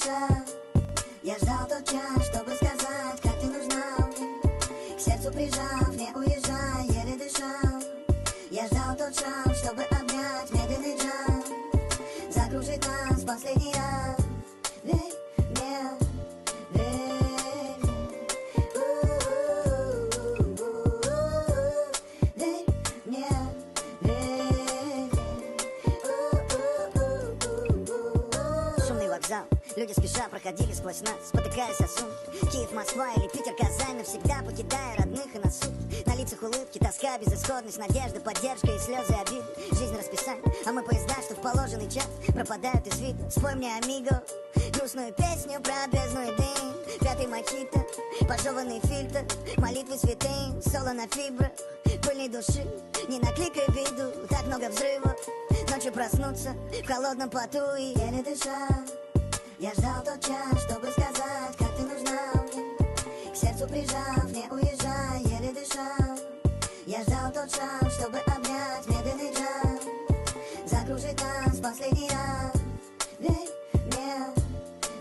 дыша. Я ждал тот час, чтобы сказать, как ты нужна мне. К сердцу прижав, не уезжай, еле дышал. Я ждал тот шанс, чтобы обнять медленный джаз. Закружить нас последний раз. Верь мне, верь. У-у-у-у-у. Верь мне, верь. У-у-у-у-у. Шумный вокзал, люди спеша проходили сквозь нас, спотыкаясь о сумки. Киев, Москва или Питер, Казань, навсегда покидая родных и на сутки. На лицах улыбки, тоска, безысходность, надежда, поддержка и слезы обиды. Жизнь расписание, а мы поезда, что в положенный час пропадают из вида. Спой мне, амиго, грустную песню про бездну и дым. Пятый мохито, пожеванный фильтр, молитвы святым, соло на фибрах, пыльной души. Не накликай виду, так много взрывов. Ночью проснуться в холодном поту и еле дыша. Я ждал тот час, чтобы сказать, как ты нужна мне. К сердцу прижав, не уезжай, еле дыша. Я ждал тот шанс, чтобы обнять медленный джаз. Закружить нас последний раз. Верь мне,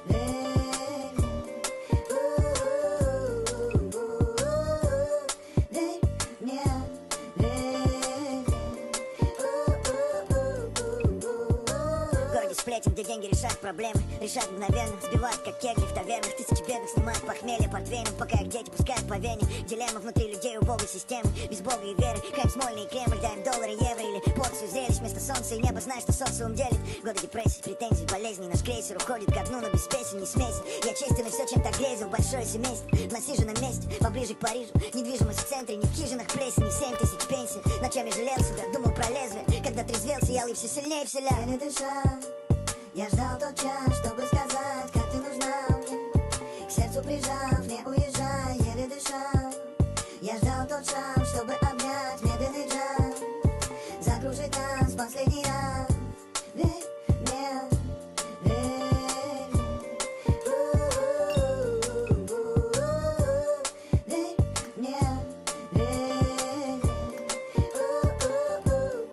верь. У-у-у-у-у. Верь мне, верь. У-у-у-у-у. В городе сплетен, где деньги решают проблемы, решают мгновенно, сбивают как кегли в тавернах. Тысячи бедных снимают похмелье портвейном, пока их дети пускают по вене. Дилемма внутри людей убогой системы, без бога и веры. Хайп, Смольный и Кремль, дай им доллары, евро или порцию зрелищ вместо солнца и неба. Знаешь, что социум делит. Годы депрессии, претензий, болезней. Наш крейсер уходит ко дну, но без песен, не смеси. Я честен и все, чем так грезил. Большое семейство в насиженном месте, поближе к Парижу. Недвижимость в центре, не в хижинах плесени. 7000 пенсий, ночами жалел себя, думал про лезвие. Когда трезвел, сиял и все сильнее вселял. Еле дыша, я ждал тот час, чтобы сказать, как ты нужна мне. К сердцу прижав, не уезжай, еле дыша. Я ждал тот шанс, чтобы обнять медленный джаз. Закружить нас последний раз. Верь мне, верь. У-у-у-у-у. Верь мне, верь. У-у-у.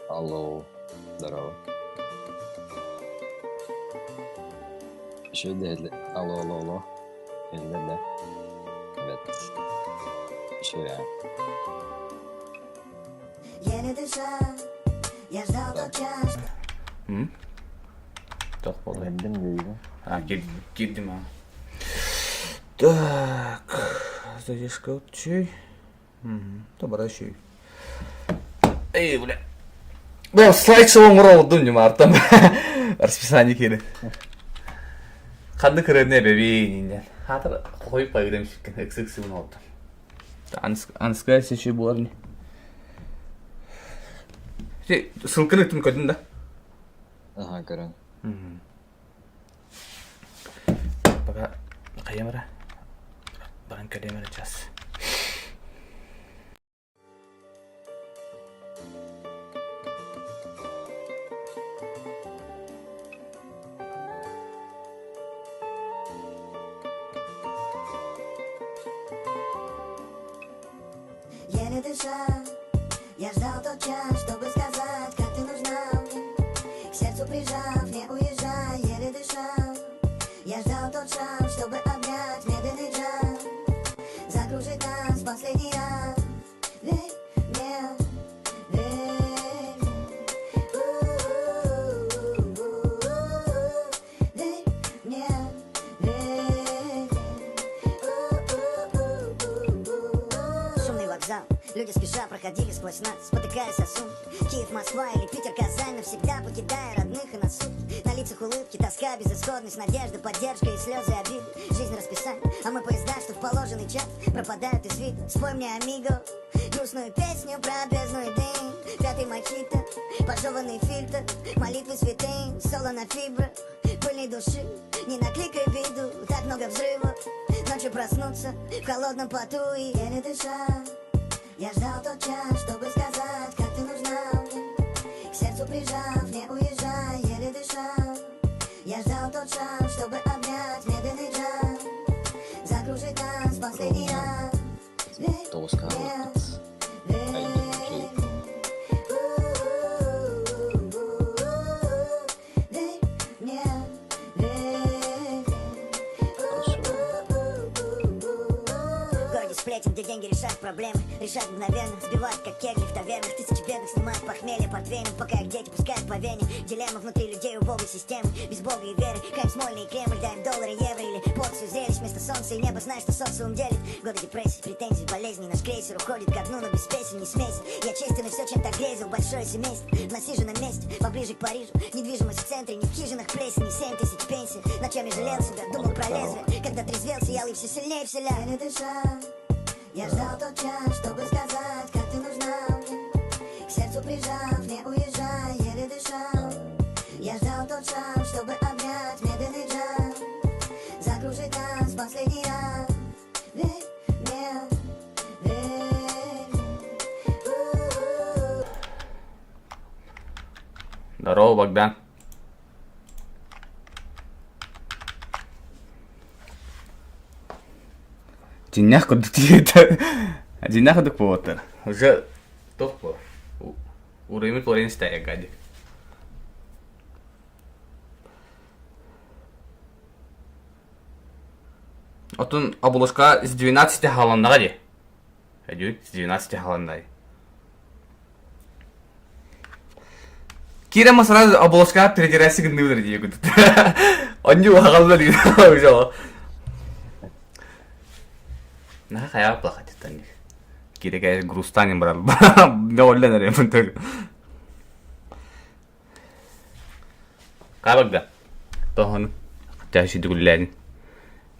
Алло, здорово. Еще деді. Алло, алло, алло. Элле, Evet. Şey ya. Еле дыша, я ждал тот час. М? Туох буолла? Эллим дейdi. А, киирдим а. Так, задержка чүй. Добра чүй. Эй, бля. Бля, слайд-шоу оҥоролдум ньумаартан. Расписание киирин. Ханнык ырыаны эбэбиин иннен. Хаатар хойуп пайгыдам шиккен ыксы-ыксы олдум. Анская сечи буолар ини. Ссылканы ыттым көрдүн да? Аха, көрөн. Пока хайам эрэ. Баран кэлиэм эрэ час. Еле дыша, я ждал тот час, чтобы сказать, как ты нужна мне. К сердцу прижав, не уезжай, еле дыша. Я ждал тот шанс, чтобы обнять медленный джаз. Закружить нас последний раз. Верь мне, верь. У-у-у-у-у. Верь мне, верь. У-у-у-у-у. Шумный вокзал, люди спеша проходили сквозь нас, спотыкаясь о сумки. Киев, Москва или Питер, Казань, навсегда покидая родных и на сутки. На лицах улыбки, тоска, безысходность, надежда, поддержка и слезы обиды. Жизнь расписание, а мы поезда, что в положенный час пропадают из вида. Спой мне, амиго, грустную песню про бездну и дым. Пятый мохито, пожеванный фильтр, молитвы святым, соло на фибрах, пыльной души. Не накликай виду, так много взрывов. Ночью проснуться в холодном поту и еле дыша. Я ждал тот час, чтобы сказать, как ты нужна мне. К сердцу прижав, не уезжай, еле дыша. Я ждал тот шанс, чтобы обнять медленный джаз. Закружить нас последний раз. Верь Тоска мне, алыппыт. Айдын верь. сплетен, где деньги решают проблемы Решают мгновенно, сбивают как кегли в тавернах Тысячи бедных снимают похмелье портвейном Пока их дети пускают по вене Дилемма внутри людей убогой системы Без бога и веры, хайп Смольный и Кремль Дай им доллары, евро или порцию зрелищ Вместо солнца и неба знаешь, что социум делит Годы депрессии, претензий, болезней Наш крейсер уходит ко дну, но без песен, не смейся Я честен и все, чем так грезил Большое семейство, в насиженном месте Поближе к Парижу, недвижимость в центре Не в хижинах плесени, 7000 пенсий Ночами жалел себя, думал про лезвие Когда трезвел, сиял и все сильнее вселял Я не дышал, я ждал тот час, чтобы сказать, как ты нужна мне К сердцу прижав, не уезжай, еле дышал Я ждал тот шанс, чтобы обнять медленный джаз Закружить нас в последний раз Верь мне, верь мне У-у-у. Здорово, Богдан. Дьиҥнээх курдук диэтэ. Дьиҥнээх курдук буолуоттар. Уже туох буо? Уруймут уруйун истэ гадик. Отун оболочка с 12 хааланнаҕа дии. Өйдүүр, с 12 хааланнай. Кира сразу оболочка передирайся гынныбыт дии курдук. Онньу аҕалла дии уже. Наха хайа плохотиттан Кире кэ грустанин барал. Довольно эрэ мынтыг. Кабагда. Тоһону. Тәһи дүгүллээн.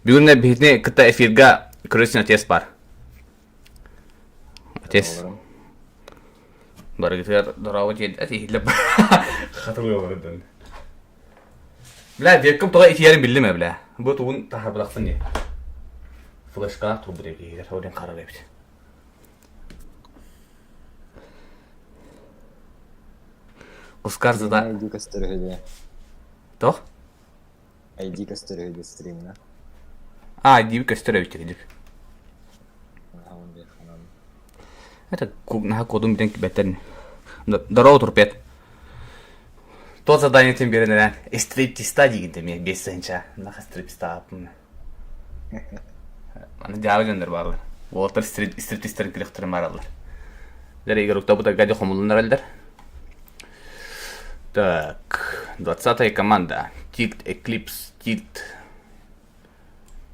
Бүгүн биһитини кытта эфирга көрөсүн отец бар. Отец. Барыгытыгар дорообо диэн этиһиллэ хатылыы олордун. Бля, векком тоҕо итийэрин биллим ээ, бля. Бу тугун таһаарбатахпын дии. Флешкалаах турбут эбит, ол харар эбит. Оскар зада... ID көстөр үһү дии. Тох? ID көстөр үһү дии стримҥа. А, ID көстөр эбит дик. Это наха кодум бүтэн бэттэн. Здорово, турпет. Тот заданиетин биэрэн эрэн стриптиста диигин эмиэ биэс тыһыынча наха стриптистааппын. Аны дьаабы дьоннор бааллар. Уолаттар стриптистэрин күрэхтэрин бараллар. Дэр игроктабыт гади хомулуннар элдер. Так, 20-я команда. Тильт, Эклипс, Тильт.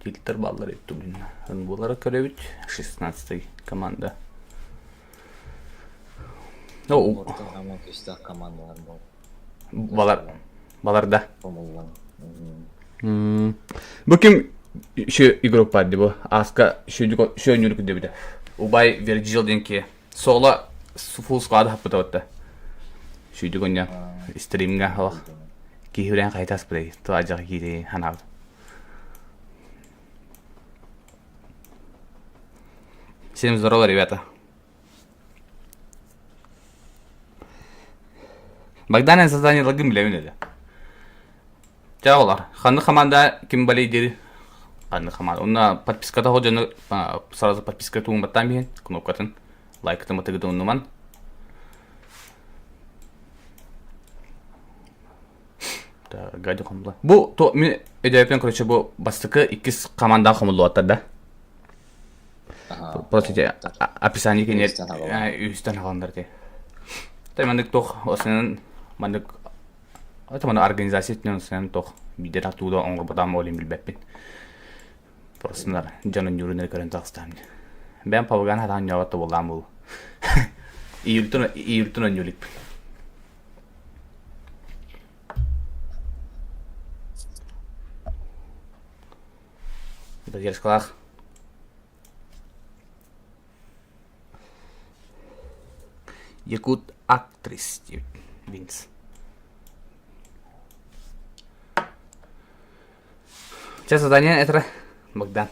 Тильттер бааллар эбит блин. Буолара көрөбүт. 16-й команда. Ну, Орто хааман күүстээх командалар буол. Балар, баларда. Хомуллан. Бу ким еще игрок бар бу? Аска шөнүр күндебите. Убай Верджилл денки соло фул склада хаппыта отта. Шүйдүк оння стримга алах. Киһи қайтас билей. Туажақ кири ханабыт. Всем здорово, ребята. Богдан создание лагым билэбин этэ. Чэ оҕолор, ханнык хамаанда ким балей дири ханнык хамаанда. Онно подписката хо дьону сразу подписка туун баттаан биһин кнопкатын лайкытын батыгытын уннуман. Гади хомула. Бу то мин өйдөөппүн короче бу бастакы иккис команда хомуллуаттар да. Просто ити описание киниэр үстэн хааландар ти. Тэ маннык туох осынан маннык это маны организация өттүнэн осынан туох биирдэ татууда оҥорботаам олин билбэппин. Просто дьонун ньуурунары көрөн таҕыстаам. Бэйэм паваган хатаан ньообот да буоллаам буолу. Июльтун июльтун онньууликпин. Задержкалаах. Якут актрис диэбит Винс. Чэ, задание этэрэ Богдан.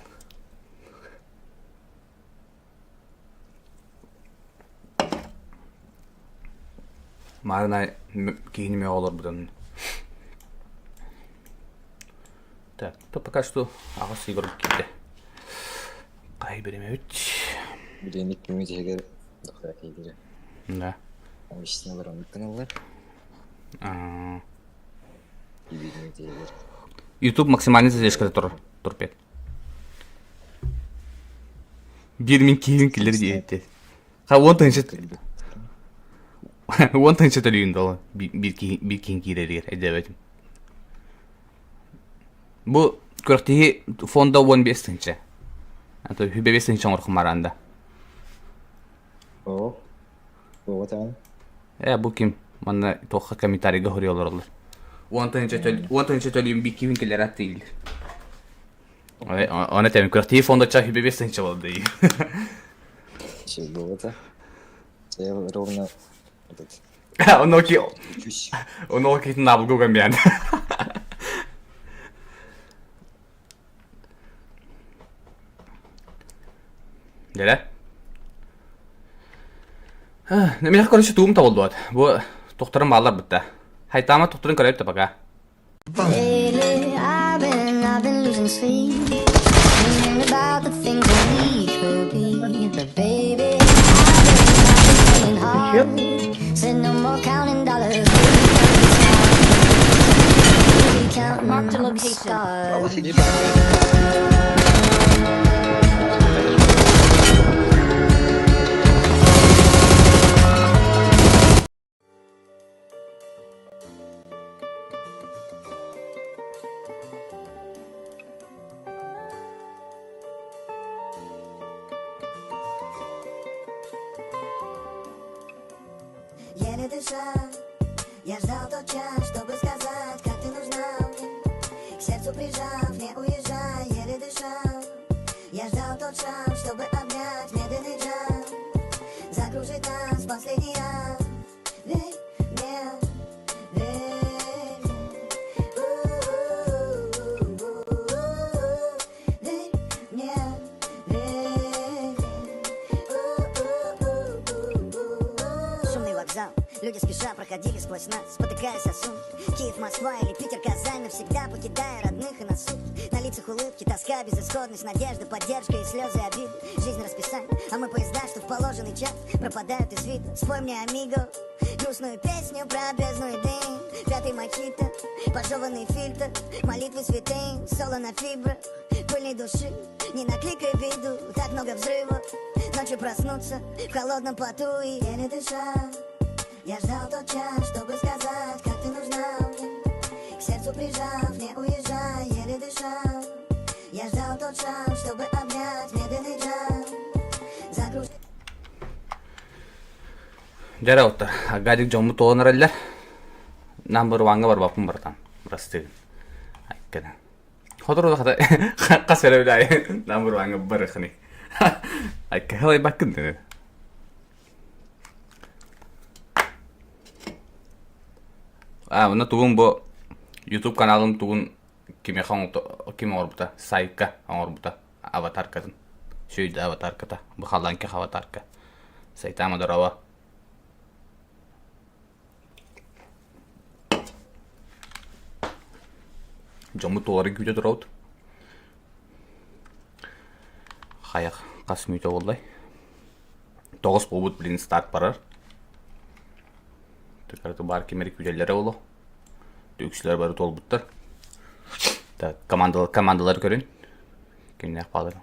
Маарына киһини мөҕө олорбутун. Так, то пока что аҕыс игрок киирдэ. Хай биримэбит. Бириэмик күҥҥү иһигэр дохуя киирдэ. Да. Обычно олороммут гыналлар. А, Бириэмик иһигэр. YouTube максимальный задержка тур турпет. Биир мин киһин киллэр диэбитэ. Ха уон тыһыынча 10 тыһыынча төлүүн долу биир киһи биир киһин киирэригэр өйдөөбөтүм. Бу күрэхтэһии фонда 15 тыһыынча. А то 5 тыһыынча оҥороххун бараанда. О, туоҕа Э, бу ким? Манна туохха комментарийга хоруй олороллор. 10 тыһыынча төл 10 тыһыынча төлүүм биир киһин киллэр аттыыллар. Оны тэм күрэхтэһии фонда ча 5 тыһыынча болды. Чего-то. Я ровно этот Оно ки учусь. оно ки набылгы гамбиан. Дere. Мин короче туум табылдыбат. Бу тохторун баалар бытта. Хайтама тохторун көрөйүп пока. Lately, I've been losing sleep, dreaming about the things that we could be. But baby, I've been praying hard. Said no more counting dollars. We be counting Marked a location. stars. Еле дыша, я ждал тот час, чтобы сказать, как ты нужна мне. К сердцу прижав, не уезжай, еле дыша. Я ждал тот шанс, чтобы обнять медленный джаз. Закружить нас в последний раз. Верь мне, верь мне. У-у-у-у-у. Верь мне, верь мне. У-у-у-у-у. Шумный вокзал, люди спеша проходили сквозь нас, спотыкаясь о сумки. Киев, Москва или Питер, Казань, навсегда покидая родных и на сутки. На лицах улыбки, тоска, безысходность, надежда, поддержка и слезы обиды. Жизнь расписание, а мы поезда, что в положенный час пропадают из вида. Спой мне, амиго, грустную песню про бездну и дым. Пятый мохито, пожеванный фильтр, молитвы святым, соло на фибрах, пыльной души. Не накликай виду, так много взрывов. Ночью проснуться в холодном поту и еле дыша. Я ждал тот час, чтобы сказать, как ты нужна мне. К сердцу прижав, не уезжай, еле дыша. Я ждал тот шанс, чтобы обнять медленный джаз. Закружить. Дьэ оттар, гадик дьоммут туолан эрэллэр. Number one-га барбаппын братан. Прости. Айккана. Хотору хата хас эрэ билай number one-га барыхны. Айка халай баккын дэ. А, онно тугун бу YouTube каналым тугун кимиэхэ ким оҥорбута? Сайка оҥорбута аватаркатын. Сүүйдэ аватарката. Бу халлаанка аватарка. Сайтама дорова. Дьоммут туоларын күүтэ турабыт. Хайах хас мүнүүтэ буоллай? 9 буолбут блин старт барар. Тыкарты баар кимэри күүтэллэрэ буолуо. Үксүлэр бары туолбуттар. Так, командалар, командалар көрүн. Кимнээх баалар?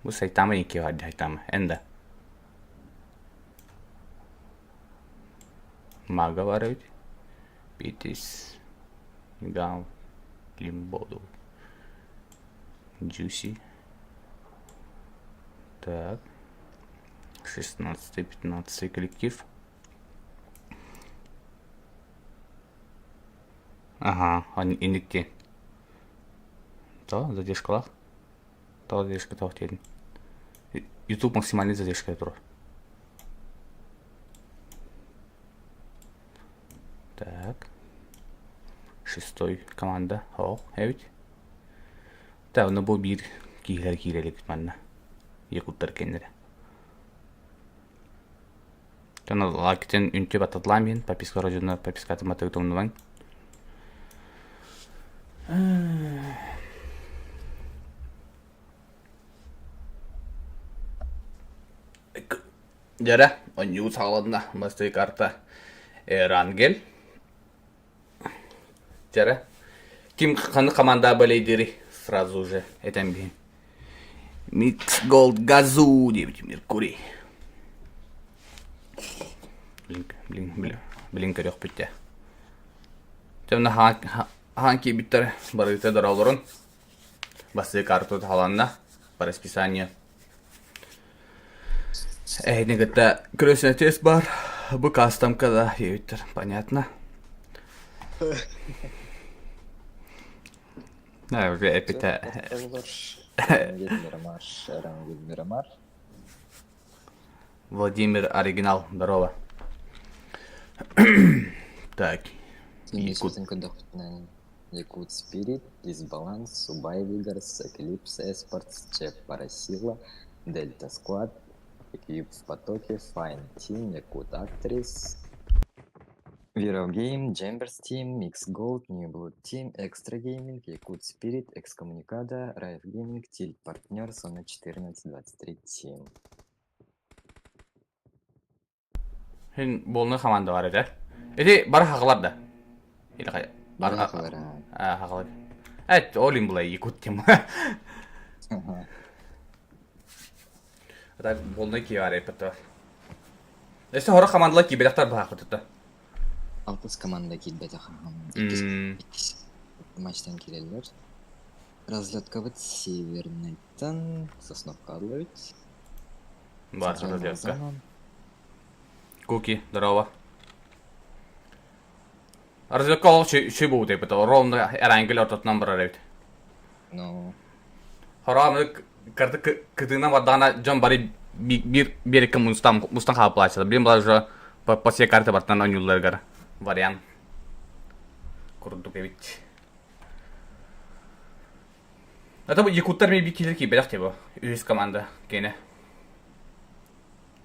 Бу Сайтама икки бар Сайтама. Энда. Мага бар эбит. Битис. Гам. Лимбоду. Juicy. Так. 16-15 коллектив. Ага, инникти. То, задержкалаах. То задержка тоох диэтин. YouTube максимальный задержка турар. Так. Шестой команда. О, эбит. Так, онно бу биир киһилэр киирэ илик манна. Якуттар кэннэрэ. Тон лайктен үнтү баттатлаан иһин подписка дьонно подпискатын матыгы тумнубаҥ. Дьэрэ, оонньуу саҕаланна. Бастакы карта Эрангель. Дьэрэ, ким ханнык команда болейдири сразу же этэн биһин. Микс Gold Газу диэбит Меркурий. Блин, блин, блин, блин көрүөхпүт дьэ. Дьэ хаан киирбиттэр барыта дороолорун. Бастыы карту таһаланна по расписанию. Эһини кытта крестный отец бар. Бу кастомка да диэбиттэр. Понятно. Эпите. Владимир оригинал, здорово. Так. Якут. Якут Спирит, Дисбаланс, Субай Вигарс, Эклипс Эспортс, Чеп Парасила, Дельта Склад, Эквип в потоке, Файн Тим, Якут Актрис, Вирал Гейм, Джемберс Тим, Микс Голд, New Blood Team, Экстра Гейминг, Якут Спирит, Экскоммуникада, Райф Гейминг, Тильт Партнер, Зона 1423 Тим. Хин буолны хамаанда бар этэ. Ити бары хахалар да. Или хай. Бары хахалар. А, хахалар. Эт, олин була якут тем. Это буолны киар эппет. Өссө хоро хамаандалар киирбэтэхтэр баһаахпытыта. Алтыс команда киирбэтэх. Иккис, иккис матчтан киирэллэр. Разлеткабыт Северныйтан Сосновка Орлович. Бар разлетка. Куки, здорово. Разлетка ол үчүй буут эбит. Ровно эрангел ортотунан барар эбит. Ну. Хоро карты кытыынан бардаҕына дьон бары биир биэрэккэ мустан мустан хаалпылааччылар. Билин была уже по все карты бартан оонньуулларыгар вариант курдук эбит. Это якуттар ми киирэр киирбэтэх типа үһүс команда киэнэ.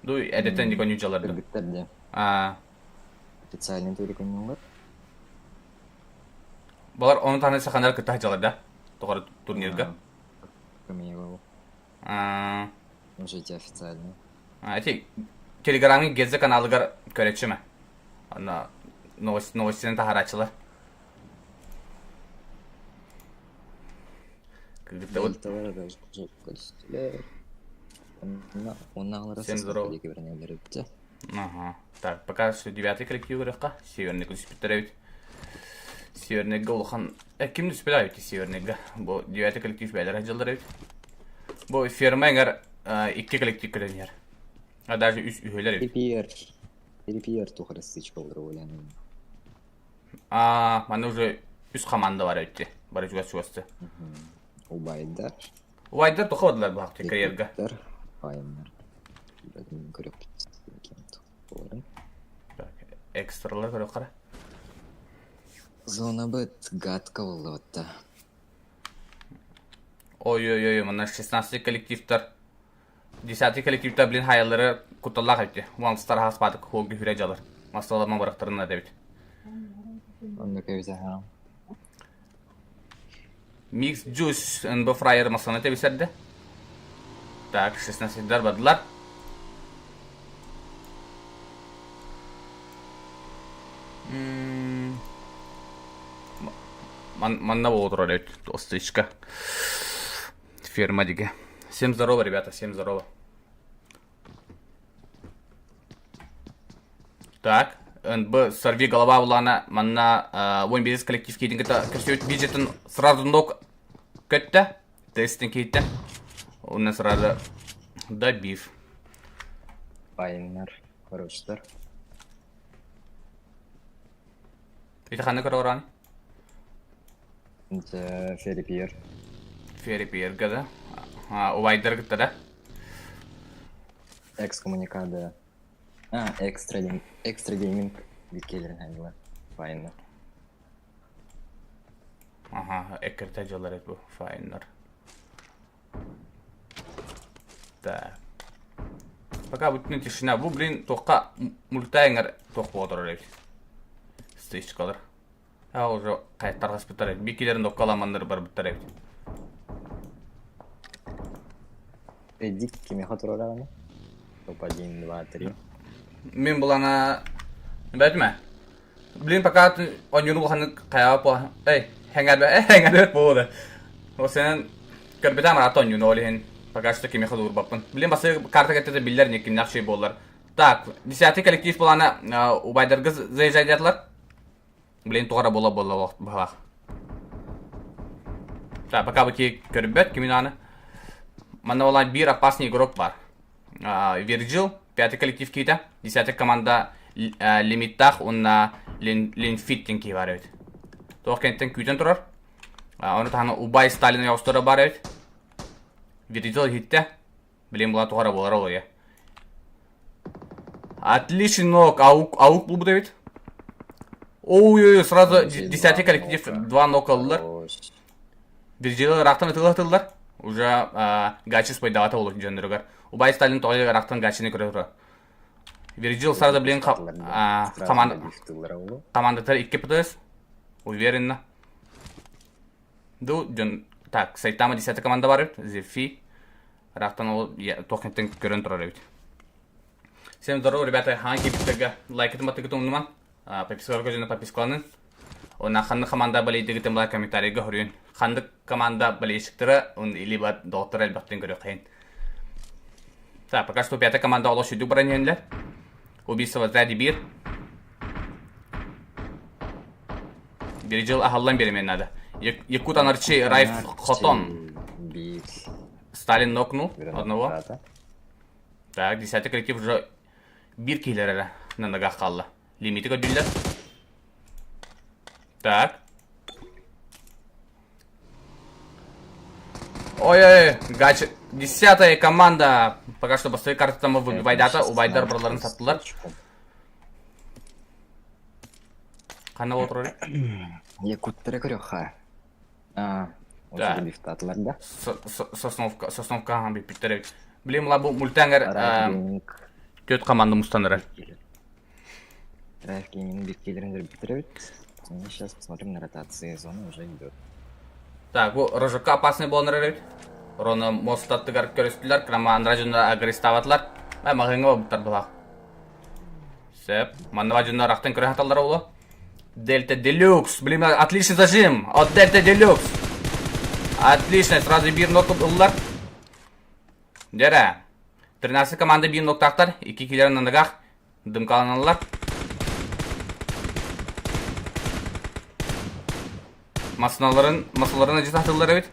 Ду эдэттэн дик оонньууллар да. Кыргыттар дьэ. Аа. Официальный турик оонньууллар. Балар ону таһынан саханар кытта сылдьаллар да? Тоҕо турнирга? Камилову. Уже эти официальные. Эти Телеграмҥа Геза каналыгар көрөччүмэ. Ана новость новостины таһарааччылар. Всем здорово. Ага. Так, пока что девятый коллектив көрөххө. Северный түспүттэр эбит. Северныйга улахан... Э, ким түспүт эбит Северныйга? Бу девятый коллектив бэйэлэр сылдьаллар эбит. Бу ферма эҥэр икки коллектив кэлэн иһэр. А даже үс үһүлэр эбит. Перепиер. Перепиер тухары стычка олору А, манна уже үс команда бар эбит. Бары чугас чугасты. Убайдар. Убайдар тоха бардылар бу карьерга. Файнер. Көрөп Экстралар көрө қара. Зона быт гадка болуотта. Ой-ой-ой, манна 16 коллективтар. 10 коллективтар блин хайалары кутталлаах эбит. Уонстар хаспаатык хуогу хүрэ дьалар. Массалама барахтарына дебит. Онно көбүтэ Микс Джус НБ фраер масаны тебисерде. Так, 16 бардылар. Манна боло турар эбит, остычка. Ферма диге. Всем здорово, ребята, всем здорово. Так, НБ сорви голова булана манна уон биэс коллектив киитин кытта көрсүбүт бюджетин сразу нок көттө. Тестин кииттэ. Онно сразу добив. Байыннар, хороштар. Ити ханна көрө Дьэ, Ферипиер. Ферипиерга да. А, убайдар кытта да. Экскоммуникада. А, экстра, экстра гейминг биккелерин ханила. Файннар. Ага, эккерте дьалар бу файннар. Так. Пока бүтүн тишина. Бу, блин, тоққа мультайыңар тоқ болдырар эбит. Стычкалар. А уже кайттаргаспыттар эбит. Бикилерин доккаламаннар бар буттар эбит. Эдик кимиэхэ туруораҕыный? Топ один, два, три. Мин булана бэтме. Блин, пока оонньууну улаханнык хайаҕа по эй, хэҥээрбэ хэҥээрбэт буолуо. Ол сенен көрбүтэ амараата оонньууну ол иһин. Пока что кимиэхэ уурбаппын. Блин, бастакы карта кэттэтэ биллэр не кимнээх шей буоллар. Так, десятый коллектив плана убайдарга заезжайдатылар. Блин, тугара буола буола баһылаах. Так, пока бути көрбөт кимин аны. Манна буолан биир опасный игрок бар. Вирджил, пятый коллектив киитэ, десятый команда лимиттаах уонна Линфит диэн киһи бар эбит. Туох кэнниттэн күүтэн турар. Ону таһынан Убай Сталин ойоҕосторо бар эбит. Вирджил иһиттэ. Блин, була тухара буолар ол уйа. Отличный нок, аук, аук булбут эбит. Ой-ой-ой, сразу десятый коллектив два нока ыллар. Вирджилы ыраахтан ытыллар. Уже гачи спайдавата болот дьонноругар. Убай Сталин тоҕо ыраахтан гачины көрө турар. Вирджилл сразу, блин, команда командатар икки ПТС. Уверенно. Ду, дьон, так, Сайтама десятый команда бар эбит. Зефи. Ыраахтан ол туох көрөн турар эбит. Всем здорово, ребята, хаан киирбиттерге лайкытын баттыгытын умнуман. Подпискаларга дьоно подпискаланын. Уонна ханнык команда болейдигитин була комментарийга хоруйун. Ханнык команда болельщиктара либо доҕоттор элбэхтин көрүөххэйин. Так, пока что пятая команда олох сүдүк баран иһэллэр. Убийство в отряде биир. Биржил аһаллан биэримиэн надо. Якут Анарчи Райф Хотон. Сталин нокнул одного. Так, десятый коллектив уже биир киһилэр эрэ на ногах хаалла. Лимити көрдүллэр. Так. Ой-ой, гач. Десятая команда. Пока что бастакы картатан выбивайдата, убайдар барларын саттылар. Ханна отырар? Якуттара көрөхха. А, Да. лифтатылар да. Сосновка, Сосновка ахан бүппүттэр эбит. Блин, мыла бу мультаңар төт команда мустанара. Драйв Гейминг биркелерин көрбүттэр эбит. Мы сейчас посмотрим на ротации. Зона уже идет. Так, бу Рожокка опасный буолан эбит. Роно мостаттыгар көрүстүлэр, крама андра дьоннор агрестаабатылар. Э, маҕыҥҥа буолбуттар былаах. Сөп. Манна дьоннор ахтан көрө хаталлар олу. Дельта Делюкс. Блин, отличный зажим от Дельта Делюкс. Отлично, сразу биир нок ыллар. Дьэрэ. 13 команда биир ноктаахтар, икки киилэрин нанагах дымкаланаллар. Масыналарын, масаларын ажытатыллар эбит.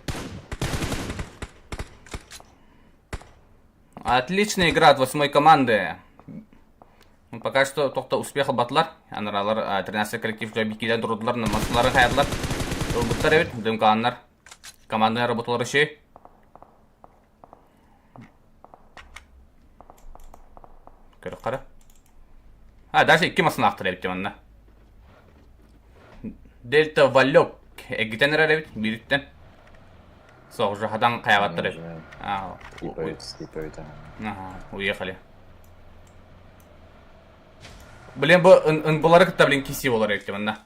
Отличная игра от восьмой команды. Ну, пока что тохто успех ылбатылар. Анаралар 13 коллектив бикилен турдулар, масаларын хаятылар. Ылбыттар эбит, дымкаланнар. Командная работалар еще. Көрө А, даже икки масын ахтар эбит манна. Дельта Валек эгитен эрэр эбит бириттен. Соқ уже хадан хаябаттар эбит. А, скипают, скипают. Ага, уехали. Блин, бу ынбылары кытта блин киси болар эбит манна.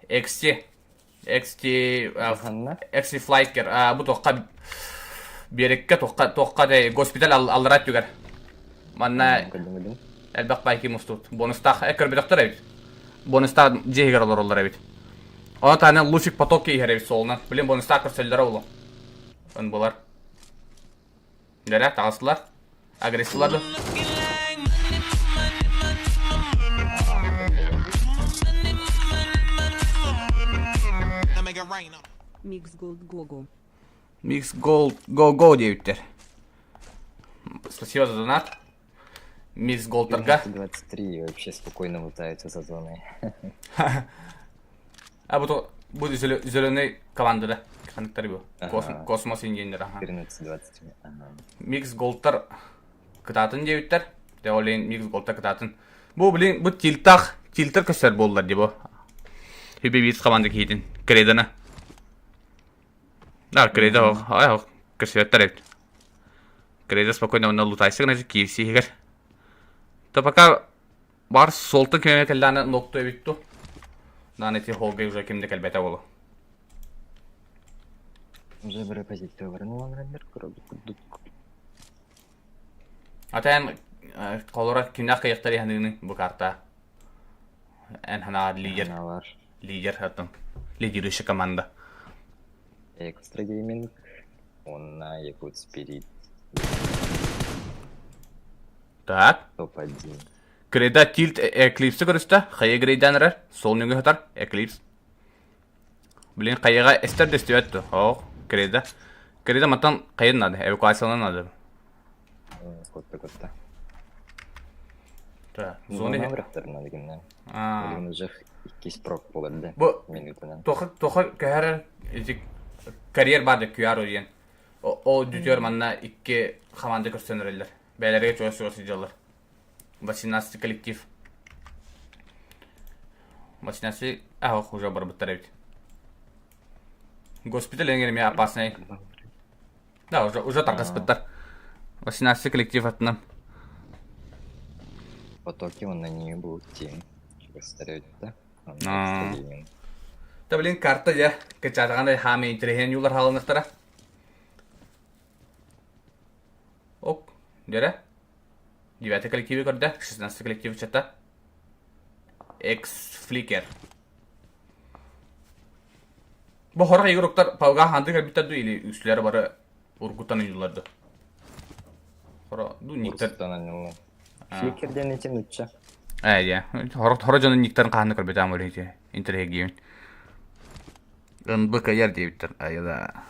XT XT XT Fliker бу туохха биэриккэ туохха туохха да госпиталь аллара өттүгэр манна элбэх байки мустут бонустаах көрбөтөхтөр эбит бонустаах дьиэһигэр олороллор эбит ону таһынан луфик поток иһэр эбит суолунан блин бонустаах көрсөллөрө улу ынбылар Дэрэ таҕыстылар агрессиялар да Mix Gold Go-Go. Mix Gold Go Go диэбиттэр. Спасибо за донат. Микс Голдтерга. 23 вообще спокойно лутаются за зоной. А бу бу зеленый команда да. Ханныктар бу. Космос инженер. 14-20. Микс Голдтар кытаатын диэбиттэр. Дэ ол иһин Микс Голдтар кытаатын. Бу блин бу тилтах тилтер көстөр буоллар дии бу. Хүбе биир команда киһитин Креданы. Да, Креда ох, ай ох, көстүбэттэр эбит. Креда спокойно онно лутайсыгын эти KFC иһигэр. То пока бар суолтан кимеме кэллэҕинэ нокту эбит ту. Наан эти холга уже ким да кэлбэтэ буолуо. Уже бары позицияларын ылан курдук. Атаан холора кимнээх кыйахтар иһаныыны бу карта. Эн ханаар лидер. Лидер аттан. Лидирующая команда. Экстра Гейминг, уонна Якут Спирит. Так. Топ-1. Креда Тильт Эклипсы көрүстэ. Хайа грейдээн эрэр. Сол нөҥүө сытар. Эклипс. Блин, хайаҕа эстэр да эстибэт дуо? Оох, Креда. Креда мантан хайын надо, эвакуациялан надо. Котта котта. Так, зона үрэхтэринэн дигиннэ. Билигин уже иккис прок буолар да. Бу минутанан. Тоха тоха көһөр ити карьер бар да QR диэн. Ол дүтүөр манна икки команда көрсөн эрэллэр. Бэйэлэригэр чугас-чугас сылдьаллар. 18 коллектив. 18 аах уже барбыттар эбит. Госпиталь эҥэр эмиэ опасный. Да, уже уже тарҕаспыттар. 18 коллектив атынан. Потоки он на нее был тем. Чугастар да? Да блин, карта дьэ, кычаатаҕан хаамы интэриэһин юлар хаалыныктара. Ок, дьэрэ. Девятый коллективы көрдө, 16 коллектив чата. Экс-фликер. Бу хорох игроктар палга ханды кэлбиттэр ду или үксүлэрэ бары ургуттан ойуулар ду? Хоро ду никтер. Ургуттан ойуулар. Фликер диэн ити нучча. Ээ, дьэ. Хорох хоро дьонун никтерин хаанны көрбүтэ ам ити интэриэһиргиибин. НБКР диэбиттэр. Айыла.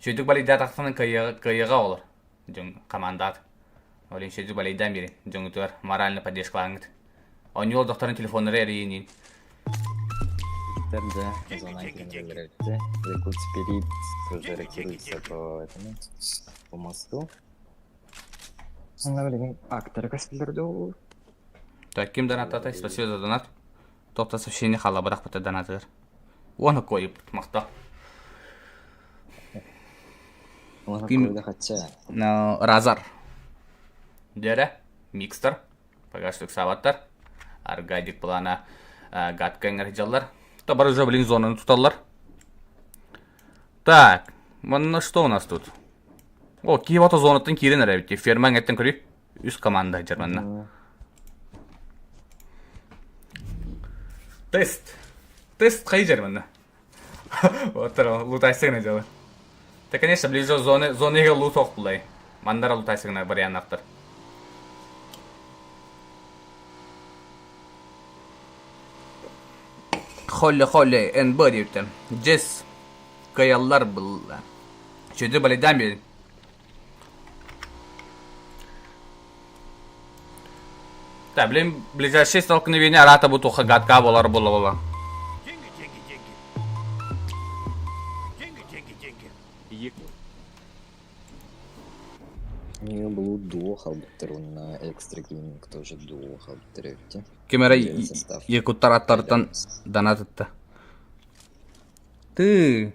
Сүйдүк балыйда тахсан кыайыаҕа олор. Дьон командаат. Олин сүйдүк балыйдаан биэрин. Дьоҥутугар морально поддержкалааҥҥыт. Оонньуу олдохторун телефоннары эрийиниин. Да, зона километры. Якут Спирит уже ротируется по этому, по мосту. Билигин актары көстүлэр Так, ким донаттатай? Спасибо за донат. Тоқта сообщение халабырах донатыгар. Уон койуп махта. Ким Разар. Дere Микстер. Пока что сабаттар. Аргадик плана гадка жаллар. Табар уже блин зонаны туталлар. Так, манна что у нас тут? О, Киевата зонаттан киирен эрэ Фермаң эттен көрүй. Үс команда жерманна. Тест. Тест қай жерманна? Вот лутайсыгына дело. Да, конечно, ближе зоны, зоныга лут ох булай. Мандара лутайсыгына варианттар. Холли холли НБ диэбиттэр. Джесс кыайаллар булла. Чөдү балайдаан биэрин. Так, блин, ближайшее столкновение арата бу туха гадка болар була була. Деньги, деньги, деньги. Деньги, деньги, деньги. Не было дуо халбыттар на экстра гейминг тоже дуо халбыттар эбити. Ким эрэ якуттар аттарыттан донатытта. Ты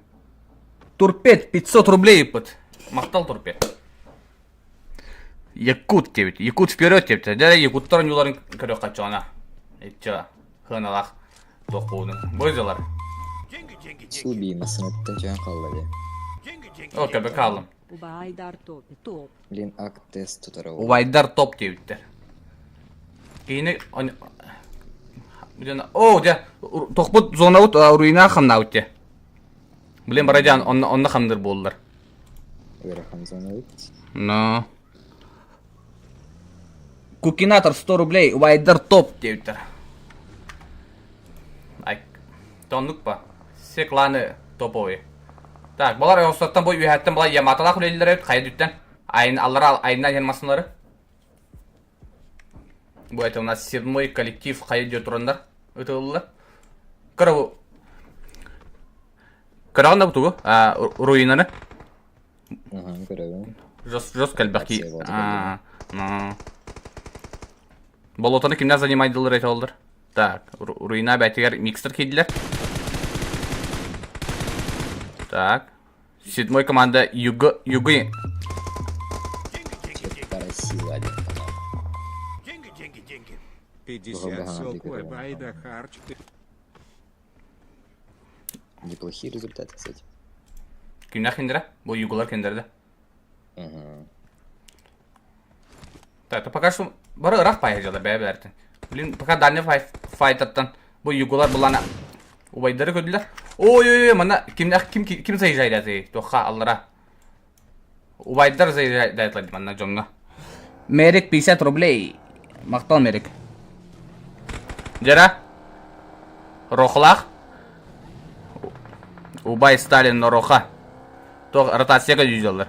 Турпет 500 рублей ыппыт. Махтал Турпет. Якут диэбит. Якут вперед диэбит. Дьэ якуттар оонньууларын көрүөххэ чоона. Иччэ хыаналаах туох буолуну. Бу дьылар. Деньги, деньги, деньги. Суби масынаттан чөөн қалла де. Деньги, деньги, О, көбө хааллым. Убайдар топ топ. Блин, ак тест тутара. Убайдар топ диэбиттэр. Киһини О, дьэ, тохпут зонабыт руина хамнаабыт дьэ. Блин, барадьаан онно онно хамдыр буоллар. Ыарахан зона Но. Кукинатор 100 рублей, убайдар топ диэбиттэр. Ай, тоннук па. Все кланы топовые. Так, балар остоттан бу үһәттен былай яматалах үлелилер эбит, хайа дүттен. Айын аллара айынан иһэн массыналары. Бу это у нас седьмой коллектив хайа дьэ тураннар ытылла. Көрө Көрөҕүн да бу тугу? Руинаны? Ага, көрөбүн. Жестко элбэх ки. Болотаны кимнәр занимайдылар эталлар? Так, руина бәтигер микстер кийдилер. Так. Седьмой команда Юга Югы. Деньги, деньги, деньги. Поросила один канал. Деньги, деньги, деньги. 50 сокой байда харч. Неплохие результаты, кстати. Кимнәр киндерә? Бу югулар киндерде. Ага. Так, пока что бары ырах пай жала бә бәртен. Блин, пока дальний файт файтаттан бу югулар булана убайдары көрдүлөр. Ой ой ой, мана кимнәр ким ким заезжает? Тоха аллара. Убайдар заезжает манна жоңга. Мерик 50 рублей. Махтал, Мерик. Дьара. Рохлах. Убай Сталин Роха. Туох ротацияга дьүүллэр.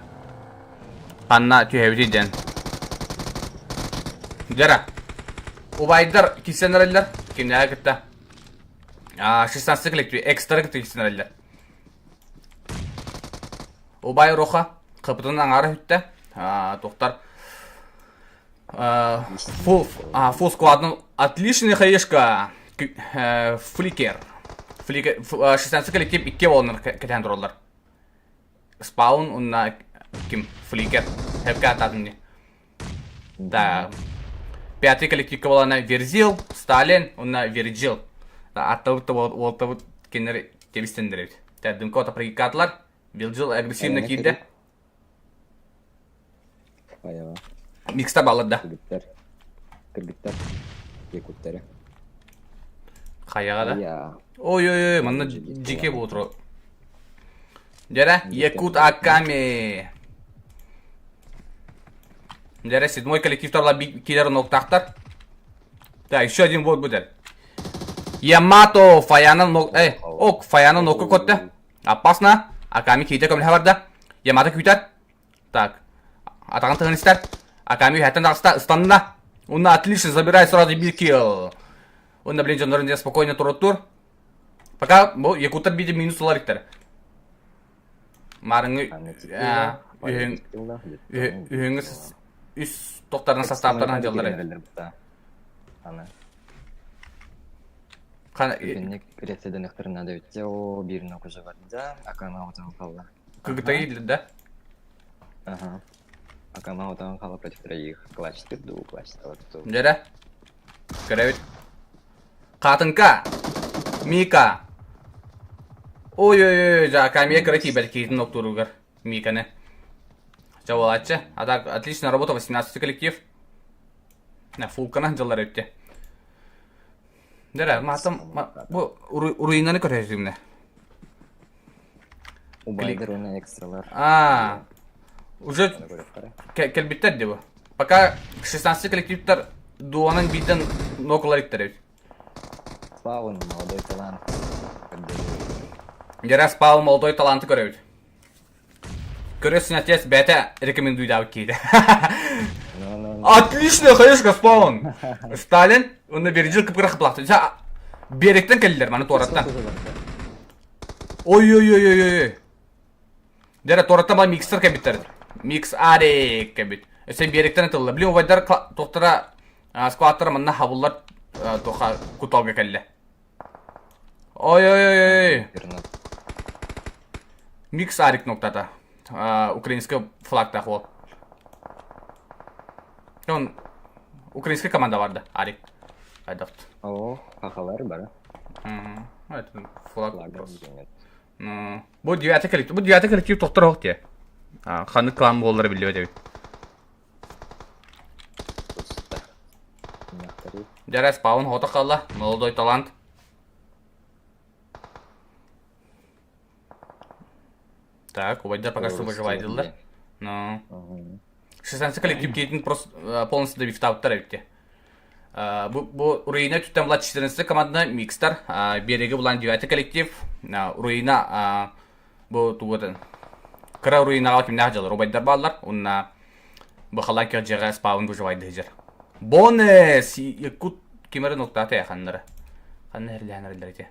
Ханна түһэбитий диэн. Дьара. Убайдар киирсэн эрэллэр. Кимнээҕи кытта. 16 коллектив экстра кытта киирсэн эрэллэр. Убай Роха кыпытын аҥаара үттэ. Туохтар фул, фул складын отличный хаешка фликер. Фликер 16 коллектив икки буоланнар кэтээн тураллар. Спаун уонна ким Фликер хепке ааттаатым дии. Да. Пятый коллективка буолана Верзил, Сталин уонна Верджил. Аттабыт да уолтабыт кинилэр тэбистэннэр эбит. Дымка ото прикатылар. Вилджил агрессивно киирдэ. Хайаҕа. Микста баллар да. Кыргыттар. Кыргыттар. Якуттары. Хайаҕа да. Ой-ой-ой, манна дьике буолтура. Дьэрэ, Якут Аками. Дьэрэ, седьмой коллектив тарла килер ноктахтар. Так, еще один вот будет. Ямато Фаяна ног... Эй, ок, Фаяна нокка котта. Опасно. Аками киитэ көмөлөһө барда. Ямато күүтэр. Так. Атаҕын тыһын истэр. Аками үһэттэн таҕыста, ыстанна. Уна отлично, забирай сразу бир килл. Уонна, блин, дьоннорун дьэ спокойно туруттуур. Пока бу якуттар биир минус ылар иттэр. Маарыҥҥы үһүҥҥү үс тохтарынан састааптарынан дьаллар Итинник рециденехтерин надо ведь о биир нокужа барда акана отан қалла. Кыгытайы да? Ага. Акана отан қалла против троих. Клатч тырду, клатч тырду. Дьэрэ. Көрөбүт. Хаатыҥка! Мика! Ой-ой-ой, Жакамия кыра тиийбэт киһитин октууругар Миканы. Чэ буолааччы. А так, отличная работа, 18 коллектив. Фулканан дьыллар өттө. Дэрэ, маатым, бу руинаны көрөсүмнэ. Убайдар уонна экстралар. А, уже кэлбиттэр дии бу. Пока 16 коллективтар дуонан биирдэн нокулар иттэр эбит. Спаун, молодой талант. Дьэрэ Спаун молодой таланты көрөбүт. Көрөсүн отец бэйэтэ рекомендуйдаабыт киһитэ. Отлично, конечно, Спаун. Сталин, уонна Бердил кыпкыра кыплахты. Беректен кэллилэр маны туораттан. Ой-ой-ой-ой-ой. Дьэрэ туораттан бала микстер кэбиттэр. Микс арик кэбит. Өссө биэриктэн ытылла. Блин, убайдар туохтара складтара манна хабыллар туха куталга кэллэ. Ой-ой-ой-ой. Микс арик ноктата. Украинский флагтаах уол. Он украинская команда барда, Арик. Айдахт. О, хахалар бара. Это флаг. Ну, бу девятый коллектив, бу девятый коллектив тохтор ох те. Ханнык клан буоллара биллибэт эбит. Дьэрэ спаун хото қалла, молодой талант. Так, убайдар пока что выживает дилер. Ну. 16 коллектив кейтин просто полностью добивтаабыттар эбитте. Бу, бу Руина түттэн була 14 команданы микстар, береги булан 9 коллектив, Руина бу тугутын кыра Руинаҕа кимнээх дьалар убайдар бааллар, уонна бу халаан киһи спаун выживайды сылдьар. Бонес! Якут кимэрин уктаата ханнара. Ханна эрэлээн эрэллэр ити.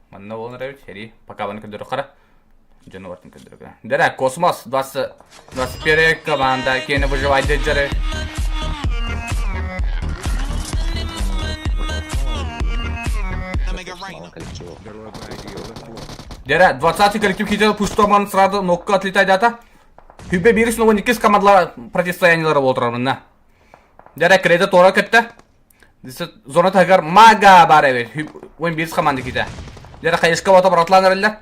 Манна буолан эрэбит, сэрии. Пока баны көрдөрө хара. Дьону бартын көрдөрө. Дэрэ, космос 20 21 команда киэнэ выживайды дьары. Дэрэ, 20 коллектив киирдэ пустоман сразу нокка отлетай дата. Хүбе бирис новый иккис командалар противостояниелары болтурар мына. Дэрэ, кредит тора көттө. Зона таһыгар мага баар эбит. Уон биир команда киитэ. Дьэ хайыска бата боротлаан эрэллэр.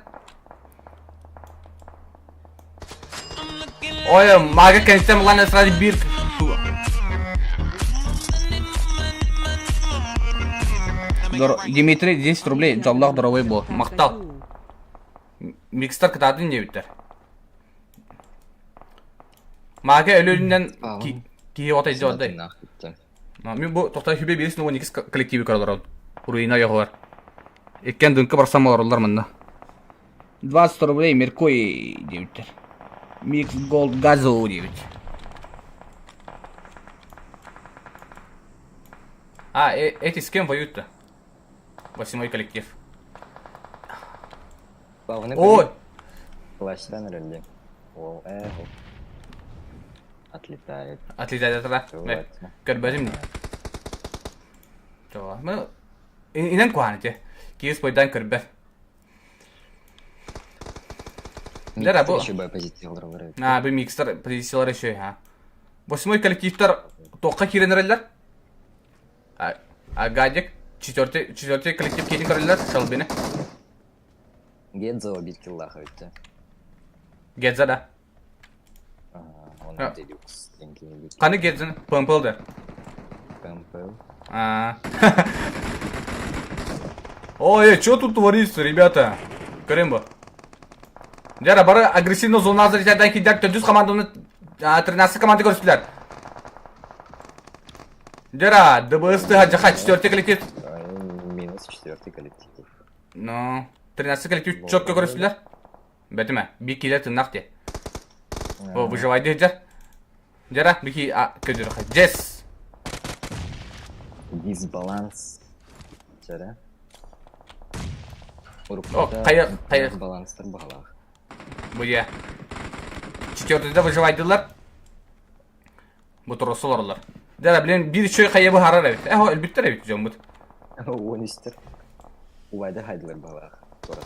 Ой, мага кэнниттэн булан сразу биир Дмитрий 10 рублей дьоллоох доровой буол. Махтал. Микстер кытаатын диэбиттэр. Маага өлүннэн киһи ота илдьэ отдай. Тыыннаах бүттэ. Мин бу тохтой хүбе биирис нугун иккис коллективи көрөлөр Руина йоҕор. Иккен дынкы барсам олороллор манна. 20 рублей Меркуй диэбиттэр. Микс Голд Газу диэбит. А, э, эти с кем воюют-то? Восьмой коллектив. Главный Ой! Плащтан рөлде. Ол э Отлетает. Отлетает да? Көрбөтүм. Чоо. Инен куһаан ити. Киис бойдан көрбөт. Дера бу. Еще позициялар А, бу микстер позициялар еще, ha. Восьмой коллективтар тоққа киирен эрэллэр. А Гадик четвертый, четвертый коллектив киирин көрөллөр, Шалбины. Гедзо бир киллах өттө. Гедза да. Он Делюкс. Қаны Гедзин? ПМПЛ да. ПМПЛ. А. Ой, что тут творится, ребята? Көрем Дера бары агрессивно зона залетайдан кидер төдүс команданы 13 команда көрүстүлөр. Дера, ДБС жаха четвертый коллектив. Минус четвертый коллектив. Ну, 13 коллектив четко көрүстүлөр. Бэтиме, би килер тыннах де. О, выживай дер. Дера, бики а көдүр. Джесс. Дисбаланс. Чара. О, кайы, кайы. Баланстар бағалақ. Буя. Четвертыйда выживайдылар. Бу туросулар олар. Дера, блин, бир чөй хайы быһарар эбит. Э, өлбүттэр эбит дьоммут. Он истер. Убайда хайдылар бағалақ. Торас.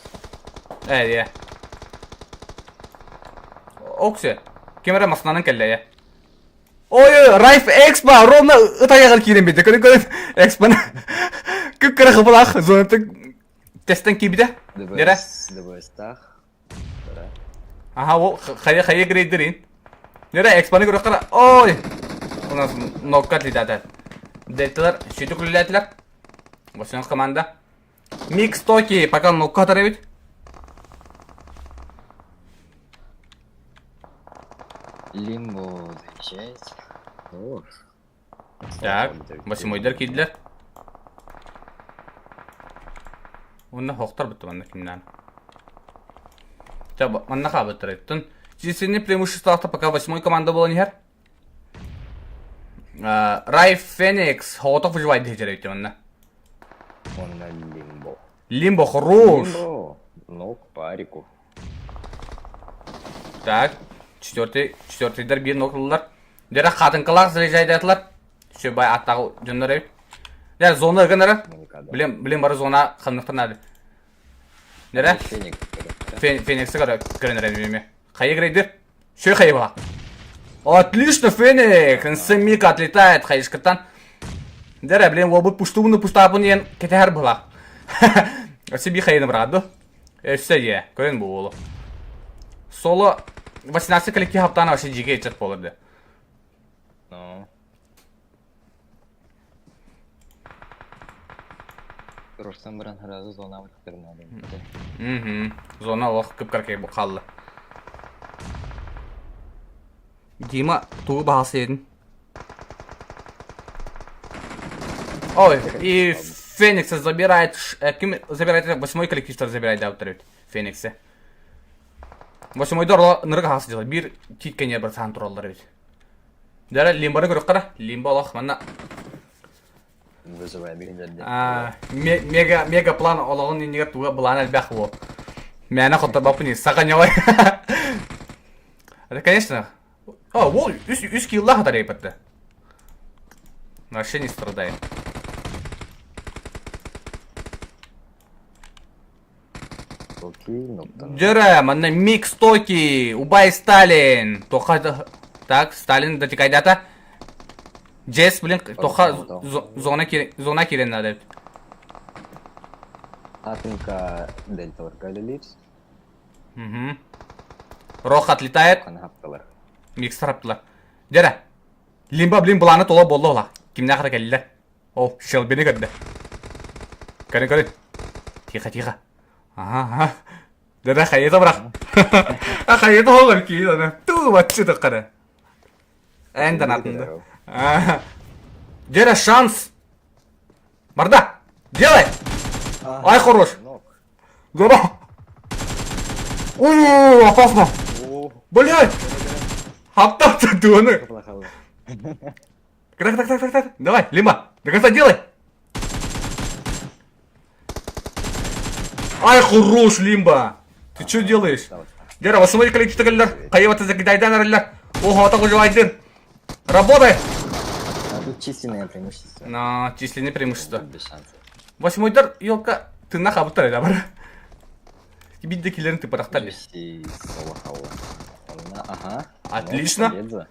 Э, я. Оксе. Кемера маснанан кэллэ я. Ой, Райф Экспо ровно ытайыгар киирэн биэрдэ. Көрүн көрүн Экспоны күп-кыра хыбылаах зонатын тестен киирбитэ. Дера. ДБС-тах. Ага, ол хайа хайа грейдерин. Дера Экспоны көрөххө ой. У нас нокка отлетает. Дельталар сөйтүк үлэлээтилэр. Восьмой команда. Микс Токи пока нокка атар эбит. Лимбо заезжает. О. Так, восьмойдар киирдилэр. Уонна хохтор бутта манна кимнээн. Чэ, манна хаабыттар Численное преимущество пока восьмой команда была не Рай Феникс хотов выживает дехтеребит манна. Он на Лимбо. Лимбо хорош. Лимбо. Ног парику. Так, четвертый, четвертыйдар биир ног ыллар. Дера хатынкалар заряжайдатылар. Все бай аттағы дьоннор эбит. Дера зона ыган Блин, блин бары зона ханныктан надо. Дера Феникс. Фениксы көрөн эми. Хайы грейдер. Все хайы бала. Отлично, Феникс. Мика отлетает хайышкаттан. Дера, блин, уолбут пуштугуну пуштаапын диэн кэтэһэр была. Өссө би хайыны быраады. Өссө дьэ, көрөн бу уолу. Соло 18 коллектив хаптаана вообще дьигэ ыччат буолар да. Ну. Турсан баран сразу зона надо. Угу. Зона олох кып-кыракай бу хаалла. Дима тугу баҕа сиэтин? Ой, и Феникса забирает, ким забирает, восьмой коллектив забирает, да, Феникса. Восьмойдор нырык хас дьыла, биир тиит кэннигэр барсаан тураллар эбит. Дара лимбаны көрөххө лимба олох манна Вызывай мега мега план олоҕун иннигэр туга былаан элбэх буо. Мээнэ хотторбоппун саха ньоҕой. Это, конечно. О, ол үс үс киллах атар эпэтте. Вообще не страдает. Дөрө, манна Мик Стоки, Убай Сталин, Тоха, так, Сталин дотекайдата. Джесс, блин, Тоха зона зона кирен надо. Атынка Дельта Галилит. Угу. Рох отлетает. Микс тараптылар. Дөрө. Лимба, блин, былааны тола болла ола. Кимнээх да кэллилэр. Ол, Шелбини көрдө. Көрүн, көрүн. Тихо, тихо. Ага, ага. Дөрө хайыта бырах. Хайыта оҕор киин аны. Туу, баччы тыккары. Эн донатында. Дера шанс. Барда. Делай. Ай хорош. Гора. О, опасно. Блядь. Хаптап туоны. Так, так, так, так, так. Давай, Лима, до конца делай. Ай, хорош, Лимба. Ты что делаешь? Дера, восьмой количество кэллэр. Хайа закидайдан арыллар. Ого, так уже один. Работай! А тут численное преимущество. На, численное преимущество. Без шансов. Восьмойдар, елка, ты нахабыттар это бар. Бидде киллерин ты парахтар. Ага. Отлично.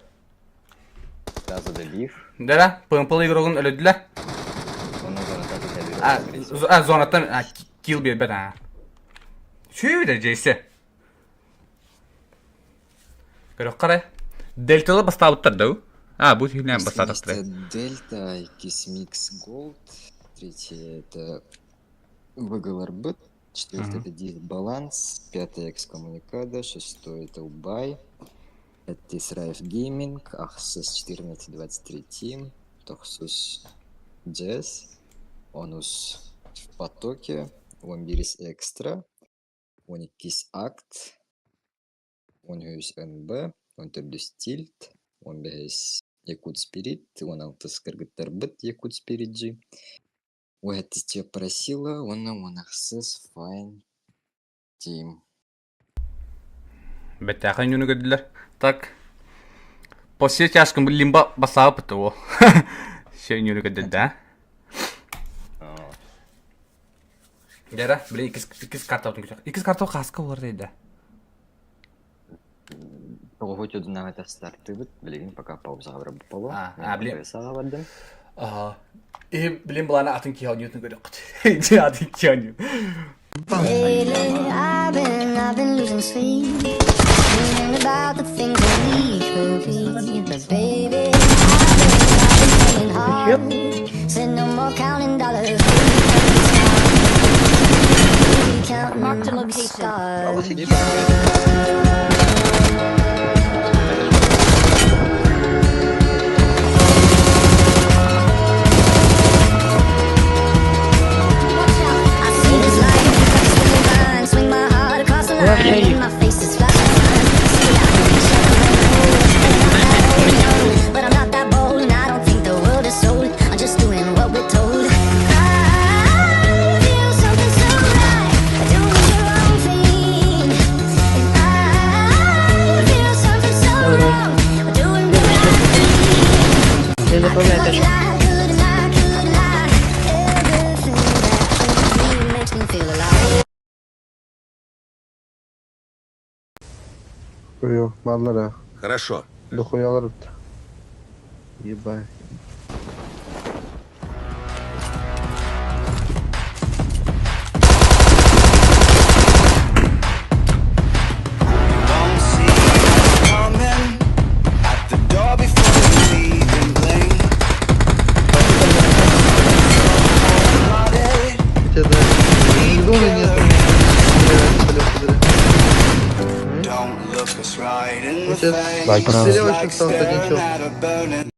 Сразу добив. Да, ПМП игрогун өлөдүлэр. А, а зонаттан килл биэрбэт а. Сүүрэ дьэйсэ. Көрөх қарай. Дельталы бастаабыттар да А, бу тиһилээн бастаатахтар. Дельта, Кисмикс Голд, третье это ВГЛРБ, четвертое это Дисбаланс, пятое Экскоммуникада, шестое это Убай, это Исраев Гейминг, Ахсус 1423 Team, Тохсус Джесс, Онус в потоке, Ламбирис Экстра, Оникис Акт, Онгюс НБ, Онтердюс Тильт, Онбэс Якут Спирит, он Алтыс Кыргыттарбыт Якут Спирит Джи. Ой, это тебя просила, он Онахсыс Файн Тим. Бэттээхэй ньуну көрдүлэр. Так. После тяжком лимба басаабыт о. Все ньуну көрдүл да. Дера, блин, иккис карта отун күтэх. Иккис карта хаска болар дейді. Тоҕо одунааҕыта стартыбыт, билигин пока паузаҕа барбыт А, а, блин. Саҕа бардым. Ага. И, блин, былаана атын киһи оонньуутун көрүөххүт. Дьэ, атын киһи оонньуу. Lately, I've been losing sleep, dreaming about the things that we could be. But baby, I've been praying hard. Said no more counting dollars. We counting Marked a location. stars. I see this light, like a swinging vine, swing my heart across the line, and my face is flashing. See, I wish I could but I'm not that bold, and I don't think the world is sold. I'm just doing what we're told. I feel something so right, doing the wrong thing, and I feel something so wrong, doing the right thing. I could lie, could lie, could lie. Everything that you do makes me feel alive. Yo'q, ballar ha. Хорошо. Дохуялар бит. Ебать. Don't see us coming at the door before we even blink. Хотя да. Зоны нет. Блядь, блядь. Don't look us right in the Вот это face. Слева Like еще остался один staring чел. at a burning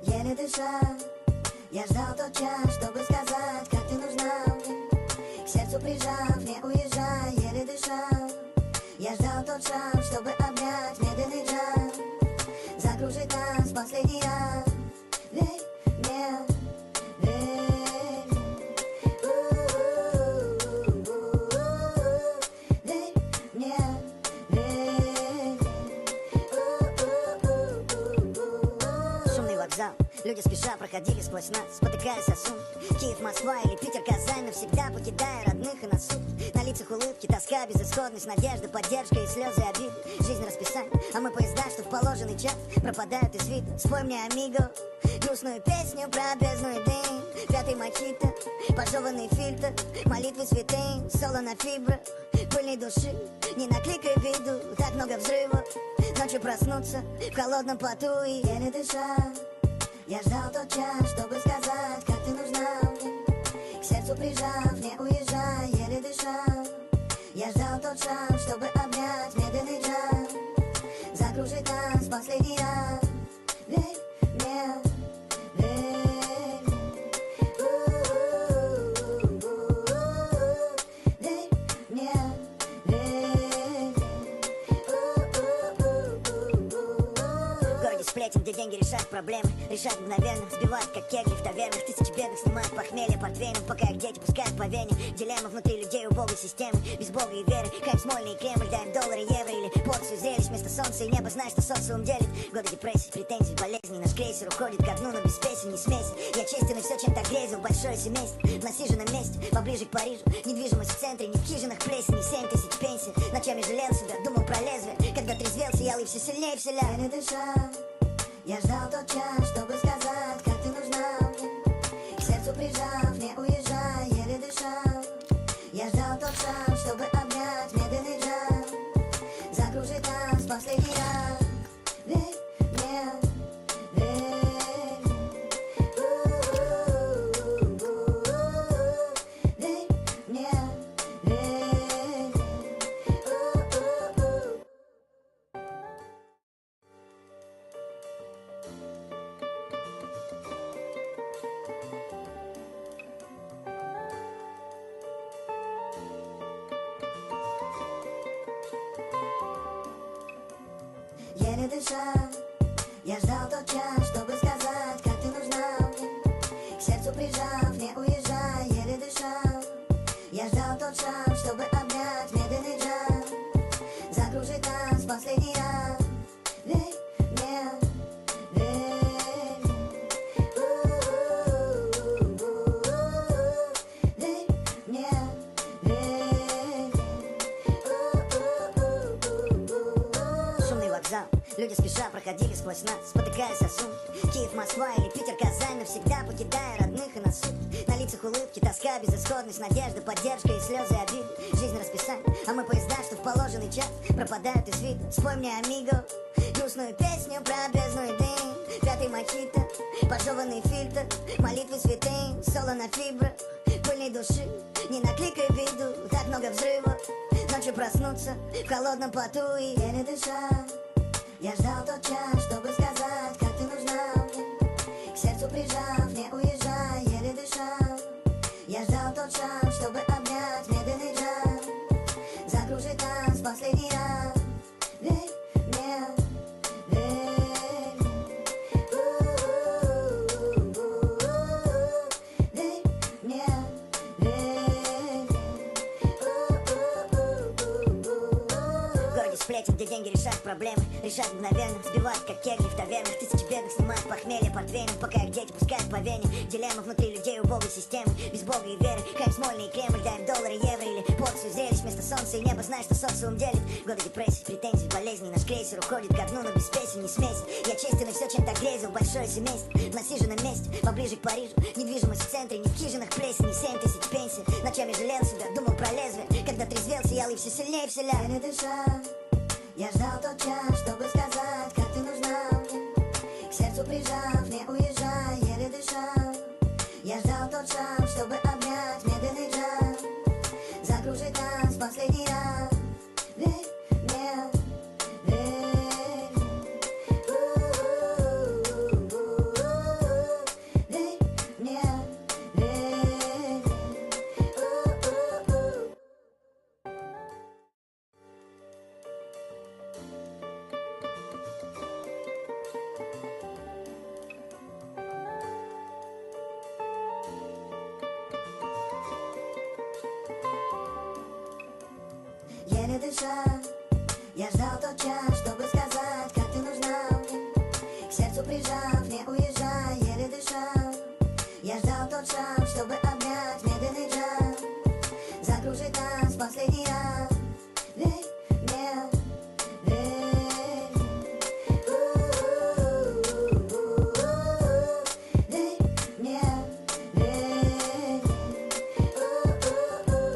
Еле дыша, я ждал тот час, чтобы сказать, как ты нужна мне. К сердцу прижав, не уезжай, еле дыша. Я ждал тот шанс, чтобы обнять медленный джаз, закружить нас в последний раз. Верь мне, верь мне. У-у-у-у-у. Верь мне, верь мне. У-у-у-у-у. Шумный вокзал, люди спеша проходили сквозь нас, спотыкаясь о сумки. Киев, Москва или Питер, Казань, навсегда покидая родных и на сутки. На лицах улыбки, тоска, безысходность, надежда, поддержка и слезы обиды. Жизнь расписание, а мы поезда, что в положенный час пропадают из вида. Спой мне, амиго, грустную песню про бездну и дым. Пятый мохито, пожеванный фильтр, молитвы святым, соло на фибрах, пыльной души. Не накликай виду, так много взрывов. Ночью проснуться в холодном поту и еле дыша. Я ждал тот час, чтобы сказать, как ты нужна мне. К сердцу прижав, не уезжай, еле дыша. Я ждал тот шанс, чтобы обнять медленный джаз. Закружить нас последний раз. Верь мне, верь мне. У-у-у-у-у. Верь мне, верь мне. У-у-у-у-у. В городе сплетен, где деньги решают проблемы. Решают мгновенно, сбивают как кегли в тавернах. Тысячи бедных снимают похмелье портвейном. Пока их дети пускают по вене. Дилемма внутри людей убогой системы. Без бога и веры, хайп Смольный и Кремль. Дай им доллары, евро или порцию зрелищ. Вместо солнца и неба знаешь, что социум делит. Годы депрессий, претензий, болезней. Наш крейсер уходит ко дну, но без песен, не смеси. Я честен и все, чем-то грезил. Большое семейство в насиженном месте, поближе к Парижу. Недвижимость в центре, не в хижинах плесени. 7000 пенсий, ночами жалел себя, думал про лезвие. Когда трезвел, сиял и все сильнее вселял. Еле дыша, я ждал тот час, чтобы сказать, как ты нужна мне. К сердцу прижав, не уезжай, еле дыша. Я ждал тот шанс, чтобы обнять медленный джаз. Закружить нас последний раз. Верь мне, верь мне. У-у-у-у-у. Верь мне, верь мне. У-у-у. Еле дыша, я ждал тот час, чтобы сказать, как ты нужна мне. К сердцу прижав, не уезжай, еле дыша. Я ждал тот шанс, чтобы обнять медленный джаз. Закружить нас последний раз. Верь мне, верь мне. У-у-у-у-у. Верь мне, верь мне. У-у-у-у-у. Шумный вокзал, люди спеша проходили сквозь нас, спотыкаясь о сумки. Киев, Москва или Питер, Казань, навсегда покидая родных и на сутки. На лицах улыбки, тоска, безысходность, надежда, поддержка и слезы обиды. Жизнь расписание, а мы поезда, что в положенный час пропадают из вида. Спой мне, амиго, грустную песню про бездну и дым. Пятый мохито, пожеванный фильтр, молитвы святым, соло на фибрах, пыльной души. Не накликай беду, так много взрывов. Ночью проснуться в холодном поту и еле дыша. Я ждал тот час, чтобы сказать, как ты нужна мне. К сердцу прижав, не уезжай, еле дыша. Я ждал тот шанс, чтобы обнять медленный джаз. Закружить нас последний раз. Верь мне, верь мне. У-у-у-у-у. Верь мне, верь мне. У-у-у-у-у. В городе сплетен, где деньги решают проблемы. Решают мгновенно, сбивают как кегли в тавернах. Тысячи бедных снимают похмелье портвейном. Пока их дети пускают по вене. Дилемма внутри людей убогой системы. Без бога и веры, хайп Смольный и Кремль. Дай им доллары, евро или порцию зрелищ. Вместо солнца и неба знаешь, что социум делит. Годы депрессий, претензий, болезней. Наш крейсер уходит ко дну, но без песен, не смеси. Я честен и все, чем-то грезил. Большое семейство в насиженном месте, поближе к Парижу. Недвижимость в центре, не в хижинах плесени. 7000 пенсий, ночами жалел себя, думал про лезвие. Когда трезвел, сиял и все сильнее вселял. Еле дыша, я ждал тот час, чтобы сказать, как ты нужна мне. К сердцу прижав, не уезжай, еле дыша. Я ждал тот шанс, чтобы обнять медленный джаз. Закружить нас последний раз. Верь мне, верь мне. У-у-у-у-у. Верь мне, верь мне. У-у-у. Еле дыша, я ждал тот час, чтобы сказать, как ты нужна мне. К сердцу прижав, не уезжай, еле дыша. Я ждал тот шанс, чтобы обнять медленный джаз. Закружить нас последний раз. Верь мне, верь мне. У-у-у-у-у. Верь мне, верь мне.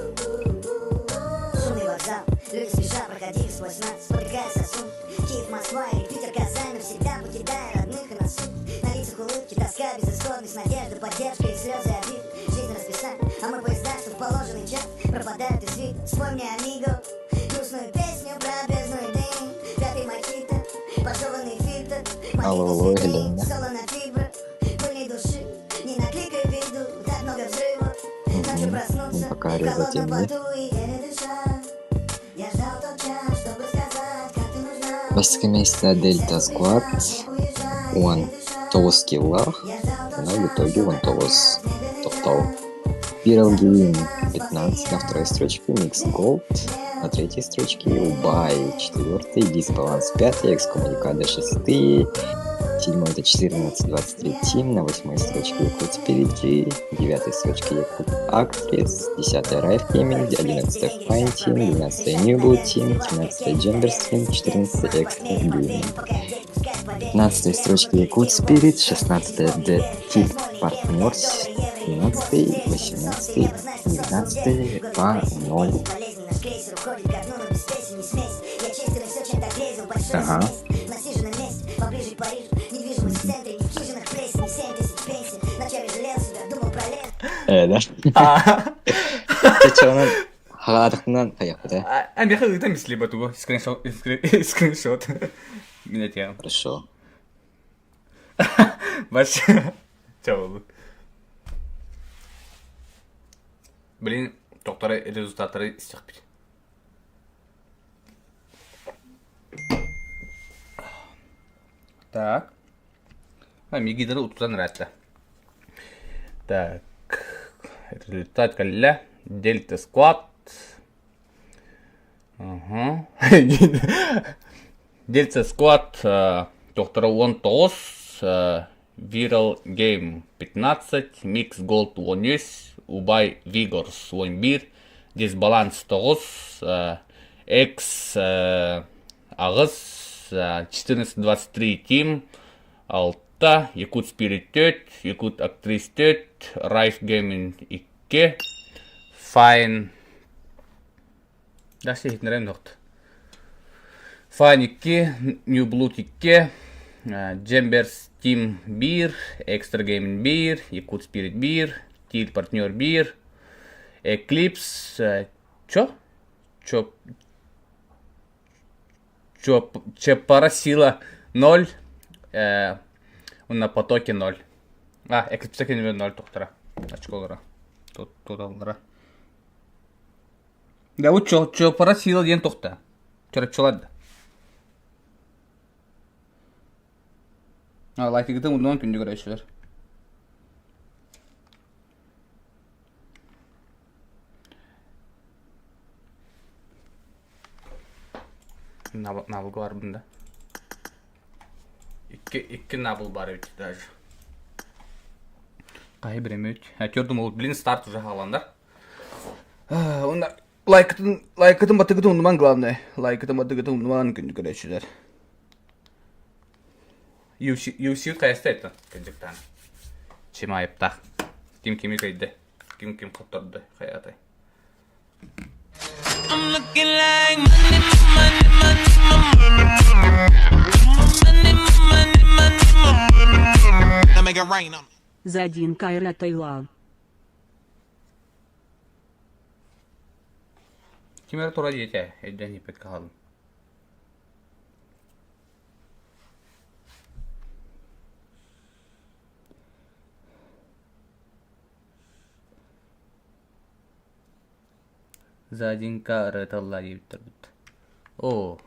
У-у-у-у-у. Шумный вокзал, люди спеша проходили сквозь нас, спотыкаясь о сумки. Киев, Москва или Питер, Казань, навсегда покидая родных и на сутки. На лицах улыбки, тоска. Алло, Елена. Мгм. Пока резать мне. Бастакы миэстэ Дельта Squad 19 киллаах, но в итоге 19 топтал. Viral Game 15 на второй строчке, Mix Gold на третьей строчке, Убай четвертый, Дисбаланс пятый, Экскоммуникада шестые, седьмой это 14-23 Team, на восьмой строчке Якут Spirit девятой строчке Якут Актрис, десятая Райф Gaming, 11 Fine Team, 12 New Blue Team, 13 Jambers Team, 14 Extra Gaming. 15 строчке Якут Spirit, 16 The Tilt Partners, 17, 18, 19 по 0. Ага. Э, да? Чэ, онон хаҕаатахпынан хайыахпыт ээ? А миэхэ ыытан бислиба тугу скриншот скриншот мин этиэм. Хорошо. Вообще чабылы. Блин, доктора результаттары истэхпит. Так. А, Мигидары утутан ыраатта. Так. Результат кэллэ. Дельта Squad. Ага. Дельта Squad доктора 19, Viral Game 15, Mix Gold 13, Убай Vigors 11, Дисбаланс 9, X 8, 14-23 Team, 6, Якут Spirit 4, Якут Актрис 4, Rife Gaming 2, Fine Дальше иһитиннэрэн нохт. Fine 2, New Blood 2, Jambers Team 1, Extra Gaming 1, Якут Spirit 1, Тил Партнер 1, Eclipse, чё? Чё? Чё? Чепара сила 0, э, на потоке 0. А, Eclipse 0 тохтара. Очколара. Тоталлара. Да, вот чё, чё, сила диэн тохта. Чороччулар да. А, лайкыгытын удунан күндү көрөөчүлэр. Набылга барбын да. Икки, икки набыл бар эбит даже. Кайы биремөт. Көрдүм ол, блин, старт уже хааландар. Онда лайкытын, лайкытын батыгытын умнуман главное. Лайкытын батыгытын умнуман күндү көрөөчүлэр. UFC, UFC хайаста это кырдьыктаан. Чим айыптаах. Ким кими кыйды. Ким ким хотторду хайатай. За один Кайра Тайла. Ким эрэ тура диэтэ, өйдөөн иһиппэккэ хааллым. За один К ырыталла диэбиттэр бут. Оо.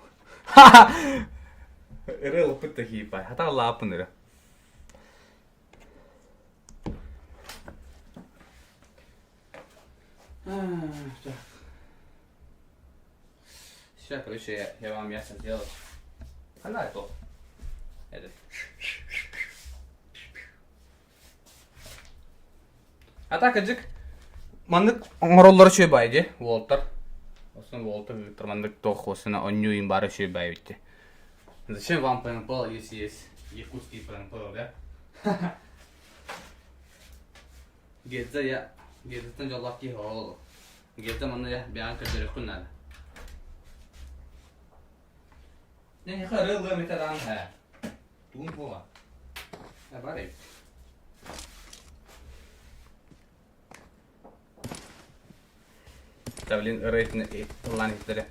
Ыры ылыппыт да киипай. Хата лааппын ыры. Так. Сейчас, короче, я, я вам мясо сделаю. Она это. Этот. А так, кырдьык, маннык оҥороллоро үчүгэй баҕайы дии, уолаттар. Осон уолаттар кыргыттар маннык туох осына онньуу баара үчүгэй баҕайы эбит дии. Зачем вам ПНПЛ, если есть якутский ПНПЛ, да? Гедзе я Гедзеттэн дьоллоох киһи ол. Гедзе манна я бэйэҕин көрдөрүөххүн наада. Эйиэхэ ырыа ылыам этэ даҕаны ээ. Тугун буола? Э, бар эбит. Да, блин, ырыа ыллаан иһиттэрэ.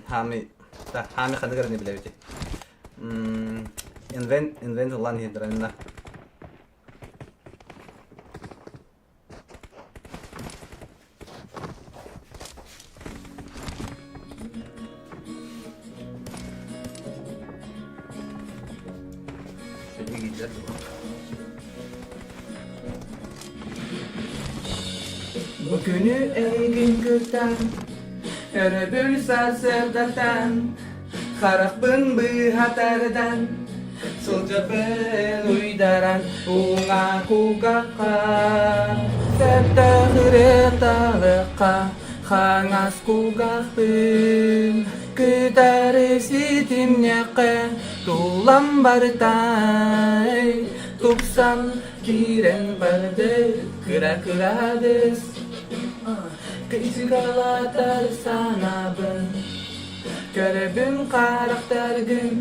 Хаамый, хаамый ханнык ырыаны билэбитий? Инвент, инвент ылан иһирдэрэннэ. Бу күнү эйигин кытта өрөбүл сарсыардаттан харахпын быыһа тардан сылдьабын уйдаран уҥа кулгахха Сөптөөх хаҥас кулгахпын кытары ситимнэххэ тулам барытай тупсан киирэн барды кыра кырадыс Кыйсыгалатар санаабын Көрөбүн харахтаргын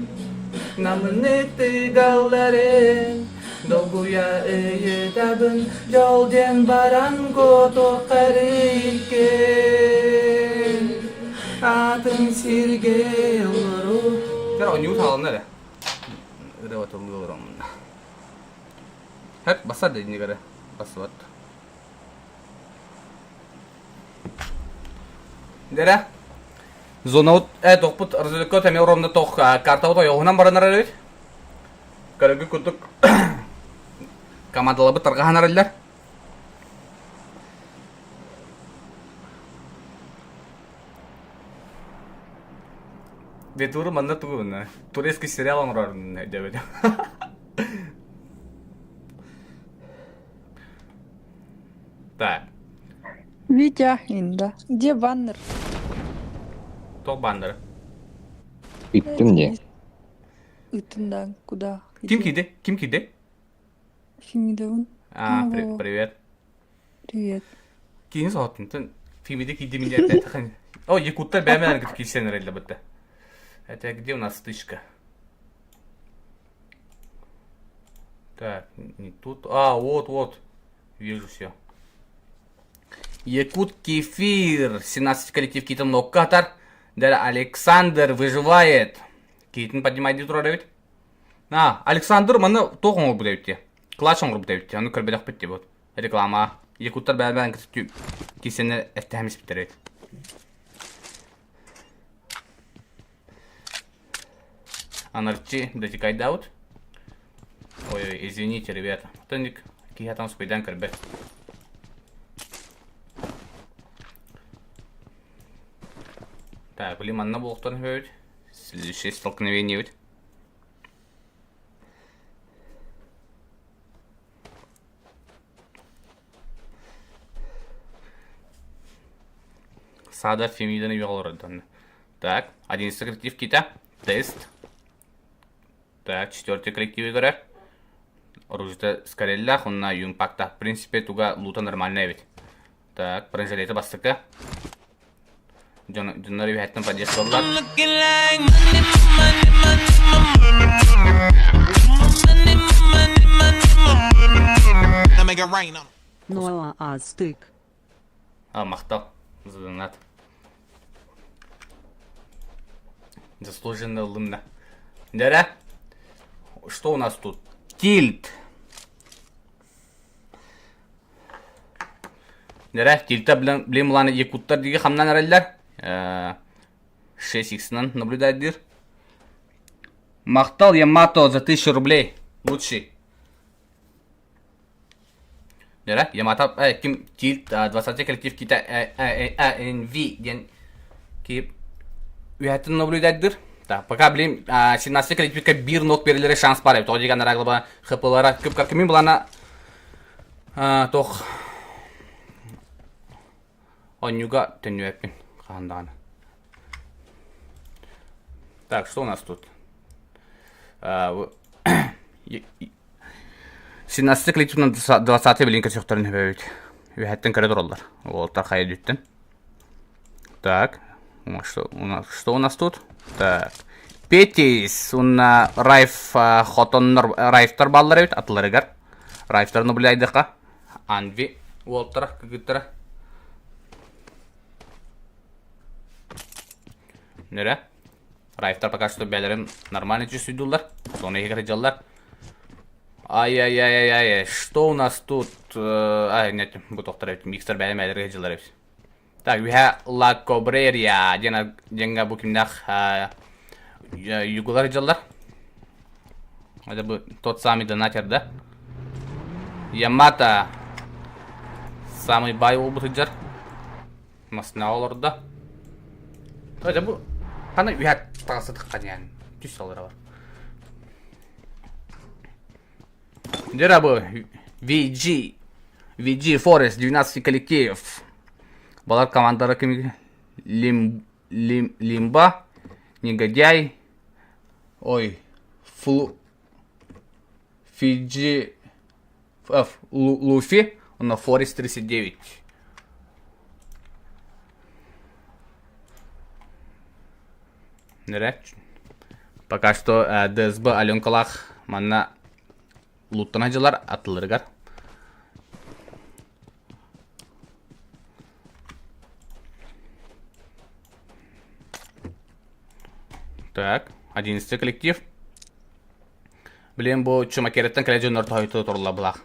Намыннык тыгалларын Долгуйа ыйытабын Дьол диэн баран куотуоххар иккин Атын сиргэ олору Кэр оонньуу саҕаланна эрэ. Ырыа тыллыы олороммун. Хэп басар да иннигэрэ басыбат. Дэрэ. Зонаут э тохпут разведка тэми оромно тох картабыт ойоҕуһунан баран эрэр эбит. Көрөргүт курдук командаларбыт тарҕаһан эрэллэр. Детуру манна тугу гына? Турецкий сериал оҥорор өйдөөбөтүм. Так. Витя, Инда. Где баннер? Туох баннеры? Ыттым дии. Ыттым да, куда? Ким киирди? Ким киирди? Фемидовын. А, привет. Привет. Киһини соһуттун. Фемида киирди мин диэн О, якуттар бэйэмэн киирсэн эрэллэ бытта. Это где у нас стычка? Так, не тут. А, вот, вот. Вижу все. Якут Кефир. 17 коллектив Китон Локкатар. Дэр Александр выживает. Китин поднимает турар эбит. А, Александр маны туох оҥорбут эбит дии. Класс оҥорбут эбит дии. Аны көрбөтөхпүт дии вот. Реклама. Якуттар бэйэ-бэйэн кисэнэ эттэһэн испиттэр эбит. Анарчи дотикайдаабыт. Ой, извините, ребята. Төнник киһи атан скуйдан көрбөт. Так, блин, манна буолуохтан өбүт. Следующее столкновение бит. Сада Фемиданы үөҕэ Так, 11 коллектив кита. Тест. Так, четвертый коллектив көрөр. Оружиета скореллах, онна юнпакта. В принципе, туга лута нормальная эбит. Так, бронежилеты бастыкы. Дьоннор үһэттэн поддержкаллар. Ну а астык. А, махтал. За донат. Заслуженно ыллым да. Дәрә. Что у нас тут? Тильт. Дәрә, тильта блин буланы якуттар диге хамнан эрэллэр. 6х-нан наблюдать дир. Махтал Ямато за 1000 рублей. Лучший. Дэрэ, Ямато ким Тильт 20 коллектив кита НВ диэн кип үһәттин наблюдать Так, пока, блин, 17 коллективка бир ног берилere шанс бар эбит. Тоҕо дигэн араглаба ХПлара кып кимин булана тох онньуга төннүөппүн хаһан даҕаны. Так, что у нас тут? 17 коллективынан 20 билин көрсөхтөрүн хөбөбүт. Үһэттэн көрө тураллар. Уолтар хайа дүттэн. Так, что у нас, что у нас тут? Так. Петис уонна Райф хотоннор Райфтар бааллар эбит атыларыгар. Райфтар наблюдайдыха. Анви уолтара кыгыттара. Нөрө. Райфтар пока что бээлэрин нормально чувствуйдуллар. Соны иһигэр сылдьаллар. Ай-яй-яй-яй-яй, что у нас тут? Ай, нет, бу тохтор эбит. Микстер бэйэ мээлэргэ сылдьаллар эбит. Так, үһэ Ла Кобрерия диэн диэҥҥэ бу кимнээх югулар сылдьаллар. Это бы тот самый донатер, да? Ямато самый бай уолбут сылдьар. Масына олордо. Это бу хана үһэ таҕысытыкка диэн түс салыра бар. Дера бу VG VG Forest 12 коллектив. Балар командалара ким Лим, Лим, Лимба, Негодяй, ой, Флу, Фиджи, Ф, Луфи, на Форест 39. Нэрэ. Пока что ДСБ Аленкалаах манна луттана дьылар атыларыгар. Так, 11 коллектив. Блин, бу чумакереттен кэлэ дьоннор тоһойто турла булах.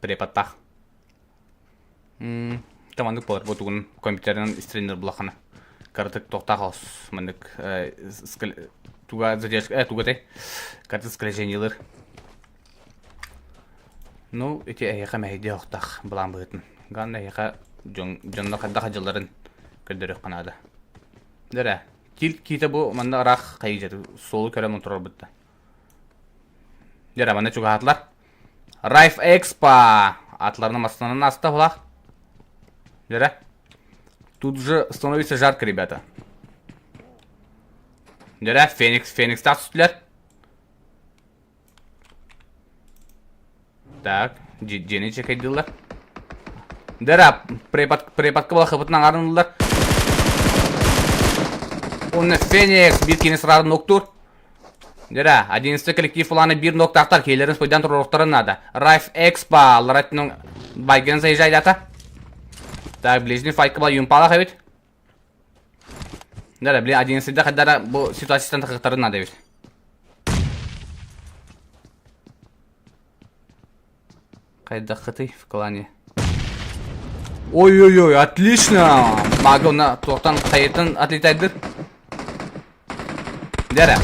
Преподтах. Таманнык болар бу тугун компьютеринэн истринер булахана. Картык тохтаах ос маннык туга задержка э туга те карты скольжениелер. Ну, ити эһиэхэ мэһэйдиэ охтах былаан быһытын. Ганна эһиэхэ дьон дьонно хайдах дьылларын көрдөрүөххэ наада. Дэрэ, Тилт киитэ бу манна ыраах хайыдьаты суолу көрөн турарбыт да. Дьэ, манна чугаһаатылар. Райф Экспо атларына мастанан аста булах. Дьэ, Тут же становится жарко, ребята. Дьэ, Феникс, Феникс түстүлэр. Так, дьиэни чекайдыыллар. Дара, препод, преподка была хабытын аҥарыныллар. Уонна Феникс биир кини сразу ноктуур. Дара, 11 коллектив планы биир ноктаахтар киһилэрин спойдан туруохтарын надо. Райф Экспо, ларатның байген заезжайдата. Так, ближний файка была юмпалах эбит. Дара, блин, 11 хайдара бу ситуацияттан тахыктарын надо эбит. Хайдаххытый в клане? Ой-ой-ой, отлично! Магона туохтан хайытын отлетайдыр. Дәрә.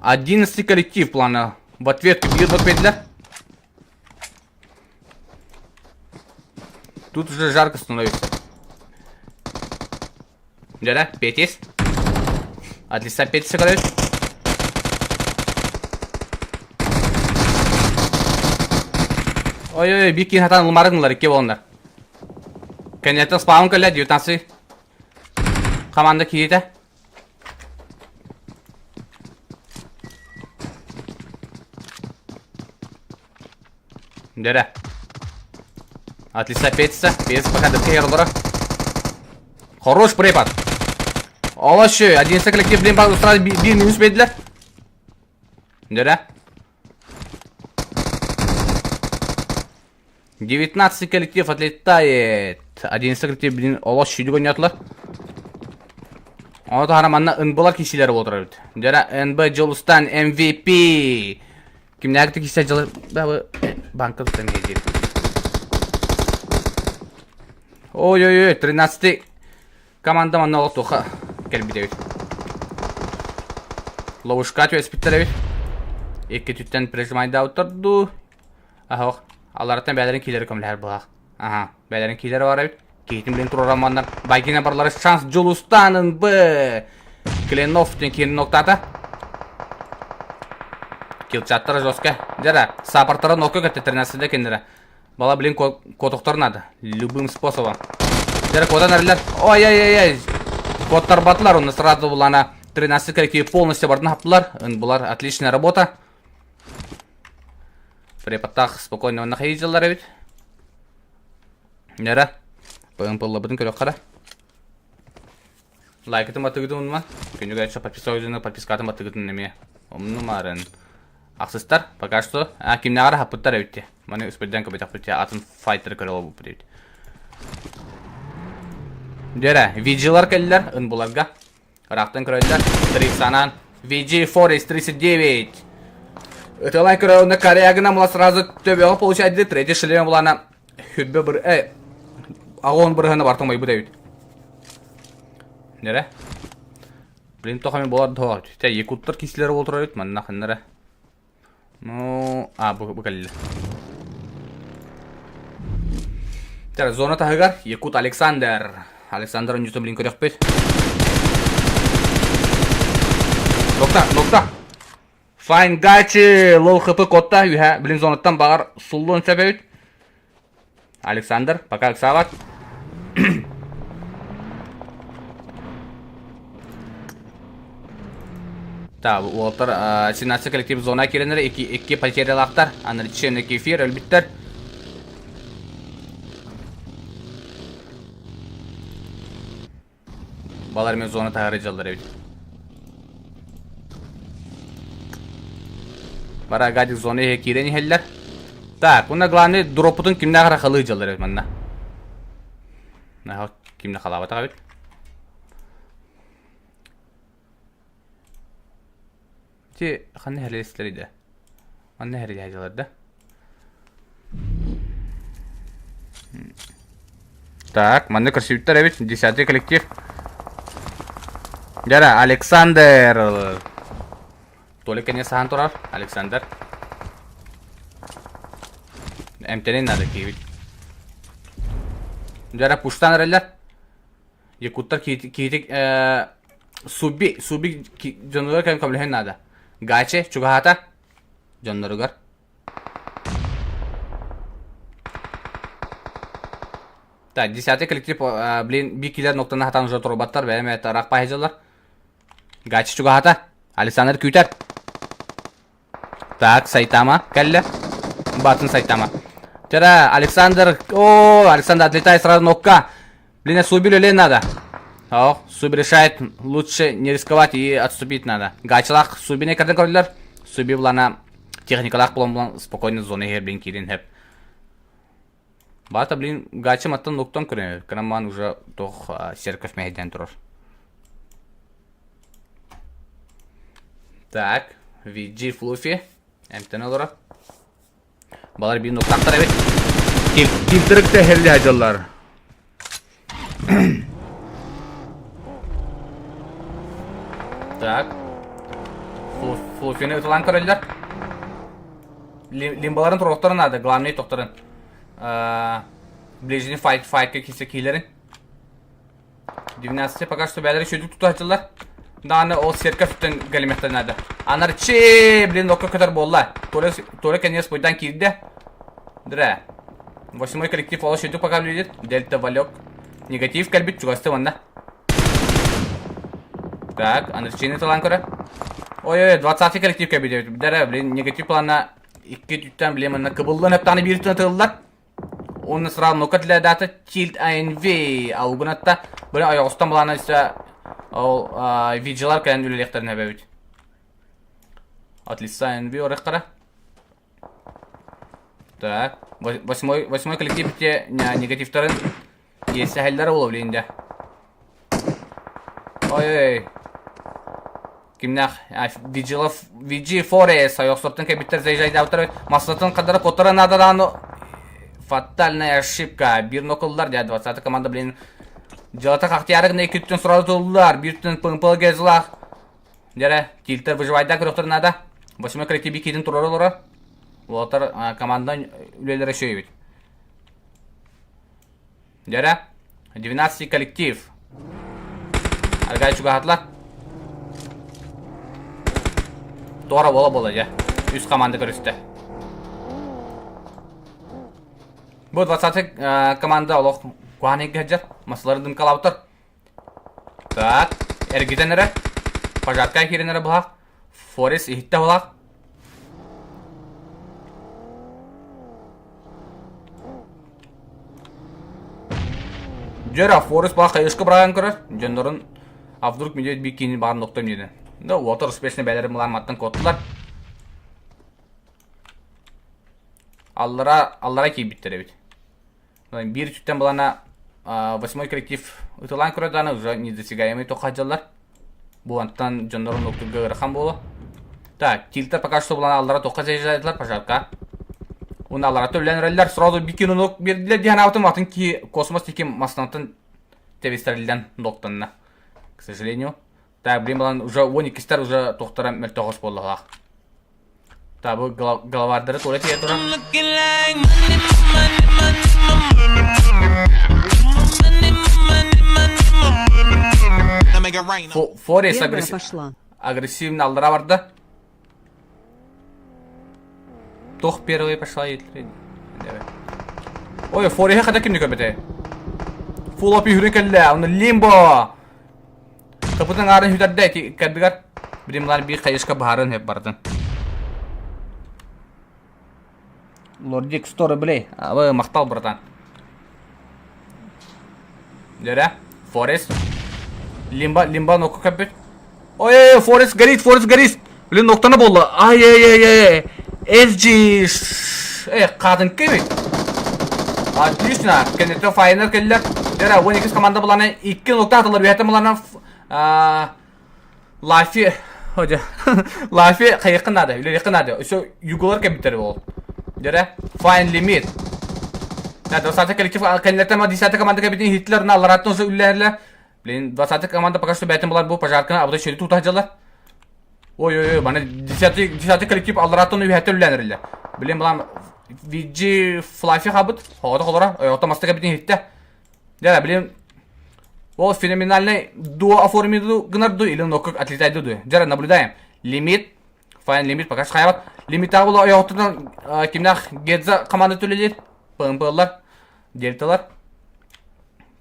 11 коллектив плана. В ответ бьют в ответ Тут уже жарко становится. Дәрә, Петис. Отлично, Петис играет. Ой-ой-ой, бик киин хатан ылмарыгынлар, икки болоннар. Кэннеттен спаун кэллэ, 19 команда киһитэ. Дэрэ. Отлично Петиса. Петис пока дырка олоро. Хорош препод. Олошы, 11 коллектив, блин, сразу бир минус бердилер. Дэрэ. 19 коллектив отлетает. 11 коллектив, блин, олос шүйдік ойнатылар. Оны тахара манна НБлар кисилер болдырар бит. Дэрэ НБ Жолустан MVP. Кимнээхти кисе дьылы бабы банка тутан иһдиир. Ой-ой-ой, 13 команда манна олох туха кэлбит эбит. Ловушка түөспүттэр эбит. Икки түттэн прижимайдаабыттар дуу. Аһох, алараттан бээлэрин киилэри көмөлөһөр былаах. Аха, бээлэрин киилэри бар эбит. Киһитин билин турар манна Байгина барлары шанс Дьулустанын Б. Кленов диэн киһини ноктаата. Килчаттара жестко. Дьара, саппортара нокка көттөттөрүнэ кинилэрэ. Бала блин котохтор надо. Любым способом. Дьара куотан эрэллэр. Ой-ой-ой-ой. Куоттарбатылар, онно сразу булана 13 коллектив полностью бардын хаптылар. Булар отличная работа. Преподтах спокойно онна хайдылар эбит. Нера, ПМП-лабытын көрөххө Лайкытын батыгытын умнума. Күнүгэр өссө подписка подпискатын батыгытын эмиэ умнумарын. Ахсыстар, пока что. А, кимнээҕэр хаппыттар эбит Маны үспүрдэн көбөтөхпүт атын файтеры көрө олбуппут эбит. Дьэрэ, виджилар кэллэр ынбуларга. Ыраахтан көрөллөр. Триксанан VG Forest 39. Ытылай көрө Корягина мула сразу төбөҕө получает третий шлем булана хүббэ бір э агон бырыһына бартын байбыт эбит. Нере? Блин, тохами болар доо. Те якуттар кисилер болтур эбит манна ханнара. Ну, а, бу, бу кэллэ. Тэр зона таһыгар Якут Александр. Александр онньутун блин көрөхпүт. Нокта, нокта. Файн Гачи, лол хп котта үһэ блин зонаттан бағар суллуон сөп эбит. Александр, пока ыксаабат. Так, уолаттар 17 коллектив зона киренер, икки, икки потерялаахтар, Анричен кефир өлбүттэр. Балар мен зона таһары дьаллар эбит. Бара гадик зона иһэ киирэн иһэллэр. Так, уна главный дроппутун кимнээх эрэ халыы дьаллар эбит манна. Наһаа кимнэ халаабатах эбит. Ти ханна иһэллэр да? Манна иһэллэр дьаллар да? Так, манна көрсүбүттэр эбит, десятый коллектив. Дьара, Александр. Толик кэннэ саһан турар, Александр. Эмтэнин надо киһибит. Дьара, пуштан эрэллэр. Якуттар киһитик Суби, Суби дьонугар кэлэн көмөлөһөн наада. Гачи, чугаһаата дьонноругар. Так, десятый коллектив, блин, бикилер ноктаны хатан уже турбаттар, бэйэм это рак пахижалар. Гачи чугаһата. Александр күүтэр. Так, Сайтама кэллэ. Батын Сайтама. Тера, Александр, о, Александр отлетает сразу нокка. Блин, Суби өлен надо. О, Суби решает, лучше не рисковать и отступить надо. Гачылах Субине кэрден көрдүлэр. Суби булана техникалаах булан булан спокойно зона иһэр блин киирин хэп. Бата, блин, гачым аттан луктан көрөн, кыраман уже тох церковь мэһэйдэн турар. Так, VG Fluffy, эмтэн олорор. Балар биир нуктаахтар эбит. Тилтирик тэһэлли дьаллар. Так. Флуфины ытылан көрөллөр. Лимбаларын туруохтарын надо, главный тохторун. Ближний файт файтка кисе киилерин. 12 пока что бээлери сүдүк тутаачылар. Дааны ол сетка сүттэн галимехтер надо. Анарчи, блин, окко көтөр буолла. Торе, Торе конец пойдан киирде. Дре. Восьмой коллектив ол сүдүк пока выглядит. Дельта Валек. Негатив кэлбит чугасты манна. Так, Анарчини талан көрө. Ой-ой, 20 коллектив кэлбит. Дре, блин, негатив плана икки түттэн, блин, манна кыбыллан өптааны биир түнэ тыллар. Уонна сразу ну-ка для дата Tilt ANV алгынатта били ойоҕостон былаана өссө ол виджелар кэлэн үлэлиэхтэрин эбэбит. От лица NV орехтара. Так, восьмой, восьмой коллектив те негативтарын иэсэһэллэр уловление. Ой-ой. Кимнээх Виджилов VG Forest ойохсортон кэлбиттэр заезжайдаабыттар массатын хадара котора надо даҕаны фатальная ошибка биир нокуллар дьэ 20 команда блин дьыалата хахтыйаары гына икки өттүн сразу туллар биир өттүн ПМП газлаах дьэрэ тильтер выживайда көрөхтөр надо восьмой коллектив киитин турар олорор уолаттар команда үлэлэрэ үчүгэй эбит Дьэрэ, 12 коллектив. Аргай чугаһатылар. Туора буола-буола дьэ. Үс команда көрүстэ. Бу 20 команда олох куһаан эйгэ сылдьар. Массаларын дымкалаабыттар. Так, эргитэн эрэ. Пожарка киирэн эрэ быһах. Форес иһиттэ булах. Дьөрө, Форес баах хайышка быраҕан көрөр. Дьоннорун а вдруг медведь бикини баарын оттон диэн. Да, уотар успешно бээлэрин мылаан маттан куоттулар. Аллара, аллара киирбиттэр эбит. Биир үтүттэн булана восьмой коллектив ытылаан көрөр дааны уже недосягаемый тоххадьаллар. Бу антан дьоннорун оттурга ыарахан буолуо. Так, тильтер пока что булан аллара тоққа заезжаетылар, пожарка. Уна аллара төлен үреллер, сразу бикин бердилер диэн аутым атын ки космос тики маснантан тебистэриллэн доктанна. К сожалению. Так, блин, балан уже он иккистер уже тохтара мөлтөҕөс буоллаҕа. Так, бу головардары туора тиийэ турар. Форест Первая агрессив... пошла. агрессивно аллара барда. Тох первый пошла Ой, Фореһи хата кимни көрбөтэ? Фул опи хүрүн кэллэ, оны лимбо! Капытын аарын хүтэрдэ ити кэрдигэр билим бир хайышка баһарын хеп бардын. Лордик 100 рублей. Абы мактал, братан. Дөрө. Форест. Лимба, лимба нокку көппүт. Ой, Форест горит, Форест горит. Блин, ноктана болла. Ай-яй-яй-яй. SG. Э, қатын кебит. Отлично. Кенете файнер келлер. Дөрө, 12 команда буланы 2 нокта атылар. Бүйәтен буланы Лафи, Ходя. Лафи хайыкын надо, үлеликин надо. Өсө юголар кебиттер бол. Дөрө, Fine Limit. Да, 20 коллектив кеннертен 10 команда кебитин Хитлер на лараттын осы үлләрле. Блин, 20 команда пока что бәтен булар бу пожарканы абда шөйді тута Ой, ой, ой, бана 10 10 коллектив аллараттын үйәтті үлләнерле. Блин, булам VG Fluffy хабыт. Хода холора, ойоқта маста кебитин хитте. Дьэ, блин, ол феноменальный дуо оформиду гынар ду или нокук отлетайды ду. Дьэ, наблюдаем. Лимит, файн лимит пока хайабат. Лимиттағы була ойоқтынан кимнах Гедза команда төлелер, ПМПлар, Дельталар.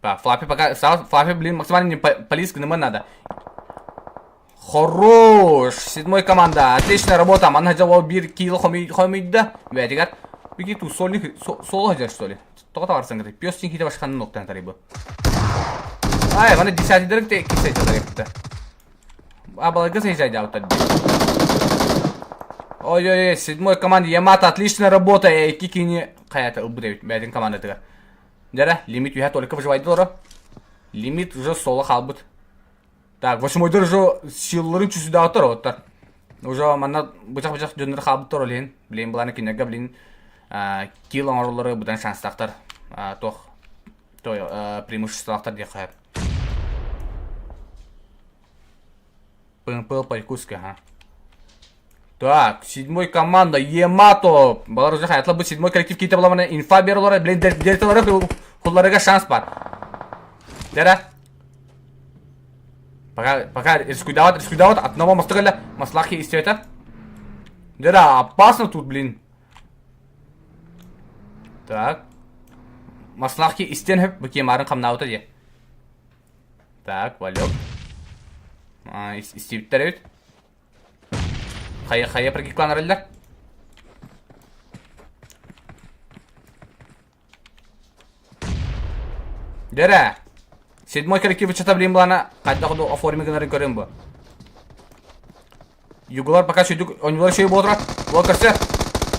Так, Флаппи пока, Флаппи, блин, максимально не полис гнм надо. Хорош! Седьмой команда. Отличная работа. Манна жауап бир килл хомийда. Бәтигар. Бики ту сольник соло хажар что ли? Тоҕо таҕарсан кытай. Пёс тиҥ башканын ноктан тарыбы. Ай, мана десятый те кисей тарыпты. А балага заезжай даута. Ой-ой-ой, седьмой команда Ямато, отличная работа. Эй, кикини каята ылбыт бәдин командатыгар. Дәрә, лимит үһә только выживайды лора. Лимит уже соло халбыт. Так, восьмойдор уже силаларын чүсүдаатар оттар. Уже манна бычах-бычах дьоннор хаалбыттар ол иһин. Блин, былааны кинилэргэ, блин, килл оҥороллоро быдан шанстаахтар. Туох той преимуществолаахтар диэххэ сөп. ПМП по-якутски, ага. Так, седьмой команда, Ямато. Балар уже хаятла бу седьмой коллектив киите буламана инфа беролора, блин, дельталары хулларыга шанс бар. Дера. Пока, пока рискуйдават, рискуйдават, одного мастыгыля, маслахи истета. Дера, опасно тут, блин. Так. Маслахи истен хөп, бу кемарын камнаута де. Так, валек. Истибиттер эбит. Хайа хайа прикикланарыллар. Дөрэ. Седьмой коллектив ычата блин булана хайдах ду оформи гынарын көрөн бу. Югулар пока шүйдүк онюлар шүй болотура. Ол көрсө.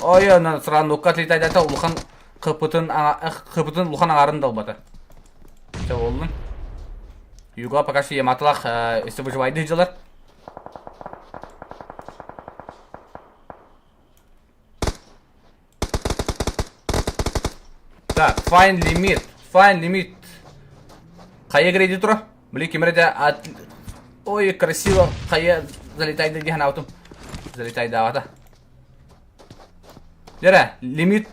Ой, ана сыран нукка отлетайдата улахан кыпытын кыпытын улахан аңарын далбата. Чэ болдун. Югла пока что яматылах өссө выживайды дьылар. Так, fine limit. Fine limit. Хайа грейди тура. Били кимре от... Ой, красиво. Хайа залетай да дихан Залетай да вата. Дера, лимит.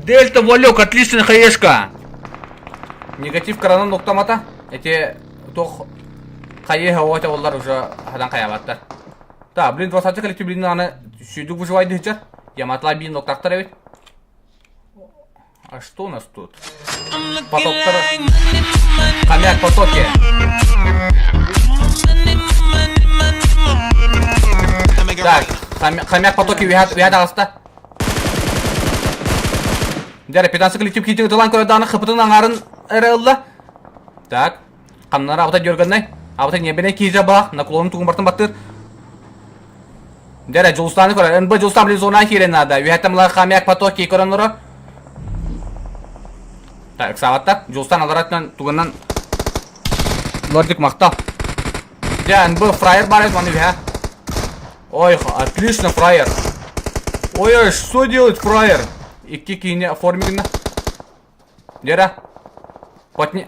Дельта Валек, отличная хаешка. Негатив коронан ноктамата. Эти тох хайы хауата олар уже хадан хаябаттар. Да, блин, 20 коллектив блин аны сүйдүк выживайды хичер. Яматла бин ноктактар эбит. А что у нас тут? Потоктар. Хомяк потоки. Так, хомяк потоки үһэ таҕыста. Дәрі, 15 коллектив киитин ытылан көрөдааны хыпытын аңарын эрэ ылла. Так, хамнара абыта дергеннай. Абыта небене киизэ баах, наклонун тугун бартын баттыр. Дьэ Дьулустааны көрөр. НБ Дьулустаан блин зона киирэн наада. Үһэттэн мыла хомяк потоки көрөн олорор. Так, ыксаабаттар. Дьулустан аларатынан тугунан Лордик махтал. Дьэ, НБ фраер бар эт, маны үһэ. Ой, отлично, фраер. Ой, ой, что делает фраер? Икки киини оформигна. Дера. Потни...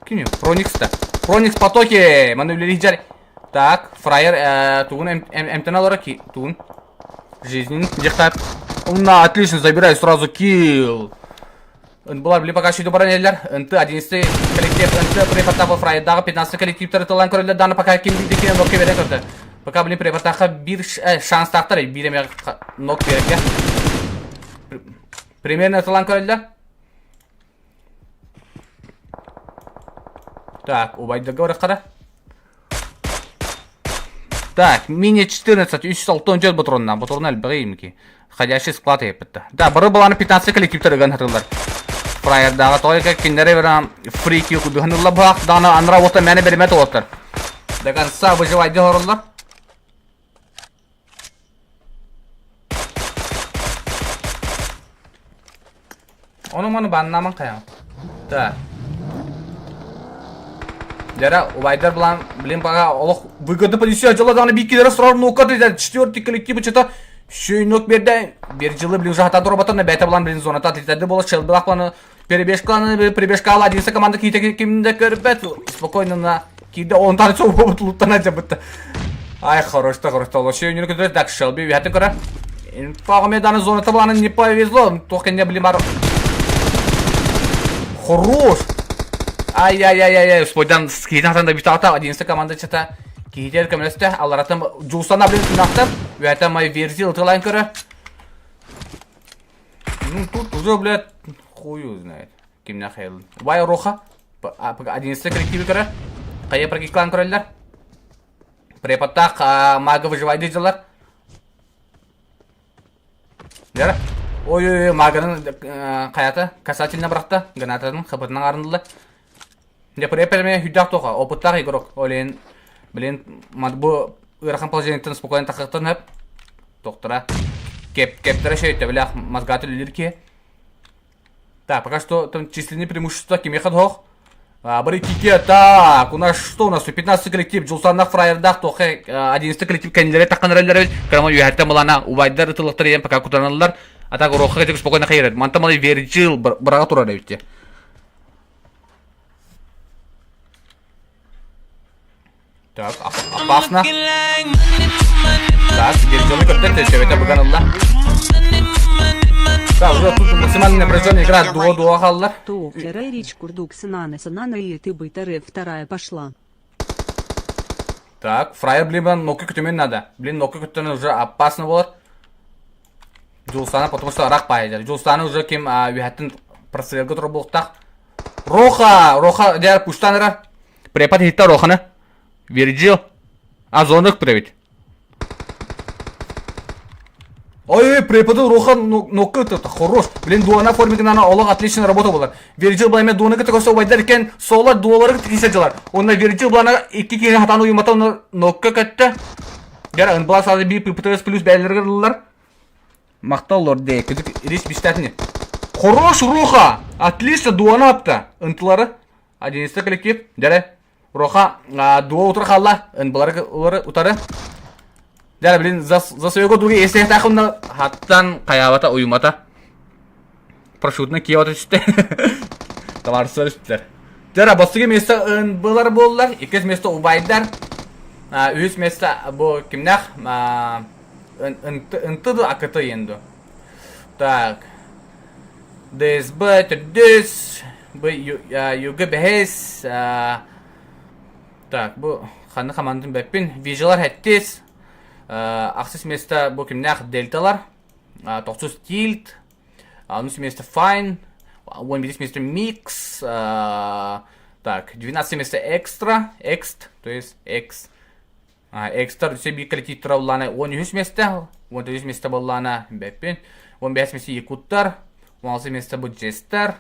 Кими? Проникс-то. Проникс потоки! Маны үлелейджер. Так, фраер э, тугун эмтен алара ки тугун. Жизнен дехтап. На, отлично, забирай сразу килл. Была били пока шүйді баран еллер. НТ 11 коллектив НТ препортағы фраердағы 15 коллективтері тылан көрілді. Даны пока ким дикені нокке бере көрді. Пока блин препортаға бір шанс тақтыр. Bir еме нок берекке. Примерно тылан көрілді. Так, убайдырга барыахтара. Так, мини 14, 364 патронна. Патрон элбэҕи имики. Ходящий склад еппитта. Да, бары баланы 15 коллективтер ыган хатылар. Фраердааҕа только кинилэри бара фрики кудуһанылла баах даҕаны анара уота мээнэ беримэт уоттар. До конца выживать хороллар. Ону маны баннаман хайаҥ. Да. Дьэрэ, убайдар булан, блин, пока олох выгодно подесет дьыла даҕаны биир сорор нука ты четвертый коллектив что-то шөйнөк берде бер жылы блин уже хата дороботон бэйте булан блин зоната отлетеді бола шелбылах планы перебежканы перебежка ала одиннадцать команда киите кимде көрбөт спокойно на киирде онтан соҕубут луттана дьабытта ай хорошто хорошто ол шөйнү көтөр так шелби үһэтин көрөр инфаҕа даны зоната буланы не повезло туох кэннэ блин бар хорош ай-яй-яй-яй спойдан киһитин хатан да бүтаата одиннадцать команда чата киһитер көмөлөстө аллараттан жуустана блин тунахтар үһэтэ май верзил ытылаан көрөр Ну, тут уже, блядь, хую знает. Кимнээх хайылын. Убай Роха, 11 коллективы көрөр. Хайа практикалаан көрөллөр. Преподтаах мага выживайды дьылар. Дера. Ой-ой-ой, маганын хайата касательно бырахта. Гранататын хапытынан арындылар. Дьэ, преподами хүддээх туоха, опыттаах игрок. Олен, блин, бу ыарахан положениеттан спокойно тахыктан хөп. Доктора. Кеп, кептера шөйтө, билэх, мозгаты үлелир ки. Так, пока что там численные преимущества кимиэхэ да Бары кике, так, у нас что у нас? 15 коллектив, Жулсаннах фраердах, тохе, 11 коллектив кэннилэри таххан эрэллэр эбит. Кырама үөһэттэн былаана убайдар ытылыктар иэн пока кутаналлар. А так Рохха кэтик спокойно хайырар. Манта малый Верджил быраға турар эбит. Так, опасно. Так, Верджилы көптөр төбөтө быган ылла. Так, уже тут максимально напряженная игра дуо-дуо хааллар. Туохера речь курдук сынаны сынаны и ты бытары вторая пошла. Так, фраер, блин, ноки күтүмөн надо. Блин, ноки күттөн уже опасно болар. Дьулустаана потому что рак баайдар. Дьулустаана уже ким үһэттин прострелга турар буолуохтаах. Роха! Роха дьэ пуштан эрэ. Препод иһиттэ Роханы. Вирджил. А зонык привет. Ой, преподу Роха нокка ытыта. Хорош. Блин, дуана формигнана олох отличная работа была. Вирджил былайме дуаны кытта көрсө убайдар екен солар дуалары кисе дьылар. Онна Вирджил былана икки киһи хатан уйумата онна нокка көттө. Дьэ, ынбыла саады биир ППТС плюс бээлэригэр ыллар. Махтал лорде, күдүк рис бистэтини. Хорош Руха! Отлично, дуана апта. Ынтылары. Одиннадцатый коллектив. Дьэ, Роха дуа утары хаалла. Ынбылары утары. Дьэ, блин, за, за своего друга, если хаттан хаттан хайаабата уйумата. Парашютна киевата түстэ. Товарыстар түстүлэр. Дьэ, бастакы место ынбылар буоллар, иккис место убайдар, үһүс место бу кимнээх ынты ду акт енду. Так. ДСБ төрдүс, бу ЮГ бэһис, так, бу ханна хамандын бэппин, Вижалар хэттис, ахсыс место бу кимнээх Дельталар, тохсус Тильт, онус место Fine, 11 место Mix, так, 12 место Экстра, Экст, то есть Экс, Экстра өссө биир коллектив буллаана 13 место, 14 место буоллаана бэппин, 15 место Якуттар, 16 место бу Джестер,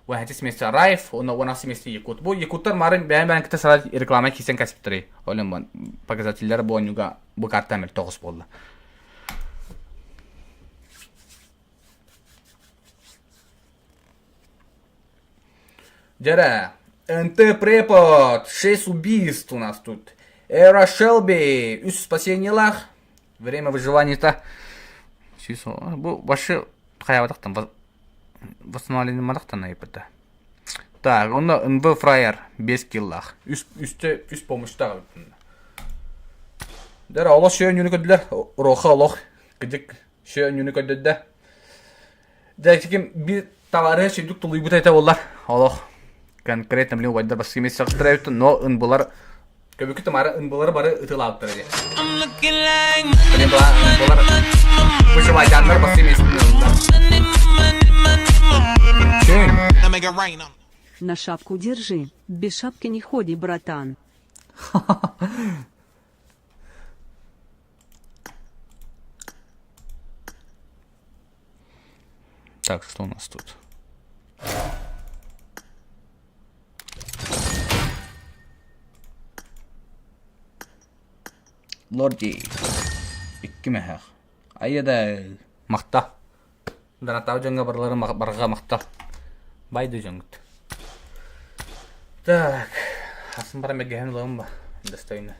17 место Райф, уонна 16 место Якут. Бу Якуттар марын бэйэн-бэйэн кытта сара реклама киирсэн кэспиттэрий. Ол показателлэр бу оонньууга бу карта мөлтөх буолла. Дьэрэ, НТ Препод, шесть убийств у нас тут. Эра Шелби, үс спасениелаах. Время выживания-то бу вообще хайабатахтан восстановление айыппыта. Так, онно НВ Фраер 5 киллаах. Үс үстэ үс помощьтаах эбит. Дэр олох шөөнньүнү көрдүлэр. Роха олох кыдьык шөөнньүнү көрдөрдө. Дьэ ким биир табаарыһа сүрдүк тулуйбута этэ буоллар олох конкретно блин убайдар бастакы месяцтара эбит но ынбылар көбүкү тымары ынбылары бары ытылаабыттар эти. Блин ынбылар выживайданнар бастакы месяцтары На шапку держи, без шапки не ходи, братан. Так, что у нас тут? Лорди. Икки мөһөх. Айда махта. Донаттаабыт дьоҥҥо барыларын барҕа махта. Байды дьоҥҥут. Так, асын баран бэргэһэн ылабын ба. Достойно.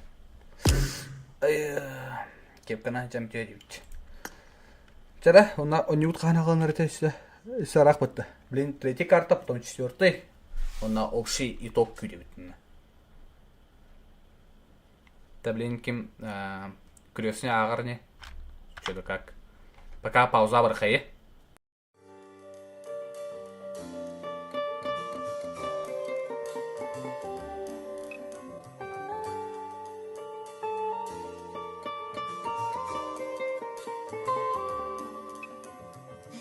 Кепкана дьэм түө Чара, уна онньубут хаһан аҕаланар этэ өссө өссө араах бытта. Блин, третий карта, потом четвертый. Онна общий итог күүтэбит. Да блин, ким крестный ааҕар не? Что-то как. Пока пауза бархайы.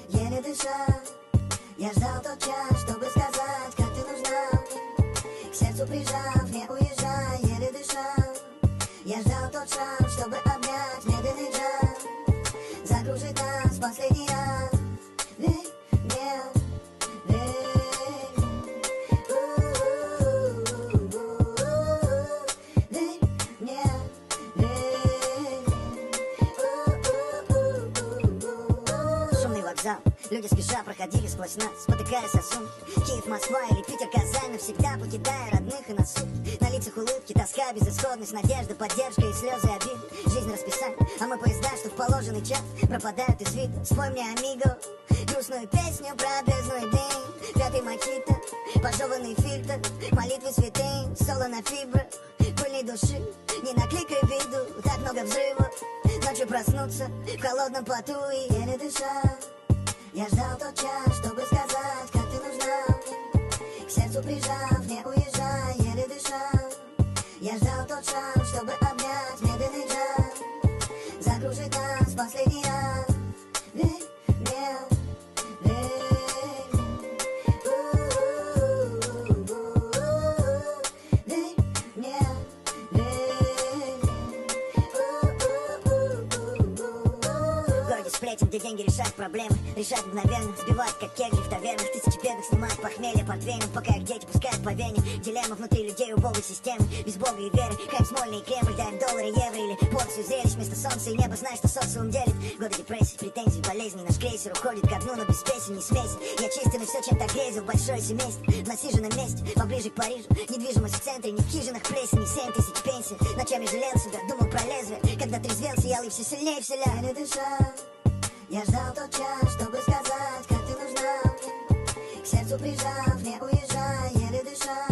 Еле дыша, я ждал тот час, чтобы сказать, как ты нужна мне. К сердцу прижав, не уезжай, еле дыша. Я ждал тот шанс, чтобы обнять медленный джаз. Закружит нас последний раз. Верь мне, верь мне. У-у-у-у-у. Верь мне, верь мне. У-у-у-у-у. Шумный вокзал, люди спеша проходили сквозь нас, спотыкаясь о сумки. Киев, Москва или Питер, Казань, навсегда покидая родных и на сутки. На лицах улыбки, тоска, безысходность, надежда, поддержка и слезы обиды. Жизнь расписание, а мы поезда, что в положенный час пропадают из вида. Спой мне, амиго, грустную песню про отвязной день. Пятый мохито, пожеванный фильтр, молитвы святые, соло на фибрах, пыльной души. Не накликай виду, так много взрывов. Ночью проснуться в холодном поту и еле дыша. Я ждал тот час, чтобы сказать, как ты нужна мне. К сердцу прижав, не уезжай, еле дыша. Я ждал тот шанс, чтобы обнять медленный джаз. Закружит нас последний раз. Верь мне, верь мне. У-у-у-у-у. Верь мне, верь мне. У-у-у-у-у. В городе сплетен, где деньги решают проблемы, решают мгновенно, сбивают как кегли в тавернах, тысячи бедных снимают похмелье портвейном, пока их дети пускают по вене. Дилемма внутри людей убогой системы, без бога и веры, хайп Смольный и Кремль, дай им доллары, евро или порцию зрелищ вместо солнца и неба, знаешь, что социум делит. Годы депрессии, претензий, болезней, наш крейсер уходит ко дну, но без песен, не смейся. Я чистен и все, чем так грезил, большое семейство, в насиженном месте, поближе к Парижу, недвижимость в центре, не в хижинах плесени, 7000 пенсий. Ночами жалел себя, думал про лезвие, когда трезвел, сиял и все сильнее вселял. Еле дыша, я ждал тот час, чтобы сказать, как ты нужна мне. К сердцу прижав, не уезжай, еле дыша.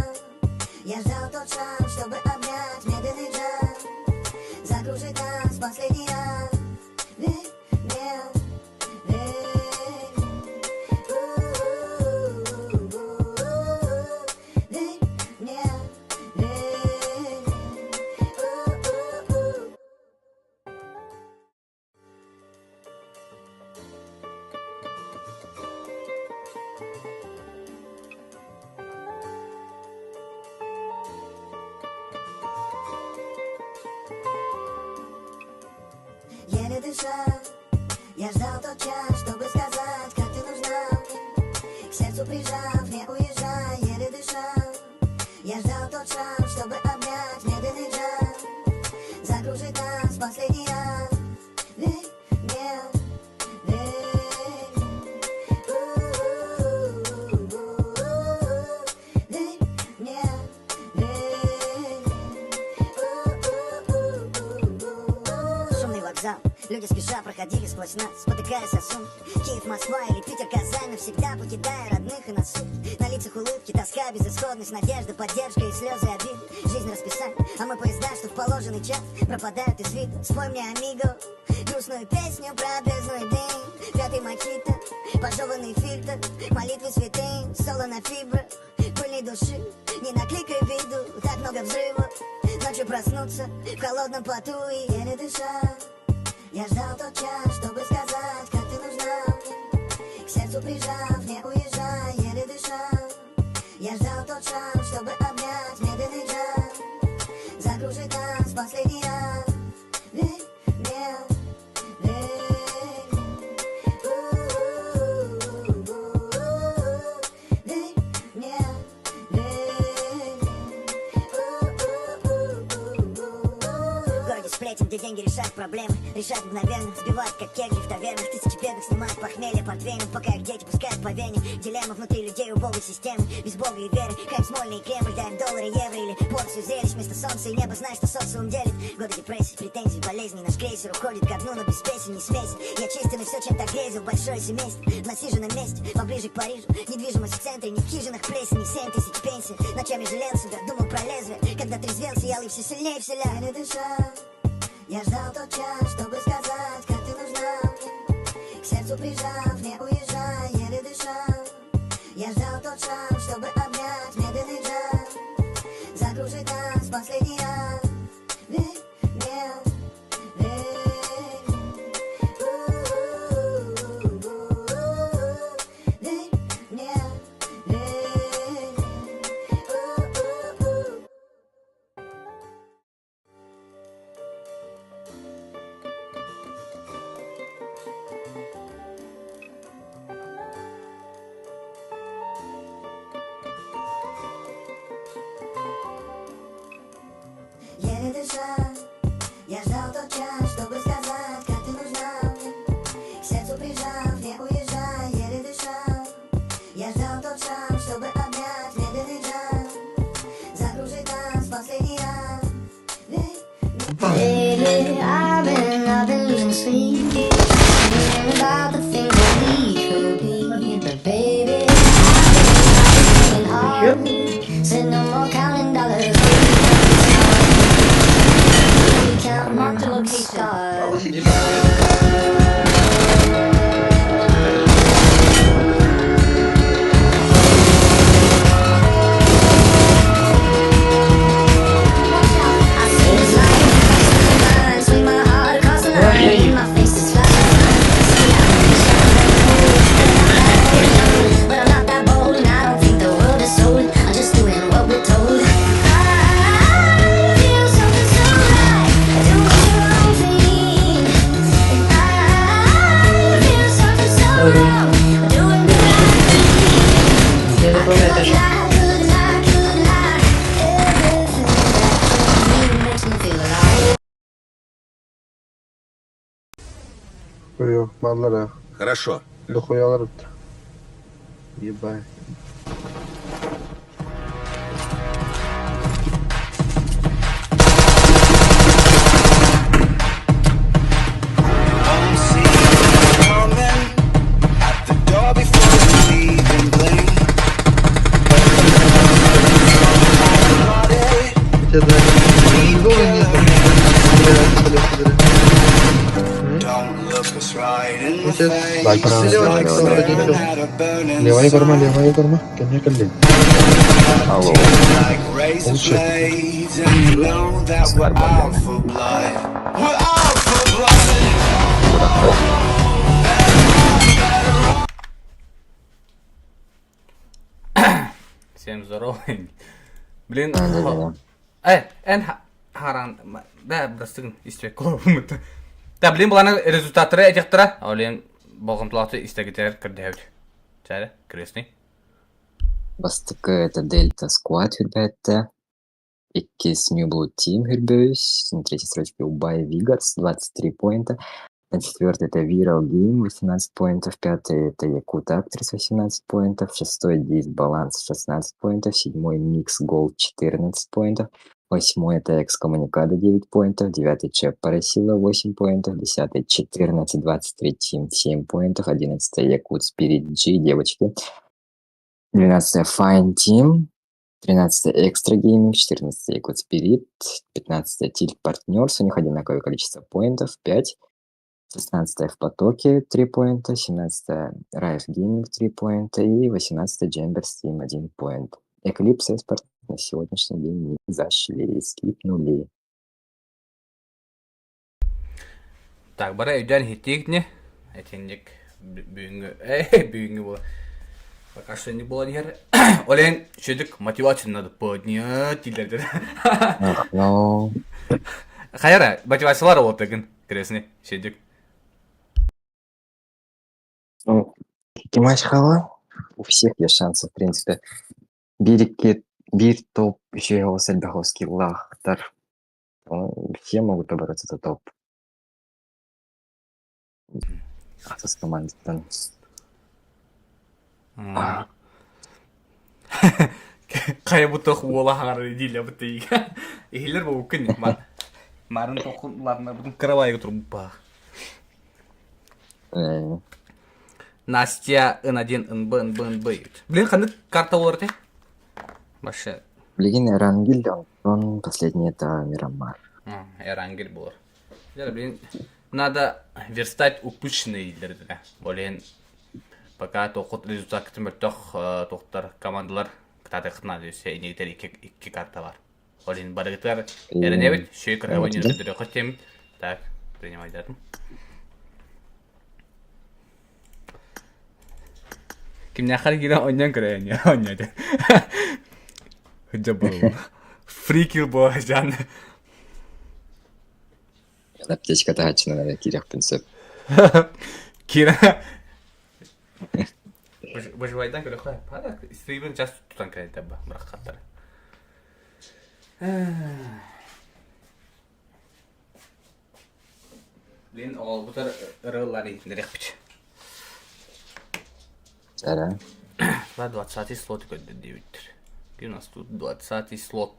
Я ждал тот шанс, чтобы обнять медленный джаз. Закружит нас последний раз. Верь мне, верь мне. У-у-у-у-у. Верь мне, верь мне. У-у-у. Еле дыша, я ждал тот час, чтобы сказать, как ты нужна мне. К сердцу прижав, не уезжай, еле дыша. Я ждал тот шанс, чтобы обнять медленный джаз. Закружит нас последний раз. Верь мне, верь мне. У-у-у-у-у. Верь Люди спеша проходили сквозь нас, спотыкаясь о сумки. Киев, Москва или Питер, Казань, навсегда покидая родных и на сутки. На лицах улыбки, тоска, безысходность, надежда, поддержка и слезы обиды. Жизнь расписание, а мы поезда, что в положенный час пропадают из виду. Спой мне, амиго, грустную песню про обрезной дым. Пятый мохито, пожеванный фильтр, молитвы святым, соло на фибрах, пыльной души. Не накликай виду, так много взрывов. Ночью проснуться в холодном поту и еле дыша. Я ждал тот час, чтобы сказать, как ты нужна мне. К сердцу прижав, не уезжай, еле дыша. Я ждал тот шанс, чтобы обнять медленный джаз. Закружить нас последний раз. Верь мне, верь мне. У-у-у-у-у. Верь мне, верь мне. У-у-у-у-у. В городе сплетен, где деньги решают проблемы, решают мгновенно, сбивают как кегли в тавернах, тысячи бедных снимают похмелье портвейном, пока их дети пускают по вене. Дилемма внутри людей убогой системы, без бога и веры, хайп Смольный и Кремль, дай им доллары, евро или порцию зрелищ вместо солнца и неба, знаешь, что социум делит. Годы депрессии, претензий, болезней, наш крейсер уходит ко дну, но без песен, не смеси. Я честен и все, чем так грезил, большое семейство, в насиженном месте, поближе к Парижу, недвижимость в центре, не в хижинах плесени, 7000 пенсий. Ночами жалел себя, думал про лезвие, когда трезвел, сиял и все сильнее вселял. Еле дыша, я ждал тот час, чтобы сказать, как ты нужна мне. К сердцу прижав, не уезжай, еле дыша. Я ждал тот шанс, чтобы обнять медленный джаз. Закружить нас последний раз. Верь мне, верь мне. У-у-у-у-у. Верь мне, верь мне. У-у-у. Еле дыша, я ждал тот час, чтобы сказать, как ты нужна мне. К сердцу прижав, не уезжай, еле дыша. Я ждал тот шанс, чтобы обнять медленный джаз. Закружить нас последний раз. Верь Baby, I've been losing sleep, dreaming about the things that we could be. But baby, I've been working hard. Said no more counting dollars. We counting Marked a location. stars. I see this light across the line, swing my heart across the line. My face is flying. But I'm not that bold, and I don't think the world is sold. I'm just doing what we're told. I feel something so right, doing the wrong thing. And I feel something so wrong, doing the right thing. I could lie, could lie, could lie. Everything that you makes me feel alive. Yok, mallar ha. Хорошо. Дохуялар. Ебать. Won't see you coming at the door before you even blink. Хотя да, зоны нет. Блядь, блядь, блядь. Don't look us right in the Вот это face. Дай право, Like право, staring право. at a burning Левай корма, sun. левай корма. Кем кем Алло. Like razor Лучше. blades, and you know that we're out for blood. We're out for blood. Всем здорово. Блин, Да-да-да. Эн харан, да, бырастыгын истек колобумут. Да, блин, буланы результаттары этиэхтэрэ. Олен болҕомтолоохтук истэргитигэр көрдөһөбүт. Чэ, крестный. Бастакы это Дельта Squad сүүрбэттэ. Иккис New Blue Team сүүрбэ үс. На третьей строчке Убай Вигарс 23 поинта. На четвертой это Viral Game 18 поинтов. Пятый это Якут Актрис 18 поинтов. Шестой Дисбаланс 16 поинтов. Седьмой Mix Gold 14 поинтов. Восьмой это Экскоммуникада 9 поинтов, девятый Чеп Парасила 8 поинтов, десятый 14-23 Team 7 поинтов, одиннадцатый Якут Spirit G девочки, двенадцатое Fine Team, тринадцатое Extra Gaming, четырнадцатое Якут Spirit, пятнадцатое Tilt Partners, у них одинаковое количество поинтов, 5, 16 в потоке 3 поинта, 17 Rife Gaming 3 поинта и 18 Jambers Team 1 поинт. Eclipse Esport на сегодняшний день не зашли, скипнули. Так, бары өйдөөн иһиттиикни. Этинник бүгүҥҥү э бүгүҥҥү була пока что не буолан иһэр. Ол иһин үчүгүйдүк мотивацию надо поднять дииллэр. Ах, ну... Хайара, мотивациялар олотыгын, интересный, үчүгүйдүк. Ну, матч хала. У всех есть шансы, в принципе. Биир икки биир топ үчүгэй оҕус элбэх скиллаахтар. Все могут побороться за топ. Ахсыс командаттан. Хайа бутах уола хаҥар дииллэ бутыйга. Иһиллэр бууккун марын тохун ларна бутун кыравайга турбуппа. Настя ын-один ынб ынб ынб. Блин, ханнык карта болар те? Вообще. Билигин Эрангель, онтон последний это Мирамар. Эрангель болар. Блин, надо верстать упущенные дииллэр Блин, пока тоқут результат мөлтөх тохтар командалар кытаатыхтына өссө инигитер икки, икки карта бар. Олин барыгытыгар эрэнэбит, шүй кырабын өрөдөрө темит. Так, принимайдатым. Кимнээхэр киирэн онньон көрөйөн онньоду. Хыдьа буолла. Фрикил буола жан. Аптечка таһааччынан эрэ киириэхпин сөп. Киирэн Выживайдан көрөххө. Стримин час тутан кэлэлтэ быраххаттар. Блин, оҕолбутар ырыалар иһитиннэриэхпит. Эрэ. Да, 20 слот көрдө диэбиттэр. У нас тут 20 слот.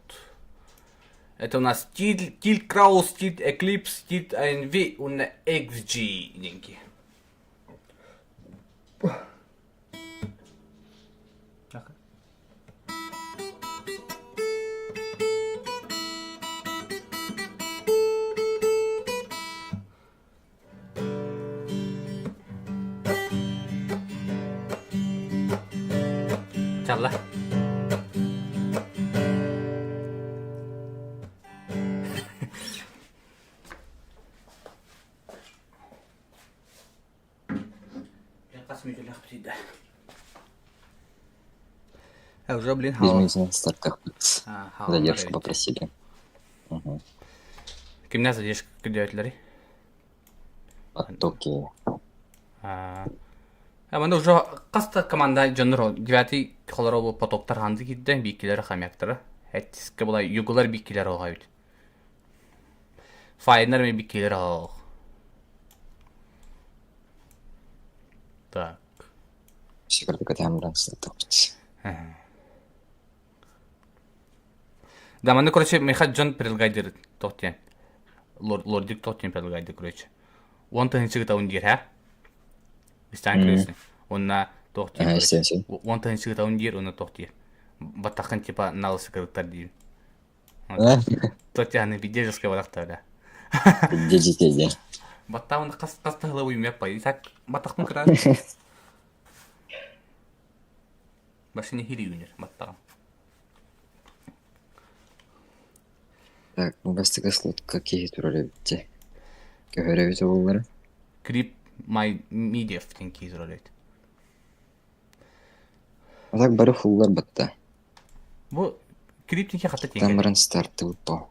Это у нас Тильт, Тильт Краус, Тильт Эклипс, Тильт АНВ, уонна XG диэнки. Чалла. Хас мүтүлэх бүтүйдэ. Уже, блин, Без стартах задержку попросили. Угу. Кимнэ задержка көрдөөтүлэрий? Потоки. А манна уже хас да команда дьоннор девятый холоро бу потоктар ханды киирдэ бииккилэр хомяктара. Эттискэ була югулар бииккилэр оҕойбут. Файнар ми бииккилэр оҕо. Так. Да, манна, короче, миэхэ дьон предлагайдыр туох диэн. Лордик туох диэн предлагайдыр, короче. Уон тыһыынча гытабын диир, һэ? Истээн көрөсүн. Уонна туох диир, короче. Уон тыһыынча гытабын диир, уонна туох диир. Баттаххын типа налысы кырыттар диир. Татьяна Видежеская барахтара. Видежеская. Баттаабын хас хас таһыла уйумяппай. Так баттахтын кыра. Башыны хири үүнэр баттаҕым. Так, бастакы слотка киһи турар эбит Көһөр эбит буоллара. Крип My Media диэн киһи турар эбит. А так бары фуллар батта. Бу криптики хата Там баран стартыбыт по.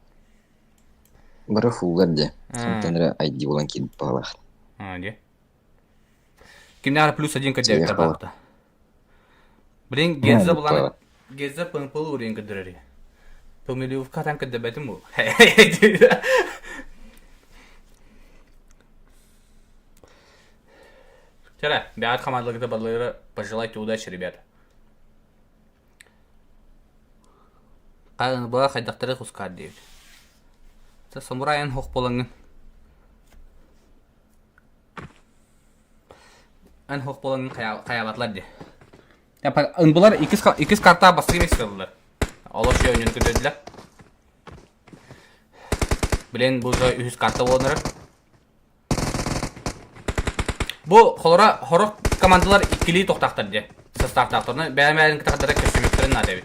Бары фуллар де. Сонтан эрэ ID булан киирбит баҕалаах. А, де. Кимнээҕэр плюс один көрдөөбүттэр баҕата. Блин, Геза булан Геза ПНПЛ уруйун көрдөрөр. Помилевка там көрдөбөтүм бу. Вчера бэҕэт хамаандаларга барыларыгар пожелайте удачи, ребята. Быа хайдахтары хускаар диэбит. Самурай эн хох буолаҥҥын. Эн хох буолаҥҥын хайаабатылар дии. Ынбылар иккис, иккис картаа бастакы миэстэ ыллылар. Олох үчүгэй ойньону көрдөрдүлэр. Билин бу үһүс карта буолан Бу холоро хорох командалар иккилии тохтаахтар дии. Составтаахтарына бэйэ-бэйэлэрин кытары көрсүмүттэрин наада эбит.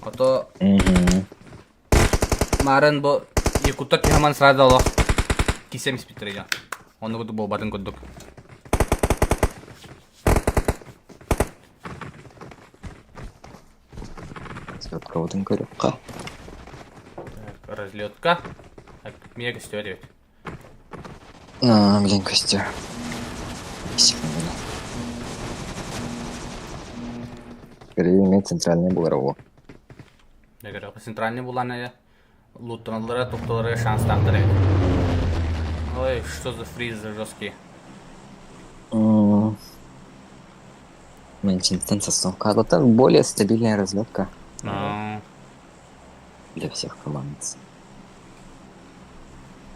Ото Марын бу якуттар түһэман сразу олох кисем испиттэр дьон. Онну курдук буолбатын курдук. Разлеткабытын көрүөххэ. Так, разлетка. Так, мия көстүбэт эбит. А, блин, костер. Секунду. Скорее центральный буолар Центральный булан луттаналлара тукталара шанстаахтар эбит. Ой, что за фризы жесткие. Манчестер сосновка. Это более стабильная разведка. Для всех команд.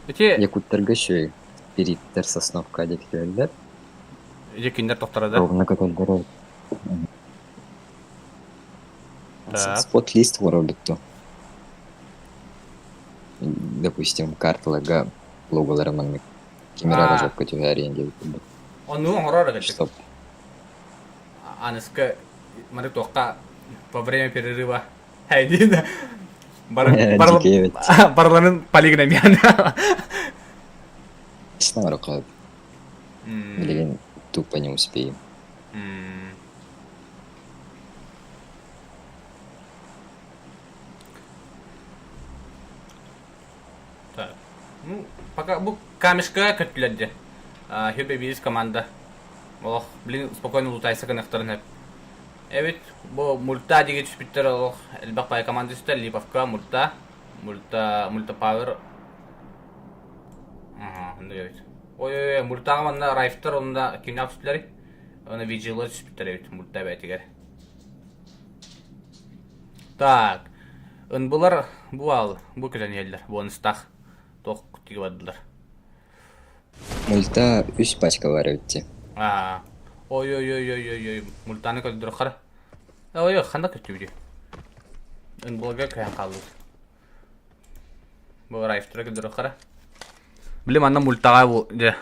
Эти... Якуттарга еще периттер сосновка диэки Эти киндер тохторо да? Ровно көтөллөр. Спот-лист оҥоробут Допустим, карталарга логолара маннык ким эрэ разрабка түһээриэн диэбит курдук. Оннугу оҥорор эбит. Чтоб Аныска маны туохха во время перерыва Хайдин Дикий барыларын полигономиан. Честно говоря, билигин тупо не успеем. Так. Ну, пока бу камешка көттүлэр дии. Хюбе биис команда. Олох, блин, спокойно лутайса гынахтарын эп. Эбит, бу мульта диги түспүттэр олох элбэх пай команда түстэр, Липовка, мульта, мульта, мульта пауэр. Ага, оннук эбит. Ой-ой-ой, мультаҕа манна райфтар онно кимнээх түстүлэрий? Оны виджилар түспүттэр эбит мульта эбээтигэр. Так, ынбылар бу ал, бу кэлэн иһэллэр, бонустаах туох тиги бардылар. Мульта үс пачка бар эбит Аа, ой-ой-ой-ой-ой, мультаны көрдөрөххөр. Ой, ханна көстүбүтүй? Ынбылга көһөн хаалбыт. Бу райфтара көрдөрөххөр. Били манна мультаҕа бу дьэ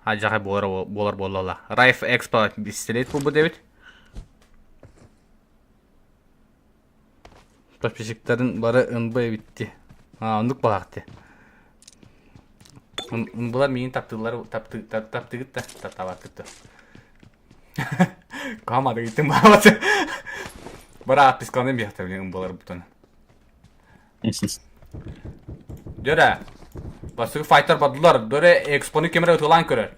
адьаҕай буолар буолар буолла. Райф Экспо пистолет булбут эбит. Подписчиктарын бары ынба эбитти. А, оннук балаахты. Ынбылар миигин таптыыллар таптыгыт да таптаабаккыт да. Каамады иттим баабаты. Бара отписканы биэхтэ билин ынбылар бутан. Дөрө. Бастакы файтер бардылар. Дөрө экспоны кемере ытылаан көрөр.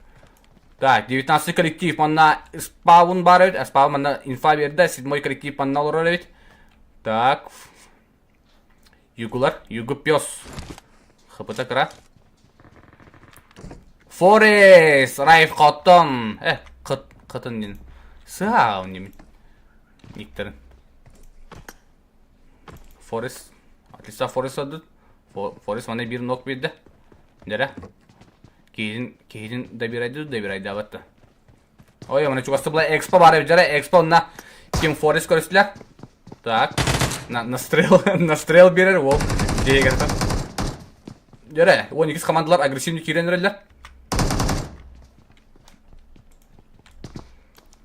Так, 19 коллектив манна спаун бар эбит. Спаун манна инфа берді. Седьмой коллектив манна олорор эбит. Так. Югулар. Югу пес. ХПТ кыра. Форест! Райф Коттон. Э, кыт, кытын дин. Сыа немин. Никтерин. Форест. Отлично, Форест одут. Форест мана бир нок берді. Нере? Киһитин, киһитин добирайды, добирайдаабат да. Ой, мана чугасты була экспо бар эбит дьара, экспо онна ким Форест көрүстүлэр. Так, на, настрел, настрел берер, ол дегертен. Дьэрэ, 12 командалар агрессивный киирэн эрэллэр.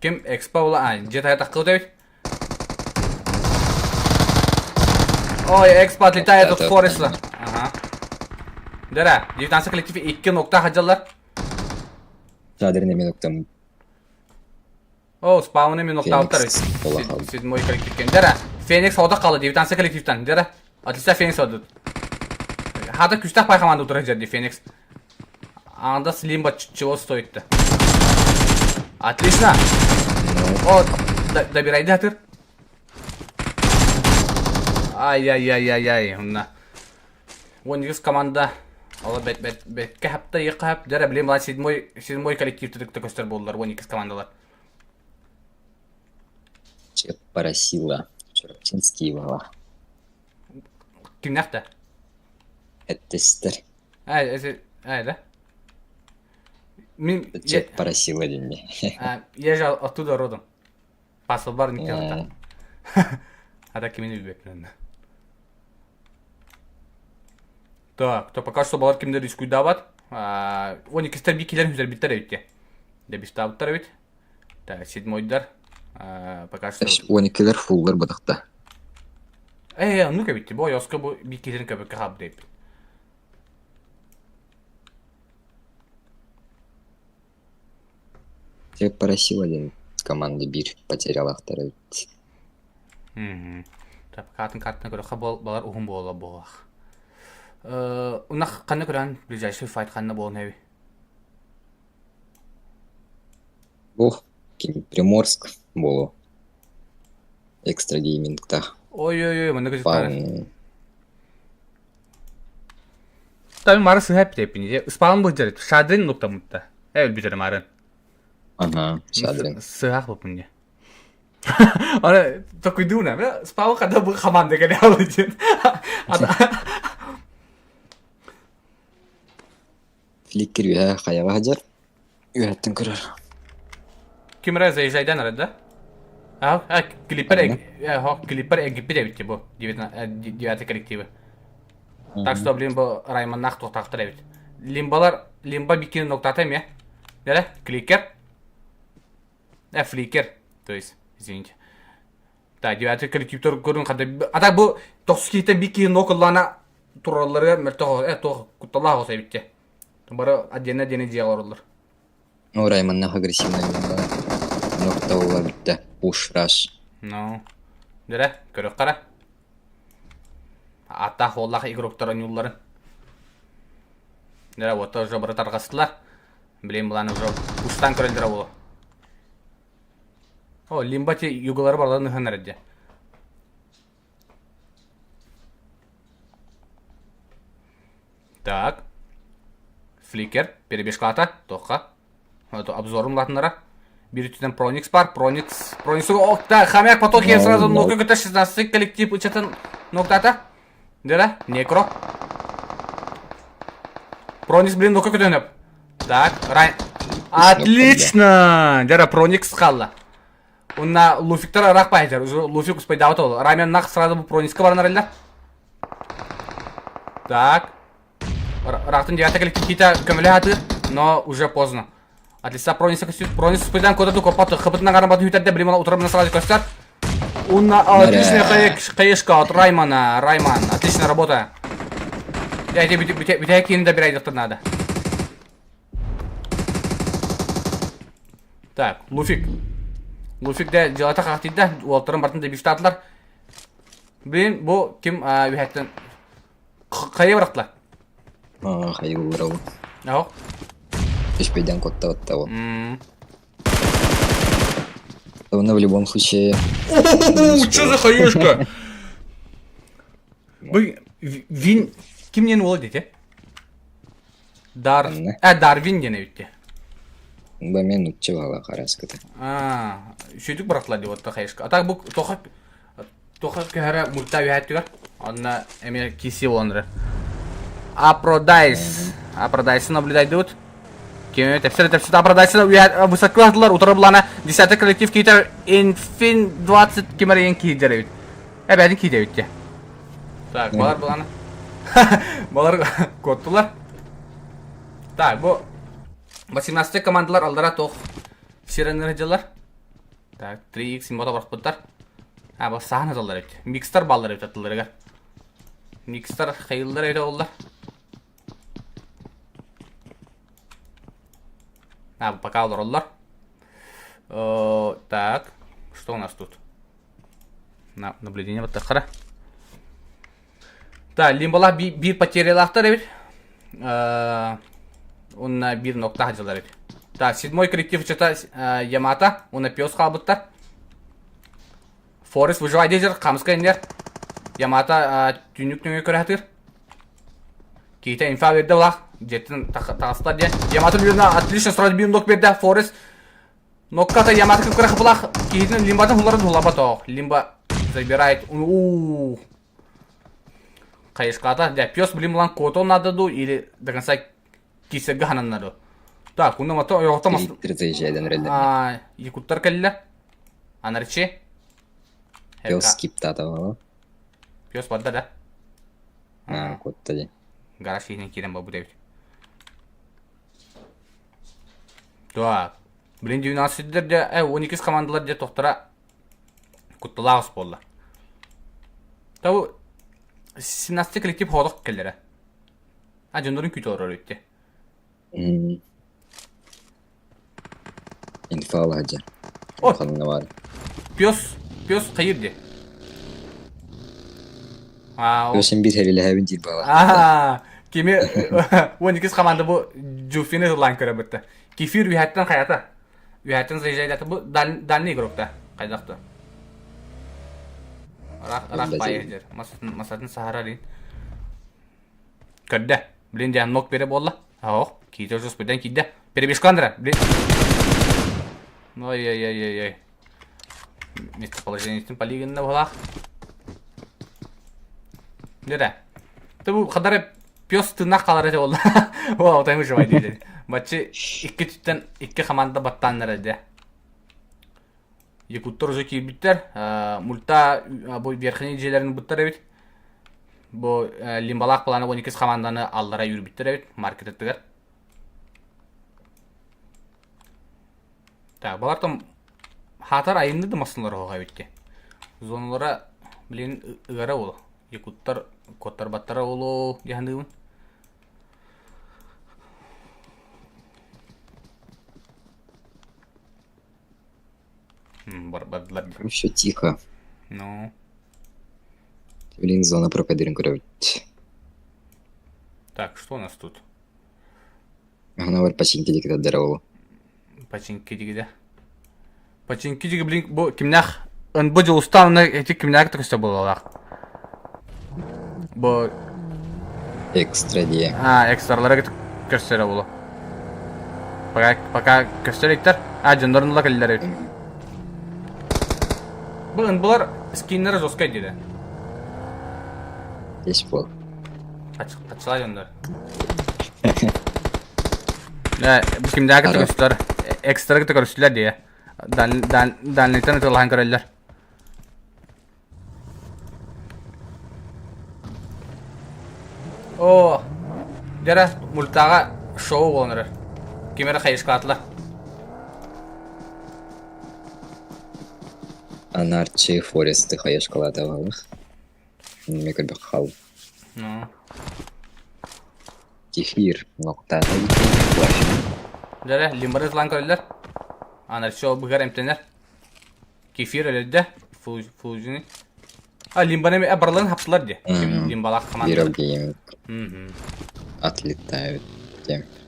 Ким экспо була, а, дьиэ таһа таххыбыт эбит. Ой, экспо отлетает от Фореста. Ага. Дара, 19 коллектив 2 нокта хаджаллар. Саадырын эми ноктам. О, спауны мен ноктаабыттар. Седьмой коллектив Дара, Феникс ода қалды, 19 коллективтан. Дара, отлично Феникс одут. Хата күстах пай команда утырар жерди Феникс. Анда Слимба чего стоит-то? Отлично! О, добирай датыр. Ай-яй-яй-яй-яй, мына. 12 команда. Ола бет бет бетке хапта екі хап. Дәрі білем ла седьмой седьмой коллектив түдікті көстер болдылар 12 командалар. Чеп поросила. Чурапчинский бала. Кимнээх да? Эттестер. А, это, а, да? Мин, я, Чек просила деньги. а, я же оттуда родом. Пасылбар никогда. А так кимини билбэппин. Так, то пока что балар кимдер рискуйдаабат. Он иккистер би килер хүзэрбиттер эбит. Дебистаабыттар эбит. Так, седьмойдар. Пока что... 12-лер фуллар бадахта. Э, оннук эбит. Бу ойоска бу би килерин көбөккө хаабыт эбит. Тебя просил один команда бир потерял эбит. Так, катын картына көрөхө балар уһун буола буолах. Унах ханна көрөн ближайший файт ханна буолан эби? Ох, ким Приморск болу. Экстра геймингта. Ой-ой-ой, манна көтүктары. Таби мары сыһа эппитеппин. Ыспаан быһдьар. Шадрин нуктамытта. Э өлбүтэр марын. Ага, Шадрин. Сыһах буппун дии. Аны токуйдууна, бля, спал когда бы команда кэлэ диэн. Фликкер үһэ хайаҕа сылдьар. Үһэттэн көрөр. Ким эрэ заезжайдан эрэ да? А, а, клиппер, клиппер эгиппит эбит бу, девятый коллективы. Так что, блин, бу Райманнах туохтаахтар эбит. Лимбалар, лимба бикини ноктата эмиэ. Нere? Кликер. Э, фликер, то есть, извините. Так, девятый коллективтер көрүн хада. А так бу тохсус киһиттэн биир киһи нокуллаана туралларыгар мөлтөх э туох кутталаах оҕус эбит Бары отдельно-отдельно дьиэҕэ олороллор. Ну, Райманнах агрессивный Ноктаулар бүттэ. Пуш, раш. Ну, дөрө, көрөх қара. Аттаах уоллаах игроктар ойнуулларын. Дөрө, вот уже бары тарҕастылар. Блин, булан уже устан көрөллөрө буолуо. О, лимба ти югалары бараларын ыһан эрэ Так. Фликер, перебежката, тоха. Это обзорум латынара. Бир үтүнэн Проникс бар, Проникс, Проникс, о, да, хомяк потоки сразу ногу көтө 16 коллектив ычатын ноктата. Дера, некро. Проникс, блин, ногу көтөнөп. Так, рай. Отлично! Дера, Проникс қалла. Уна Луфиктар арах пайдер. Луфик успайдабыт ол. Рамен нах сразу бу Проникска баран арылла. Так. Рахтын девятый коллектив кита көмөлө хатыр, но уже поздно. Отлично, Прониса көстүт. Пронис успайдан кода копаты. Хыбытынан карабаты хүтәрдә блин, утырып сразу көстөр. Уна отличная хаешка от Раймана. Райман, отличная работа. Я тебе бүтәкин да бирәйдектер надо. Так, Луфик. Луфик да дьыалата хахтыйда, уолтарын бартын да биштаатылар. Блин, бу ким үһәттен хайа бырахтылар? Аа, хайа уурабын. Аho. Үспейден коттабатта ол. Ну, в любом случае... Что за хаешка? Бу Вин кимнен ол дете? Дар... Э, Дарвин диэн эбитти. Ба мен нучча бала хараскыта. Аа, үчүгдүк бырахтылар деп отта хаешка. А так бу тоха тоха көһөрө мульта үһәттүгэр. Онно эмиэ киси болан Апродайс. Апродайсы наблюдайдыбыт. Кеме тепсер тепсер Апродайсы высоко атылар утары булана десятый коллектив киитер Инфин 20 кимер ең киидер эбит. Эбәдин кииде эбит Так, балар булана. Балар коттулар. Так, бу 18 командалар алдара тоқ сиренер дьылар. Так, 3x имбата барахпыттар. А, бу саһан аталлар эбит. Микстар баллар эбит аттыларыгар. Микстар хайыллар эбит оллар. А, пока олороллар. Так, что у нас тут? На наблюдение вот тахара. Так, лимбала биир потерялаахтар эбит. Уонна биир ноктаах дьылар эбит. Так, седьмой коллектив чата Ямата, уонна пес хаалбыттар. Форест выживай дезер, хамска иннер. Ямата түнүк нөҥүө көрө Киһитэ инфа берде улах, дьиэттэн таҕыстар диэн. Ямата билинэ отлично сразу биир нок берде Форест. Нокката Ямата көрө хапылах, киһитин лимбатын хуларын хулаба тоох. Лимба забирает. У-у-у. Хайышката, дьэ, пес блин булан куотуон наада дуу или до конца киисэргэ хананна дуу? Так, уна мото ойоҕото мас... Заезжайдан эрэллэр. А, якуттар кэллэ. Анарчи. Пес скиптата Пес барда да? А, куотта дии. Гараж иһинэн киирэн барбыт эбит. Так. Блин, 12 дьэ, э, 12 командалар дьэ тохтора кутталаах буолла. Табы 17 коллектив хоодох кэллэрэ. А дьоннорун күүтэ олорор эбитти. Инфа алаһа Ой! Ханна бар. Пес, пес хайыр ди. А, Песин бир хэрилэһэбин диир баҕалаах. Аа, кими 12 команда бу Джуфины ыллаан көрөбүттэ. Кефир үһэттэн хайата. Үһэттэн заезжайдата бу дальний игрокта. Хайдахта. Рах рах байыр. Масатын саһарар Көрдө. Блин, дьэ, нок бере буолла. Ох, киитэ уже киирдэ. Перебежкандра, блин. Ой-ой-ой-ой-ой. Местоположениетин полигонна буолаах. Дөрэ. Ты бу хадары пес тыынах қалар ете болла. О, отай выживай дейді. Бачы икки түттен икки команда баттааннар эде. Якуттар уже киирбиттэр. Мульта бу верхний дьиэлэрин буттар эбит. Бу Лимбалаах плана 12 команданы аллара үүрбүттэр эбит маркетыттыгар. Так, балар там хаатар айынны да массыналар оҕо эбит Зоналара, блин, ыгара ол. Якуттар коттарбаттара олоо диһаныыбын. Бардылар. Все тихо. Ну. Блин, зона пропадырын көрөбүт. Так, что у нас тут? Ана бар починки диэки тардара ол. Починки диги Починки диги, блин, бу кимнэх ынбы дьулустаан эти кимнээх көстө буолалаах. Бу Экстра дии. А, экстралары көрсөрө буолуо. Пока, пока көстөр иттер. А, дьоннорун ыла кэллэр эбит. Бу ынбылар скиннері жесткай диде. Есть пол. Ачыла дьоннор. Э, бу кимдээки көрүстүлэр. Экстра көрүстүлэр дии. Дальныйтан ытылаһан көрөллөр. Оо, дьэрэ, мультаҕа шоу буолан эрэр. Ким эрэ хайыскаатылар. Анарчи Форесты хайышкалаатабалых. Мне көрбөх хал. Ну. Кефир ноктаата Дьэрэ, лимбары ылан көрөллөр. Анарчи ол быгар эмтэнэр. Кефир өлөрдө. Фузини. А, лимбаны э, барыларын хаптылар дии. Лимбалаах команда. Hero Game отлетают.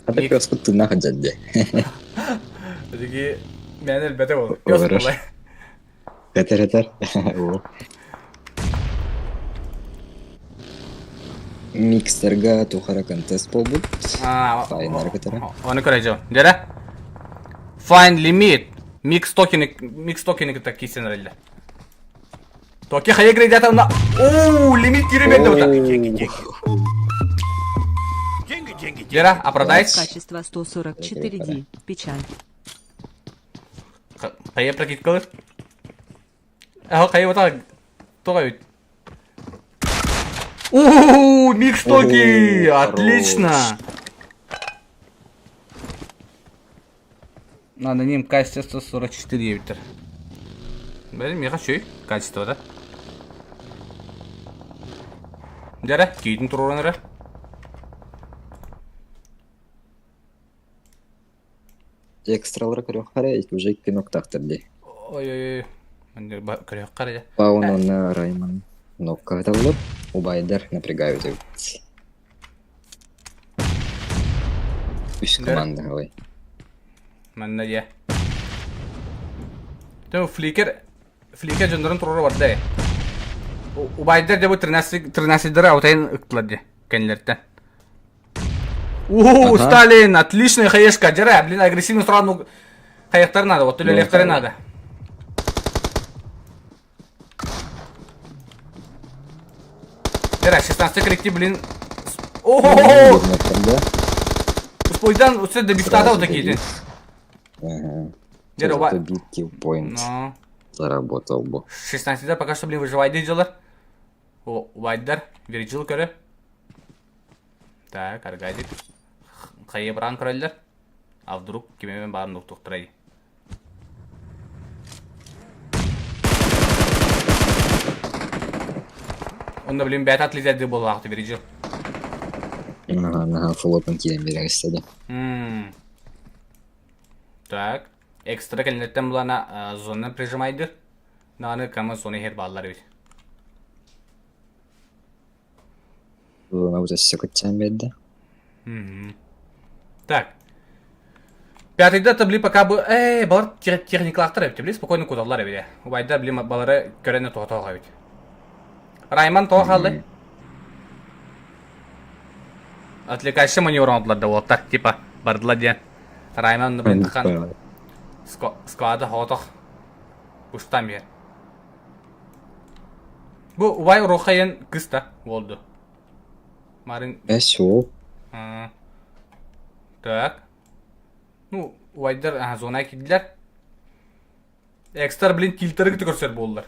А ты пес тына хаджат де. Диги мен элбете бол. Пес болай. Этер этер. Микстерга тухара контест болбут. Файнар көтөрө. Оны көрөжө. Дere. Find limit. Микс токени микс токени кытта кийсен эрэллэр. Токи хайа грейдата на Оу, лимит кире берди бута. Деньги, деньги. Деньги, деньги, деньги. Лера, оправдайся. Качество 144D. Печаль. Хайа прокидкалыр. Аха хайа бута тоҕо эбит. Уу, микс токи! Отлично! Аноним качество 144 диэбиттэр. Бэри миэхэ үчүгэй качествота. Дьэрэ, киитин туруоран эрэ. Экстралара көрүөххэ эрэ, уже икки ноктаахтар дии. Ой-ой-ой. Көрүөххэ эрэ. Паун уонна Раймон нокка ыталлар, убайдар напрягают эбит. Үс команда ой. Манна дьэ. Тө фликер фликер дьоннорун туруора барда ээ. Убайдар дьэ бу 13 13 аутайын ыктылар дьэ кэннилэриттэн. Уу, Сталин, отличная хаешка, дьэрэ, блин, агрессивную страну хайахтары надо, вот үлэлиэхтэрэ надо. Дера, 16 коллектив, блин. О-хо-хо! Успойдан, усе добивтата вот такие. Ага. Дера, ва... Бит kill point. Но. Заработал бы. 16 пока что, блин, выживай делар. Убайдар, Вирджил көрө. Так, Аргадик. Хайы баран көрөллөр. А вдруг кимемен баарын уктуктурай. Онно блин бэйэтэ отлетать буоллаахты Вирджил. Ага, ага, фуллотун киирэн биэрэр истэди. Так. Экстра кэлинэттэн булана зона прижимайдыр. Нааны кама зона иһэр бааллар эбит. Зона уже все кытчаан биэрдэ. Так. Пятыйда табли пока бы... Эй, балар техникалаахтар эбит, били спокойно куталлар эбит. Убайда били балары көрөнө тоҕотоох эбит. Райман тоҕо хааллай? Отвлекающий маневр оҥордулар да уолаттар, типа бардылар диэн. Райман блин хан склада хоотох устан биэр. Бу убай урохайын кыс да уолду. Марын... Эс уол. Так. Ну, убайдар зона киирдилэр. Экстар, блин, тильтеры көрсөр буоллар.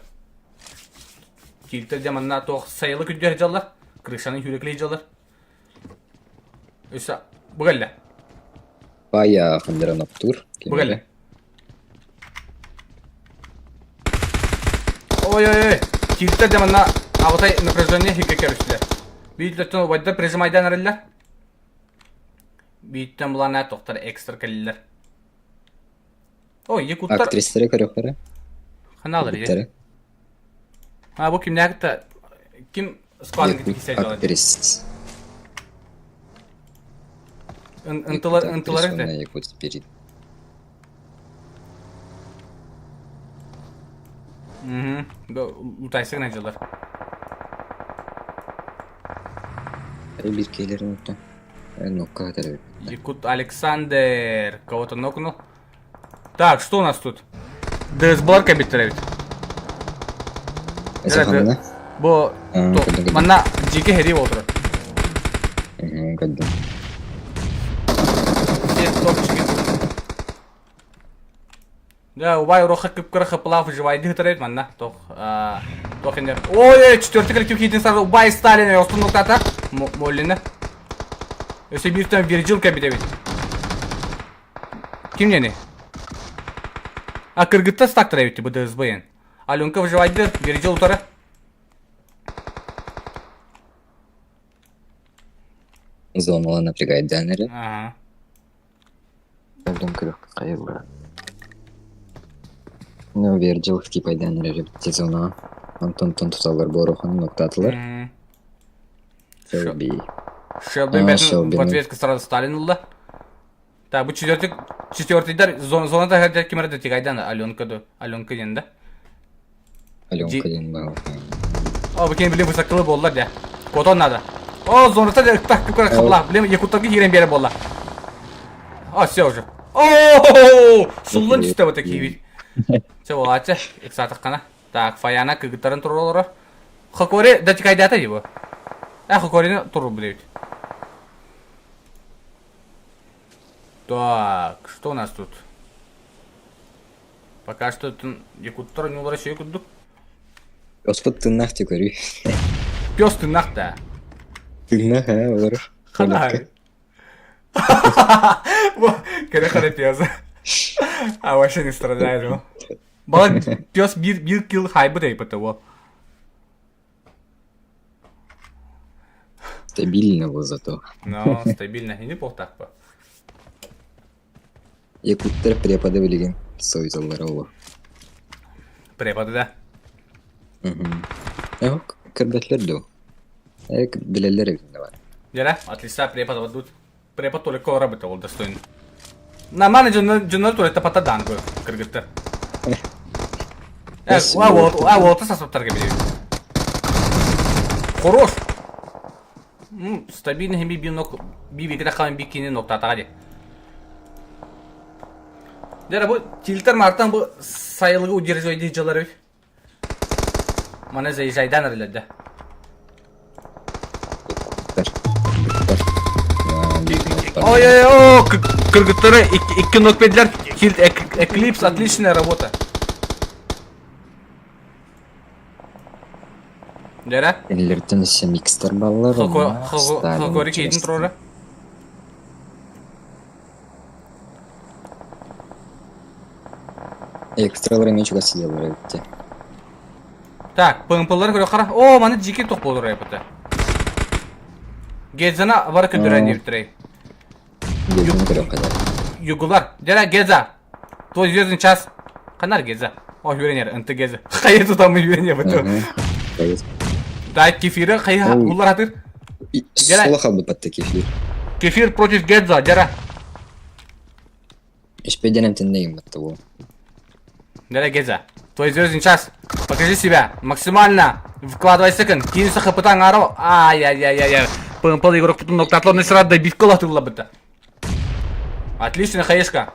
Тильтер дьэ манна туох сайылы күрдьэр дьаллар, крышаны хүрекли дьаллар. Өссө бу кэллэ. Пая хандыран оптур. Бу кэллэ. Ой-ой-ой, тильтер дьэ манна аҕытай напряжение хикке көрүстүлэр. Биир убайдар прижимайдан эрэллэр. Бииртэн булан тохтор экстра кэллилэр. Ой, якуттар... Актристеры көрөхтөрө. Ханалар е. А, бу кимнээхта ким складын кисер Актрис. Ынтылар ынтылар это. Якут Спирит. Угу. Утайсыгын дьылар. Бир келерин утта. Нокка Якут Александр. Кого-то нокнул. Так, что у нас тут? ДСБлар кэбиттэр эбит. Бу манна дьике херии болтура. Көрдүм. Да, убай уроха кып-кыра хыпылаах выживайды ыытар эбит манна. Тох, тох инде. Ой, четвертый коллектив киитин сразу убай Сталин остун нуктата. Моллина. Өсө бииртэн Вирджилл кэбит эбит. Ким диэни? А кыргыттар стактар эбит БДСБ Аленка выживайды, Вирджилл утары. Зонула напрягает Данери. Ага. Көрдүм көрөх хайылла. Ну, Вирджилл скипайдан эрэ зона. Онтон тон туталлар буорухан ноктаатылар. Шелби. Шелби бэтин в ответку сразу Сталин ылла. Так, бу четвертый четвертыйдар зона зоната хотя ким эрэ тигайдан Аленка ду Аленка диэн да. Аленка диэн баар. О, бу кини били высокалы буоллар дэ. Куотон надо. О, зоната так күкөр хабла. Блин, якуттарга киирэн биэрэ буолла. А, все уже. О, суллан түстэ вот такие ведь. Все, буолааччы, ыксаатаххана. Так, Фаяна кыргыттарын туролоро. Хокори да тикайдата его. Э, Хокорини туру блядь. Так, что у нас тут? Пока что якуттар ньуулара шөй курдук. Оспут тыннах ти көрүй. Пес тыннах да. Тыннах, а, олар. Ханай. Кэрэ хара пес. А вообще не страдает, ну. Балар пес бир бир килл хайбыт эйпэт его. Стабильно был зато. Но стабильно. И неплохо так по. Якуттар преподы билигин сойталлар оло. Преподы, да? Э, көрбөтлөр ду. Э, билелер эбит бар. Дьэ, отлично, препод дут. Препод только работа ол достоин. Нормально дьоннор туалетта патадан кыргыттар. Э, а вот сасыптарга билебит. Хорош. Ну, стабильно хеми би нок би бикре хаан би кини ноктатаға де. Дьэ, бу тилтер мартан бу сайылыгы удерживать дьылар бит. Маны заезжайдан эрэлэр да. Ой-ой-ой, кыргыттары икки ног педлер. Хилт Эклипс, отличная работа. Дера? Кинилэртэн өссө микстер баллар, онно Сталин Хокори кейдин турара. Экстралар эмиэ чугас сидиэллэр эбит Так, ПМПлары көрө хара. О, маны жики тох болор эбит. Гезана бар көтөрөн диэбиттэрэй. Гезаны көрө хара. Югулар. Дера Геза. Твой звездный час. Канар Геза. О, юренер, ынты Геза. Хайы тутамы юренер быты. Так, кефиры хайы улар атыр. Сула халбы патта кефир. Кефир против Геза, дера. Испеденем теннейм батта бу. Дера Геза. Твой звездный час. Покажи себя. Максимально. Вкладывай секунд. Кинься хапытан аро. Ай-яй-яй-яй. ПМП игрок потом ноктатлон сразу добивка латыла быта. Отлично, хаешка.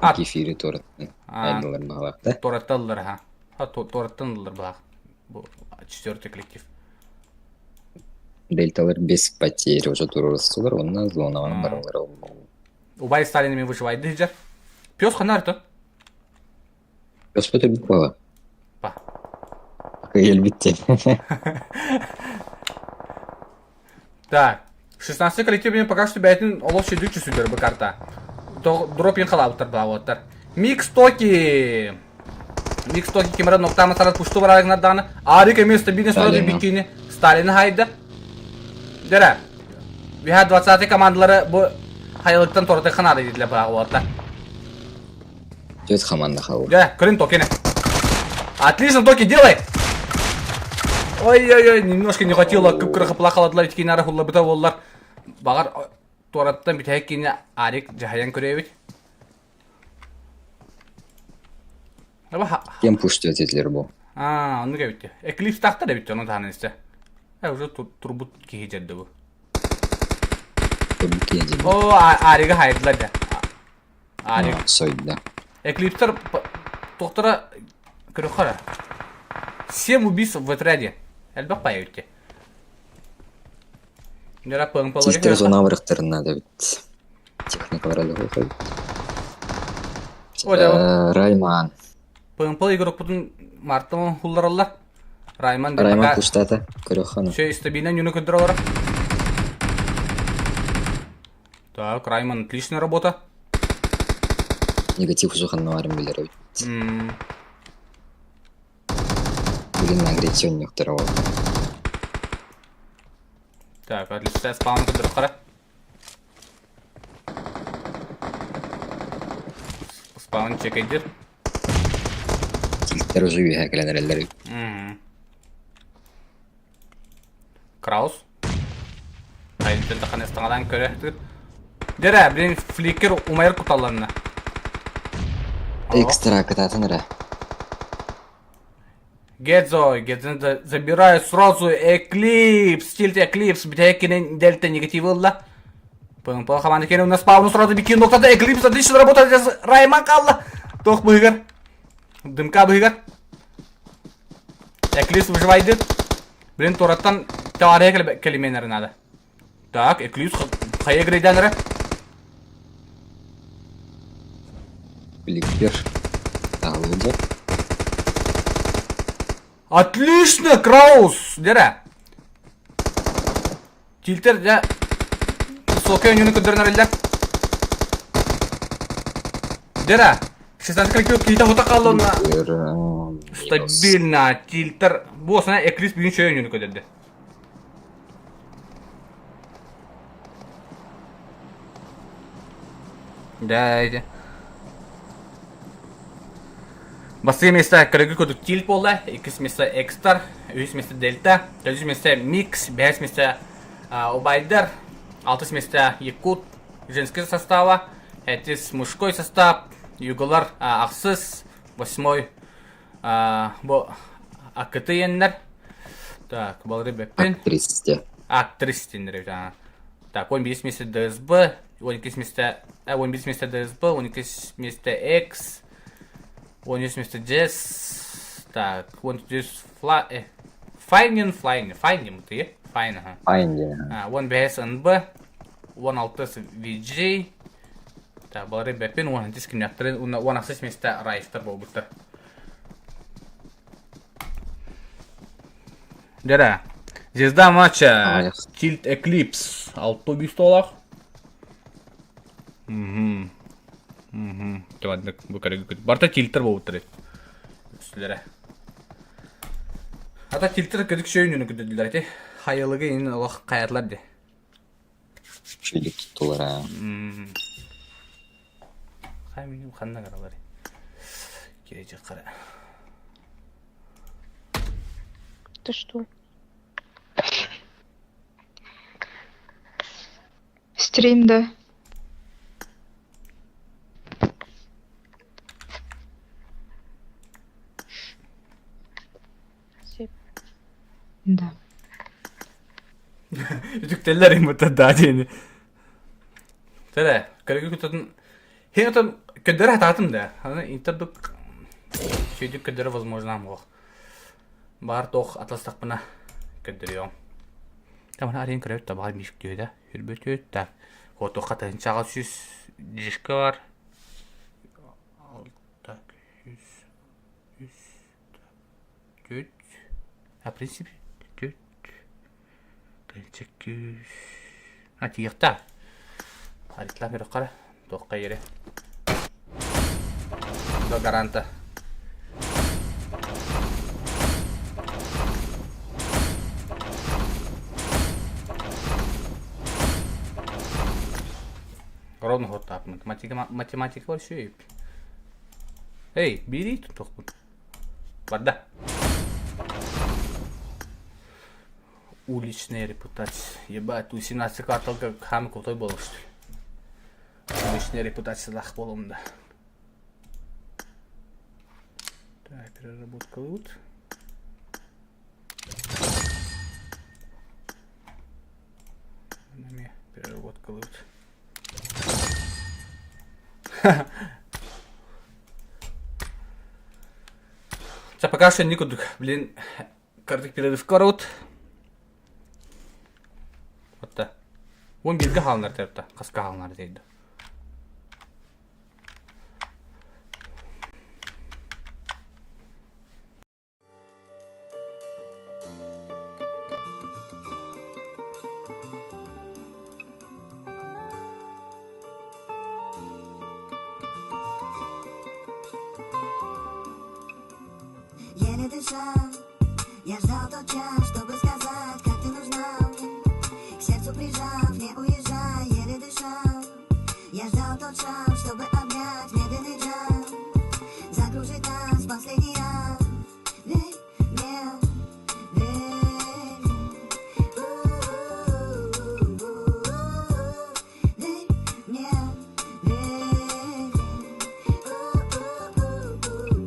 А. Кефири тораттан. Айдылар баҕалаах да? Торатталлар, ха. Ха, тораттан баҕалаах. Бу четвертый коллектив. Дельталар без потерь уже туруорустулар, уонна зонаҕа бараллара Убай Сталинами выживает дыжар. Пес ханар то? Пес көтөрбүт буола. Па. Кыйылбит Так. 16 коллектив мен пока что бәйтін олох шүдүк чүсүлөр бу карта. Дроп халабыттар бааваттар. Микс токи. Микс токи кемера ноктама сарат пушту барагынар даганы. Арик эми стабильно сразу бикини. Сталин хайда. Дера. Биха 20 командалары бу хайылыктан торты ханады дидле бааваттар. Түөрт команда хаалла. Дьэ, көрүн Токини. Отлично, Токи, делай! Ой-ой-ой, немножко не хватило, кып-кыра хапла итикини ара хуллабыта буоллар. Бағар туораттан бүтэһик киинэ Арик дьаһайан көрөбүт. Кем пушту этилер бу? А, оннук эбит. Эклипс тахтар эбит, ону таһынан истэ. Э, уже турбут киһи дьэрдэ бу. Турбут киһи дьэрдэ. О, Арига хайдылар да. Арик. Сойда. Эклипстер тохтора көрөхөрө. Семь убийств в отряде. Элбэх паевитте. Тиистэр зона барыктарына да бит. Техникалара да хойт. Райман. ПМП игрокпутун мартын хуллараллар. Райман Райман пуштата. Көрөххана. Все стабильно нүнү көдөрөлөр. Так, Райман, отличная работа. Негатив уже ханнаварым билер эбит. Блин, агрессионниктер ол. Так, отлично, спаун көдөрө Спаун чекайдыр. Тилттер уже үөһэ кэлэн эрэллэр. Краус. Айылтын таханы ыстаҥадан көрө. Дэрэ, блин, фликер умайыр куталланна. Экстра кытаатын эрэ. Гедзо, Гедзо забирает сразу Эклипс, стиль Эклипс, битекин дельта негативылла. ПМП команда кene у нас спауну сразу бикин ноктата Эклипс отлично работает Райман Калла. Тох быгар. Дымка быгар. Эклипс выживайды. Блин, тораттан теория келименер надо. Так, Эклипс хайа грейденері. Фликер. Алуда. Отлично, Краус! Дера. Тилтер, да. Соке өнүнү көдөрнөрүллэр. Дера. 16 коллектив киите хота қаллына. Стабильно. Тилтер. Бу осына Эклипс бүгүн шөй өнүнү көдөрдү. Да, иди. Бастакы место көрөгү курдук Тильт буолла, иккис место Экстар, үһүс место Дельта, төрдүс место Микс, бэһис место Убайдар, алтыс место Якут женский состава, этис мужской состав, Юголар ахсыс, восьмой бу АКТ иэннэр. Так, балары бэппин. Актристе. Актристиннэр эбит, Так, 11 место ДСБ, 12 место, 11 место ДСБ, 12 место X, 13 место Джесс, так, 13 фла, Файнин, Флайн, Файнин, ты, Файн, ага. Файн, А, 15 НБ. 16 VJ. Так, балары бэппин 18 кимнээхтэрин уонна 18 миэстэ Райстар буолбуттар. Дьэрэ. Звезда матча Tilt Eclipse 6 толах. Мгм. Мгм. Тываднык бу көрүгүт. Барта тильтер буолбуттар. Үксүлэрэ. Ата тильтер көдүк шөйүнүн көдүдүлэр ити. Хайылыгы ин олох хайатлар ди. Үчүгэйдик туттулар аа. Хай миним ханна гаралар. Кирэжи кара. Ты что? Стрим, да. Да. Үтүктэллэр иммыта да диэни. Тэре, көргү күтатын хин отон көддөр хатаатым да. Аны интердук сүйдүк көддөрө возможно амгох. Бар тох атластакпына көддөрүөм. Тамана арин көрөт табар мишк түйөдө. Хүрбөтүөт так. Хото хатынчаға сүс дишка бар. Алта, үс, үс, Түт. А, в принципе, түт. Тынча күүс. А, тиихта. Арытлаах көрөххө туохха ири. До гаранта. Ровно хоттаапмыт. Математика, математика бар шөйіп. Эй, бири тохпут. Барда. Уличная репутация. Ебать, 18 кварталга хам крутой был, что ли? Уличная репутация лах болом, да. Так, переработка лут. Переработка лут. Чэ, пока что никуда, блин, картик перерывка барабыт. Отта. Уон бииргэ хаалынар терта, хаска хаалынар дейді. Еле дыша, я ждал тот час, чтобы сказать, как ты нужна мне. К сердцу прижав, не уезжай, еле дыша. Я ждал тот шаг, чтобы обнять медленный джаз. Закружить нас в последний раз. Верь мне, верь мне. У-у-у-у-у. Верь мне, верь мне.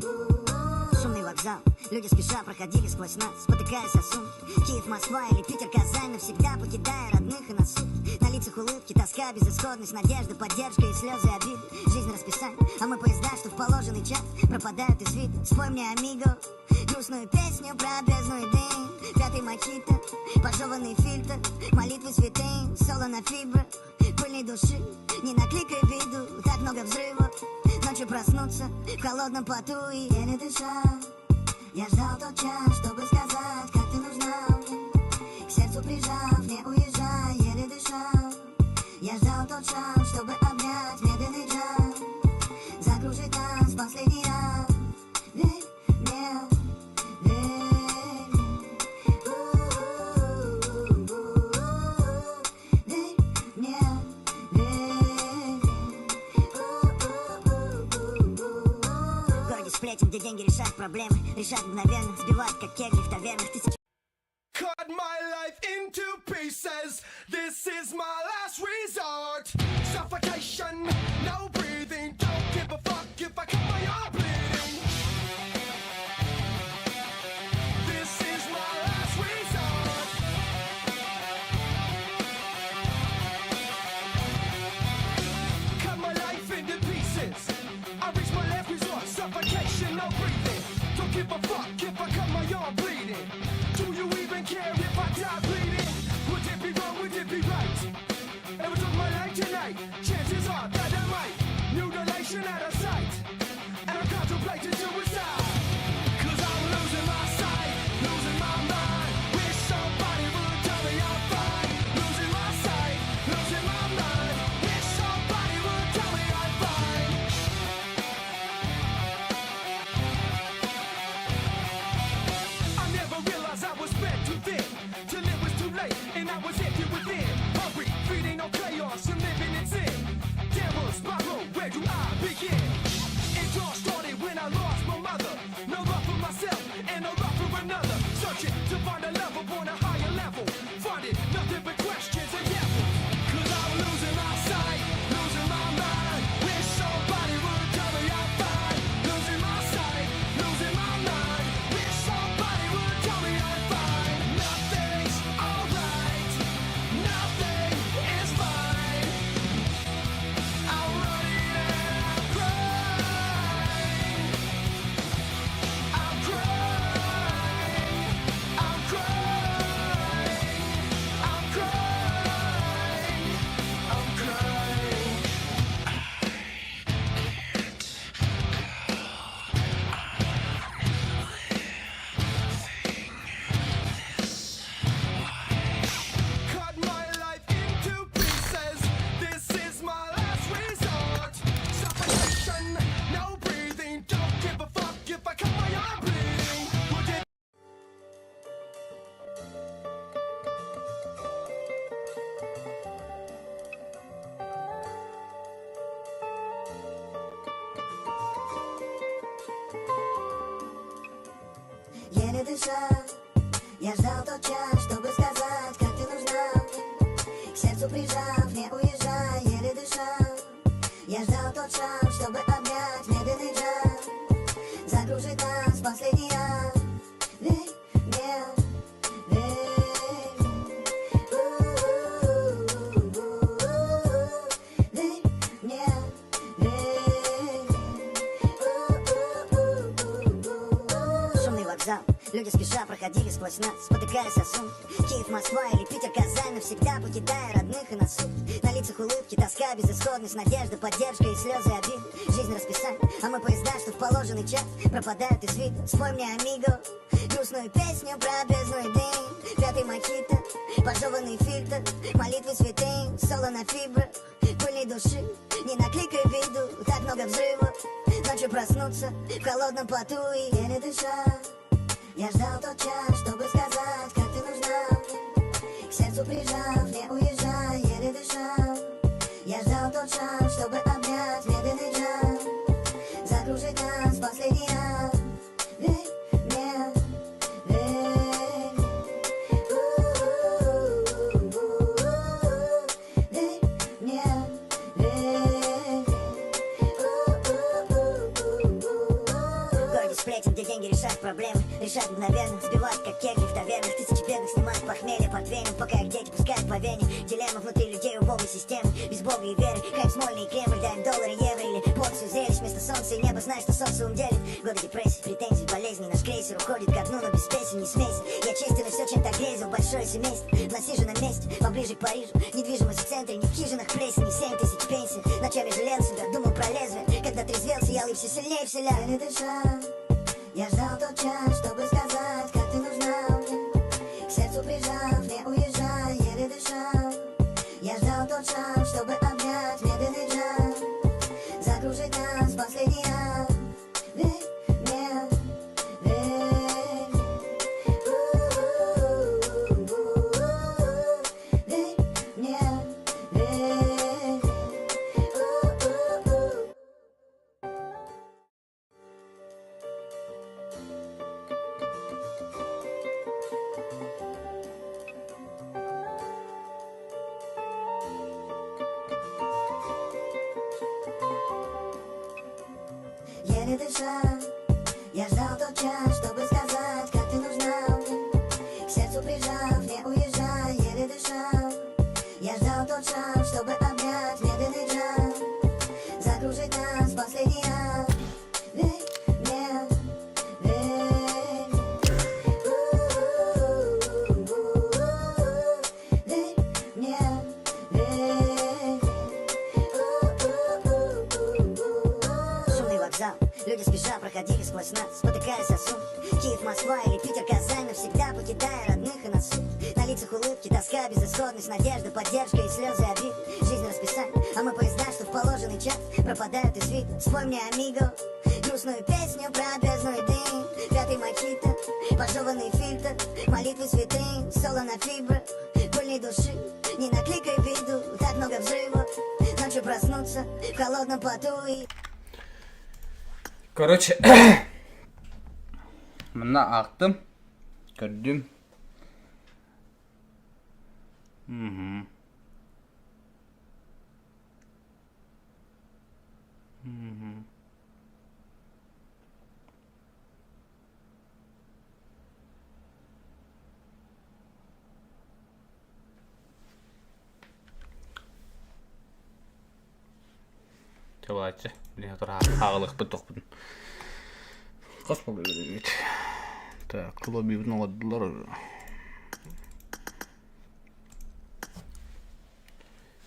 У-у-у-у-у. Шумный вокзал, люди спеша проходили сквозь нас, спотыкаясь о сумки. Киев, Москва или Питер, Казань, навсегда покидая родных и на сутки. На лицах улыбки, тоска, безысходность, надежда, поддержка и слезы обиды. Жизнь расписание, а мы поезда, что в положенный час пропадают из вида. Спой мне, амиго, грустную песню про бездну и дым. Пятый мохито, пожеванный фильтр, молитвы святым, соло на фибрах, пыльной души. Не накликай виду, так много взрывов. Ночью проснуться в холодном поту и еле дыша. Я ждал тот час, чтобы сказать, как ты нужна мне. К сердцу прижав, не уезжай, еле дыша. Я ждал тот шаг, чтобы обнять медленный джаз. Закружить нас в последний раз. Верь мне, верь мне. У-у-у-у-у. Верь мне, верь мне. У-у-у-у-у. В городе сплетен, где деньги решают проблемы, решают мгновенно, сбивают как кегли в тавернах тысяч. Cut my life into pieces. This is my last resort. Suffocation, no breathing. Don't give a fuck if I cut my arm bleeding. This is my last resort. Cut my life into pieces. I reach my last resort. Suffocation, no breathing. Don't give a fuck if I cut my arm bleeding. Do you even care if I die bleeding? Would it be wrong? Would it be right? Ever took my дыша. Я ждал тот час, чтобы сказать, как ты нужна мне. К сердцу прижав, не уезжай, еле дыша. Я ждал тот шаг, чтобы обнять медленный джаз. Закружит нас последний раз. Верь мне, верь мне. У-у-у-у-у. Верь мне, верь мне. У-у-у-у-у. Шумный вокзал, люди спеша проходили сквозь нас, спотыкаясь о сумки. Киев, Москва или Питер, Казань, навсегда покидая родных и на сутки. На лицах улыбки, тоска, безысходность, надежда, поддержка и слезы обиды. Жизнь расписание, а мы поезда, что в положенный час пропадают из вида. Спой мне, амиго, грустную песню про бездну и дым. Пятый мохито, пожеванный фильтр, молитвы святым, соло на фибрах, пыльной души. Не накликай виду, так много взрывов. Ночью проснуться в холодном поту и еле дыша. Я ждал тот час, чтобы сказать, как ты нужна мне. К сердцу прижав, не уезжай, еле дыша. Я ждал тот шанс, чтобы обнять медленный джаз. Закружит нас последний раз. Верь мне, верь мне. У-у-у-у-у. Верь мне, верь мне. У-у-у-у-у. В городе сплетен, где деньги решают проблемы, решают мгновенно, сбивают как кегли в тавернах. Тысячи бедных снимают похмелье портвейном, пока их дети пускают по вене. Дилемма внутри людей убогой системы, без бога и веры. Хайп, Смольный и Кремль, дай им доллары, евро или порцию зрелищ. Вместо солнца и неба, знаешь, что социум делит. Годы депрессии, претензий, болезней. Наш крейсер уходит ко дну, но без песен, не смейся. Я честен и все, чем так грезил. Большое семейство, в насиженном месте, поближе к Парижу. Недвижимость в центре, не в хижинах плесени. 7000 пенсий, ночами жалел себя, думал про лезвие. Когда трезвелся, я все сильнее вселял. Еле дыша, я ждал тот час, чтобы сказать, как ты нужна мне. К сердцу прижав, не уезжай, еле дыша. Я ждал тот шанс, чтобы обнять медленный джаз. Закружит нас последний раз. Верь мне, верь мне. У-у-у-у-у. Верь мне, верь мне. У-у-у. Еле дыша, я ждал тот час, чтобы сказать, как ты нужна мне. К сердцу прижав, не уезжай, еле дыша. Я ждал тот шанс, чтобы обнять медленный джаз. Закружит нас последний раз. Верь мне, верь мне. У-у-у-у-у. Верь мне, верь мне. У-у-у-у-у. Шумный вокзал, люди спеша проходили сквозь нас, спотыкаясь о сумки. Киев, Москва или Питер, Казань, навсегда покидая родных и на сутки. На лицах улыбки, тоска, безысходность, надежда, поддержка и слезы обиды. Жизнь расписание, а мы поезда, что в положенный час пропадают из вида. Спой мне, амиго, грустную песню про бездну и дым. Пятый мохито, пожеванный фильтр, молитвы святым, соло на фибрах, пыльной души. Не накликай виду, так много взрывов. Ночью проснуться в холодном поту и... Короче, манна аахтым, көрдүм. Мгм. Мгм. Чабааччы, билин отор ааҕылыахпыт тохпутун. Хас буолбут Так, лоббибытын оҥордулар.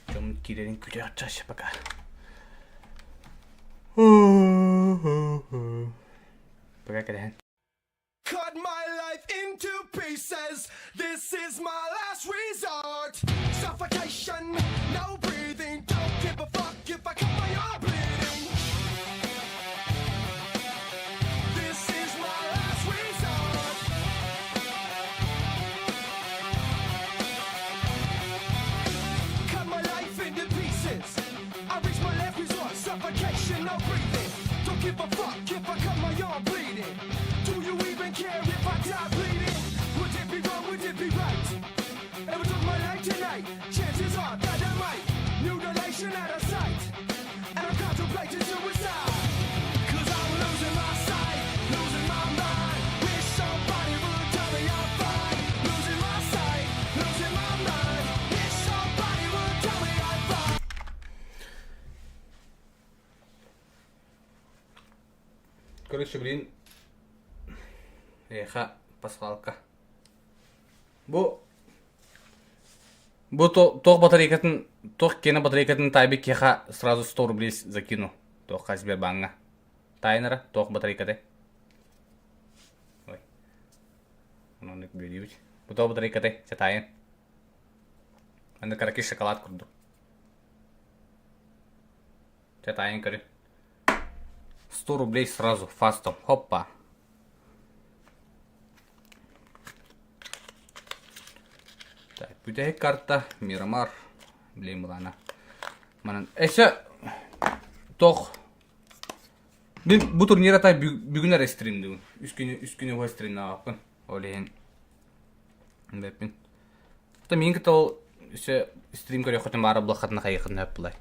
Дьон киирэрин күтүөх чаще пока. Пока кэлэһэн. Cut my life into pieces. This is my last resort. Suffocation, no breathing. Don't give a fuck if I cut my arm bleeding. This is my last resort. Cut my life into pieces. I reach my last resort. Suffocation, no breathing. Don't give a fuck if I cut my arm bleeding. Do you even care if I die? suffocate. Chances are that I might. Mutilation out of sight. And I'm contemplating suicide. Cause I'm losing my sight, losing my mind. Wish somebody would tell me I'm fine. Losing my sight, losing my mind. Wish somebody would tell me I'm fine. Короче, блин, эйиэхэ пасхалка. Бу бу туох батарейкатын туох киэнэ батарейкатын таайбыт киһиэхэ сразу 100 рублей закину. Туохха Сбербааҥҥа. Таайын эрэ, туох батарейкатай? Ой. Оннук бүөлүүбүт. Бу туох батарейкатай? Чэ таайын. Аны караки шоколад курдук. Чэ таайын көрүн. 100 рублей сразу фастом. Хоппа. Так, бүтэһик карта Мирамар. Блин, булана. Манан эсэ тох Мин бу турнир атай бүгүн эрэ стримдибин. Үс күнү үс күнү уһа стримнаабаппын. Ол иһин бэппин. Ата мин кытта ол өссө стрим көрүөххүтүн баара булаххытына хайыаххытын сөп булай.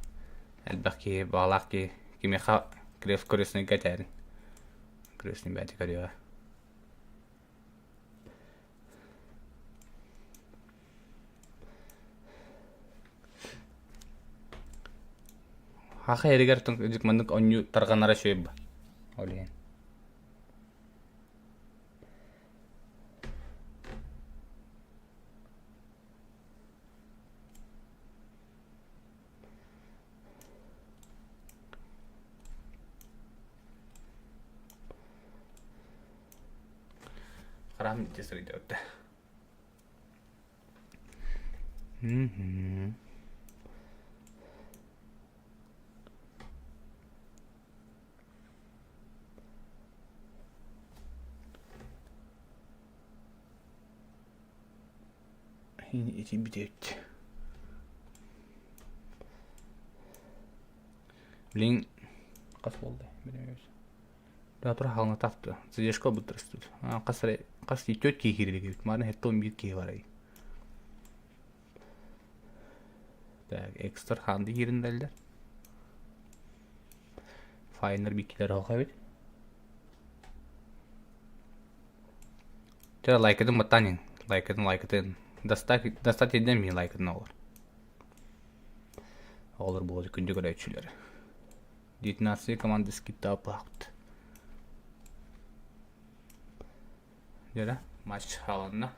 Элбэх киһи, баҕалаах киһи кимиэхэ крест крестныйга этээрин. Крестный бэйэтэ көрүөҕэ. Хаха эригэр маннык онньуу тарҕанара үчүгэй ба? Ол иһин. Харам ити сырыйдыбыт. Ити бүтүөт. Блин, хас буолла? Да тура халыҥатаах дуо? Задержка ылбыттар Хас эрэ хас түөрт киһи киирдигит. Мааны хэттэ он биир киһи барай. Так, экстра ханды киириннэллэр. Файнер биккилер оох эбит. Чэ, лайкатын баттаан Лайкатын, лайкатын. Достать, достать едем ми лайкатын оҕолор. Оҕолор буолар күндү көрөөччүлэр. 19 команда скиптааппыт. Дьэ, матч хааланна.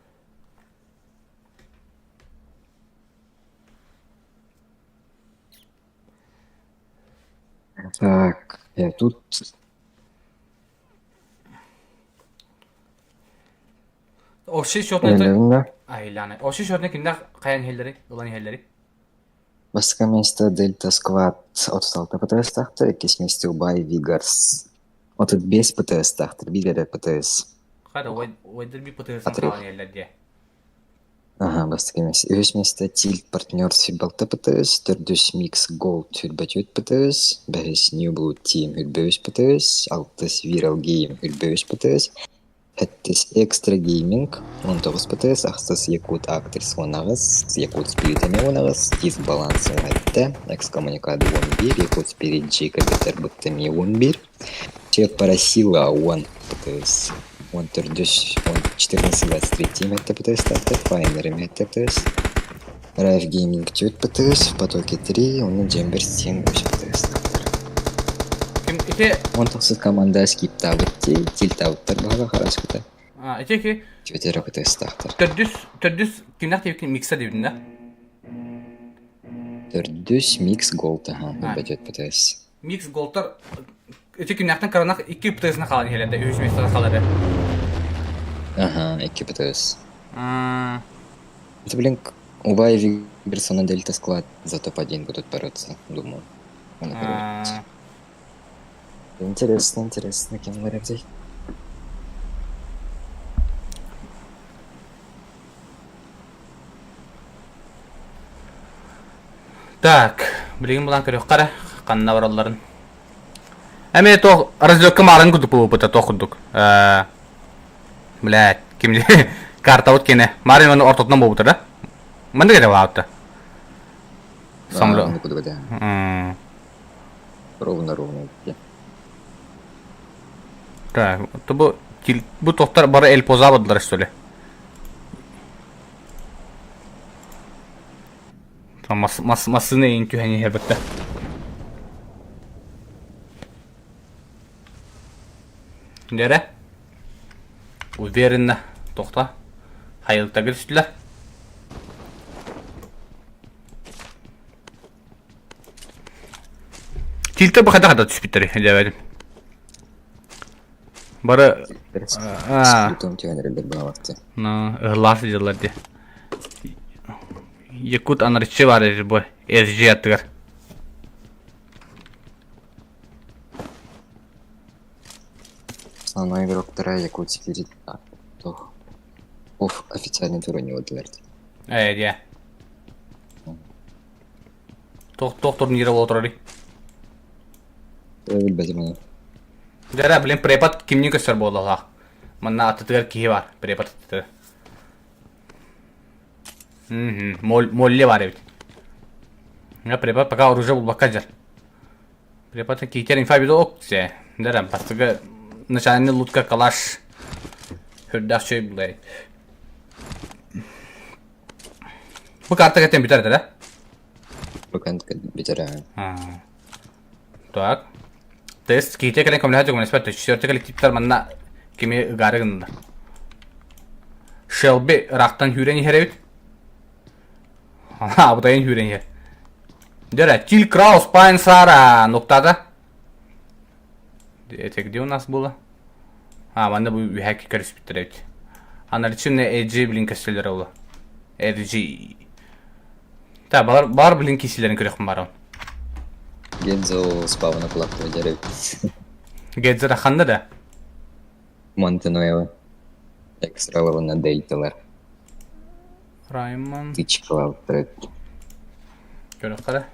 Так, я тут Общий счетный Айляны. Общий счетный киннэх хайан иһэллэри, ылан иһэллэри? Бастакы миэстэ Дельта Сквад 36 ПТС-таахтар, иккис миэстэ Убай Вигарс 35 ПТС-таахтар, биир эрэ ПТС. Хара, уойдар би ПТС-ын хаалан иһэллэр диэ. Ага, бастакы миэстэ. Үһүс миэстэ Тильт Партнер 26 ПТС, төрдүс Микс Голд 24 ПТС, бэһис New Blue Team 23 ПТС, алтыс Viral Game 23 ПТС, Сэттис Экстра Гейминг, 19 ПТС, ахсыс Якут Актрис 18, Якут Спирит эмиэ 18, Дисбаланс 17, Экскоммуникада 11, Якут Спирит G кыргыттарбыт эмиэ 11, Чеппарасила 10 ПТС, 14, 14-23 эмиэ ПТС таптар, Файнер эмиэ ПТС, Райф Гейминг 4 ПТС, В потоке 3, уонна Джембер 7 3 ПТС таптар. Ким ити Он тахсыт команда скиптаабыт дии, тильтаабыттар баһаба хараскыта. А, ити ки Түөтэрэ ПТС-таахтар. төрдүс төрдүс кимнээх диэбиккин микса диэбитин да? Төрдүс микс голд аха, бөтөт ПТС. Микс голтар ити кимнээхтэн кыранах икки ПТС-на хаалан иһэлэр да үһүс миэстэҕэ хаалар Ага, икки ПТС. Это, блин, Убай Вигерсона Дельта Склад за топ-1 будут бороться, думаю. Он Интересно, интересно, кем говорить. Так, билигин булан көрүөххэ эрэ, ханна баралларын. Эмиэ туох разлёкка маарын курдук буолбута туох курдук. Э, блядь, ким картабыт киэнэ. Маарын ортотунан буолбута да? Маннык этэ баабыта. Самолет. Куда Ровно ровно. Так, бу бу тохтар бары Эль Позабадылар что ли? Мас мас массыына иин түһэн иһэр бытта. Дэрэ. Уверенно тохта. Хайылтагыр үстүлэр. Тилтэ бу хайдах да түспүттэр дьэбэтим. Бары Том түһэн эрэллэр баҕалахты. ыһыллаах сылдьаллар дии. Якут анарчы бар бу SG аттыгар. Основной игроктара Якут Спирит Оф официальный турнир отдылар. Ээ дьэ. Туох туох турнира буола турарый? Билбэтим аны. Дьэ блин препод кимни көстөр буоллалаах. Манна аттытыгар киһи бар, препод аттытыгар. Мм, Молли бар эбит. Я препод пока оружие булбакка дьэр. Препод киитер инфа видео ок се. Дэрэ, бастыгы начальный лутка калаш хүрдээх чөй булай. Бу карта кэтэн бүтэр да? Бу карта бүтэр. Так. Тест киите кэлэн көмөлөһө көмөлөспөт. Четвертый коллективтар манна кими ыгаары гыннылар. Шелби ырахтан хүүрэн иһэр эбит. Абытайын хүүрэн иһэр. Дөрө, Тиль Краус, Пайн Сара, нуктата. Это где у нас было? А, манна бу үһэки көрүспүттэр эбит. Анарчынна эджи блин көстөлөр ола. RG. Та бар бар блин кисилерин көрөхүм барам. Гензо спавна кулактыр дерек. Гензо да ханна да? Монтенуэва. Экстраларына дельталар. Раймон. Тычкалар. Көрөх қара.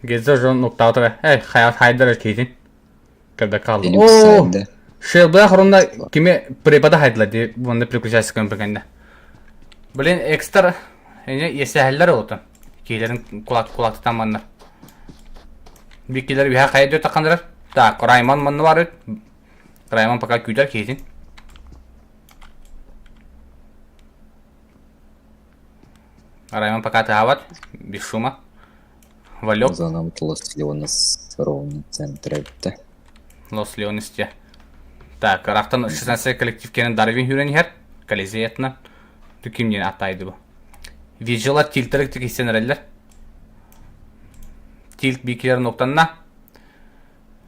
Гезер жон нуктаатыга. Эй, хаят хайдар кейтин. Когда калды. О, Шелбе хорунда кими препода хайдылар ди бунда переключайся көмпегенде. Блин, экстра эне есәһәлләр олтан. Килерин кулак кулактан манна. Бикилер биһа хайдыр такандырар. Так, Раймон манна бар. Раймон пока күүтэр киһитин. Раймон пока тыаабат, без шума. Валек. Зонам Лос Леонес ровно центр эбитэ. Лос Леонесте. Так, Рахтан 16 коллектив кенен Дарвин хүрен иһэр. Колизеятынан. Түким диэн аттайды бу. Вижила тилтерик тикисен эрэллэр. Тилт бикилер ноктанна.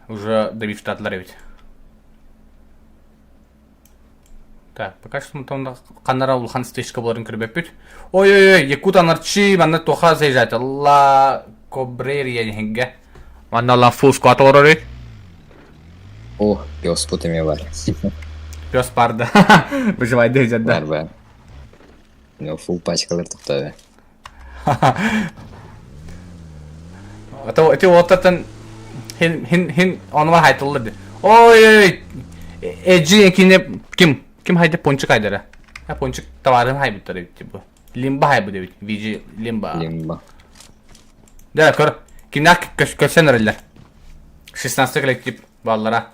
Уже добивтатылар эбит. Так, пока что там ханнара улахан стычка боларын көрбөппүт. Ой-ой-ой, Якут анарчи, манна тоха заезжать. Ла Кобрерия дехинге. Манна ла фул скват олорор О, пес путами бар. Пес бар да. Выживай да. Бар бар. Ну, фул пачкалар тоқтады. Это эти уолаттартан хин хин хин онума хайтыллар ди. Ой ой Эджи кине ким ким хайды пончик хайдара. Ha пончик товарын хайбыттар эбит бу. Лимба хайбы дебит. VG Лимба. Лимба. Да, көр. Кимнәк көсөн эреллер. 16 коллектив баллара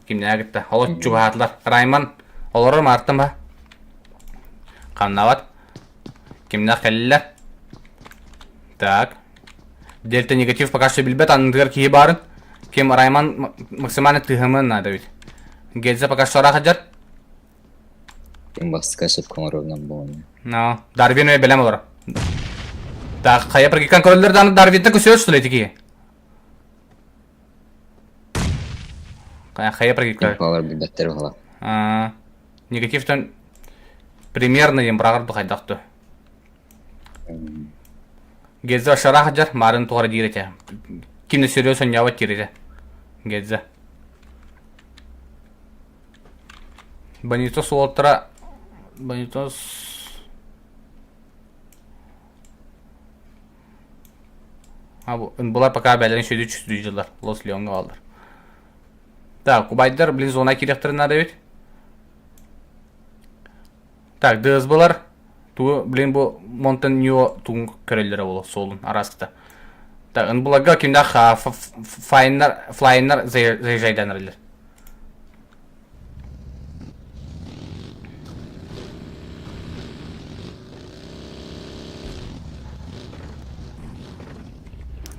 кимнәк гитте. Олор чубаһатлар. Райман олорор мартын ба. Ханнабат. Кимнээх кэллилэр? Так. Дельта негатив пока что билбэт анныгар киһи баарын. Ким Райман максимально тыһымын надо ведь. Гельза пока что араха Ким бастыка шеп коңоровнан буолна. Но, Дарвин өй бэлэм олор. Так, хайа прагикан көрөллөр дааны Дарвинта көсөөр что ли тики? Хайа прагикан. Балар билбэттэр буола. Негативтан примерно диэн быраҕар хайдахту. Геза шарах дьар марын туора диир этэ. Ким да сөрүө сонньообот диир этэ. Геза. Бонитос уолтара Бонитос А, бу, булар пока бэлэрин сүдү чүстүү дьыллар. Лос Леонга бааллар. Так, убайдар, блин, зона кириэхтэрин наада эбит. Так, ДСБлар, ту, блин, бу Монтан Ньюо тугун көрөллөрө буолуо суолун араскыта. Так, ынбыларга кимнээх файннар, флайннар заезжайданарылар.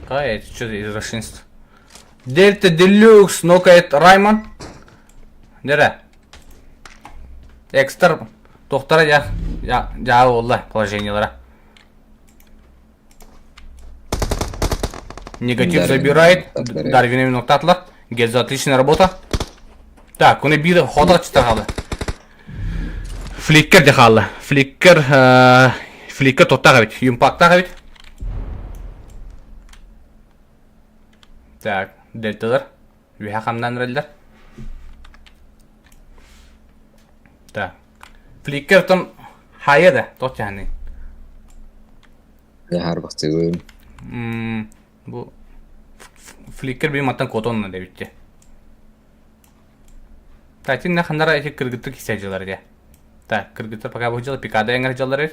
А, это что за извращенство? Дельта Делюкс нокает Раймон. Дere. Экстер тохтара я я я олла положениелара. Негатив Дарвин забирает. ноктатлар. Дарвин ноктатлар. Гезо отличная работа. Так, оны биир хотор чыта Фликкер де хаалла. Фликкер фликкер тоттаах эбит. Юмпактаах эбит. Так, дельталар. Үһэ хамнаан эрэллэр. Так. Фликкер там хайа да, тот чаһаны. Дьаһарбахтыыбын. Бу фликкер би маттан котонна дебитте. Татин на ханнара эти кыргыттар кисэ дьылар дьэ. Так, кыргыттар пока бу дьыла пикада эҥэр дьаллар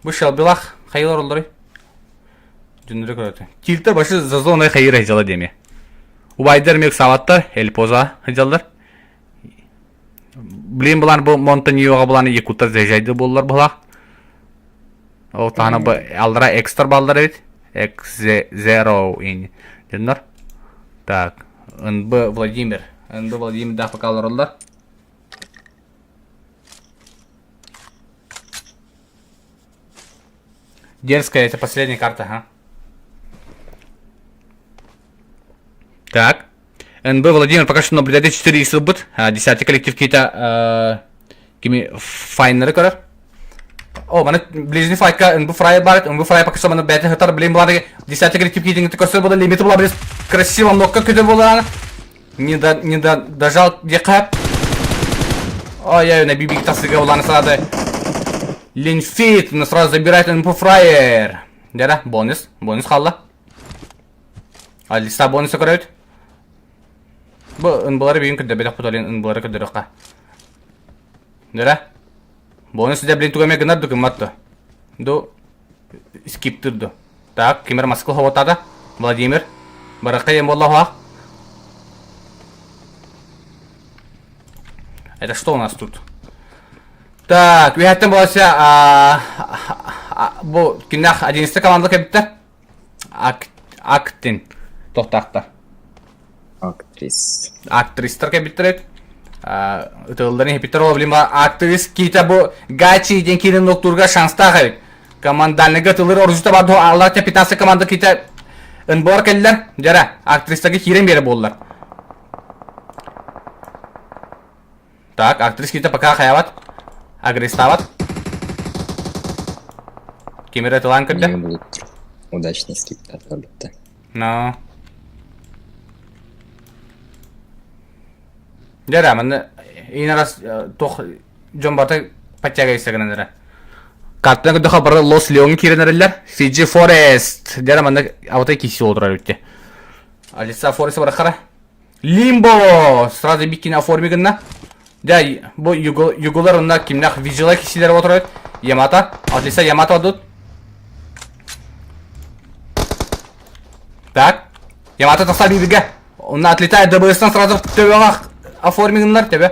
Бу шелбилах хайылар оллорой. Дьоннору көрөтө. Килтер башы за зоной хайыр дьала деме. Убайдар мек саваттар, эльпоза дьаллар. Блин булан бу Монтаньоға булан якуттар заезжайды боллар булах. Ол тахана бу аллара экстр баллар эбит. Экс зеро ин. Дьоннор. Так, НБ Владимир. НБ Владимир да пока олороллор. Дерзкая, это последняя карта, ага. Так. НБ Владимир пока что наблюдает 4 икс ылбыт. Десятый коллектив какие-то кими файнеры көрөр. О, маны ближний файтка НБ Фрай барыт, НБ Фрай пока что маны бәйті хытар, блин, булады десятый коллектив кейтинг көрсөр болды, лимиті була блин, красиво нокка көтөр болар. Не до, не до, дожал диэхэ. Ой-ой, на бибик тасыга уланы сразу. Линфит, но сразу забирает НП Фраер. Дера, бонус, бонус халла. А листа бонуса көрөбүт. Бу ынбылары бүгүн көрдөбөтөх буталин ынбылары көрдөрөххө. Дера. Бонус дэ блин тугаме гынар ду гыммат ду. Ду скиптыр ду. Так, кимер Москва ховотада? Владимир. Баракайым болла Это что у нас тут? Так, үһәттен болса, бу киннах 11 команда кебиттер. Актин. Тохтаахтар. Актрис. Актристар кебиттер ытылларын хепиттер ол билим актрис кита бу Гачи диэн киирин доктурга шанстаах эбит. Командальныга тылыр оружута бар аллар 15 команда кита ынбор келлер. Жара актристарга киирен бере боллар. Так, актрис кита пока хаябат. Агрестабат. Кемере тылан кірді. будут удачный скип атабытта. Но. Дьэ манна иин арас туох дьон барыта подтягивайся гынан эрэ. Картына көрдөхө бары Лос Леон киирэн эрэллэр. Фиджи Форест. Дьэ манна абытай киси олорор эбит. Алиса Форест барахара. Лимбо! Сразу бикини оформи гынна. Дьэ бу югулар онна кимнэх вижила кисилер отырор. Ямата. Алиса Ямата одут. Так. Ямато тахсар бииргэ. Онно отлетает ДБС-тан сразу төбөҕө оформигыннар төбө.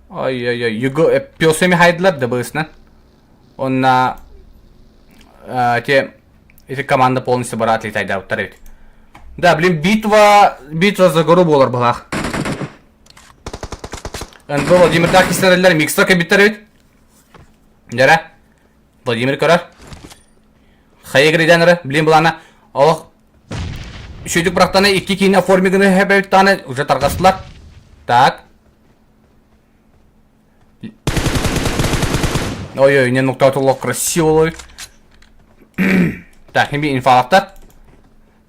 Ой-ой-ой, Юго пёсами хайдылар ДБС-нан. Онна те эти команда полностью бара отлетайдаабыттар эбит. Да, блин, битва, битва за гору буолар былаах. НБ Владимирдаах кистэрэллэр микстер кэбиттэр эбит. Дьэрэ. Владимир көрөр. Хайа грейденеры, блин былана олох үчүгдүк бырахтана икки киинэ оформигыны хэбэбиттааны уже тарҕастылар. Так. Ой-ой, не нуктаатуллах красиво ловит. Так, химби инфалактар.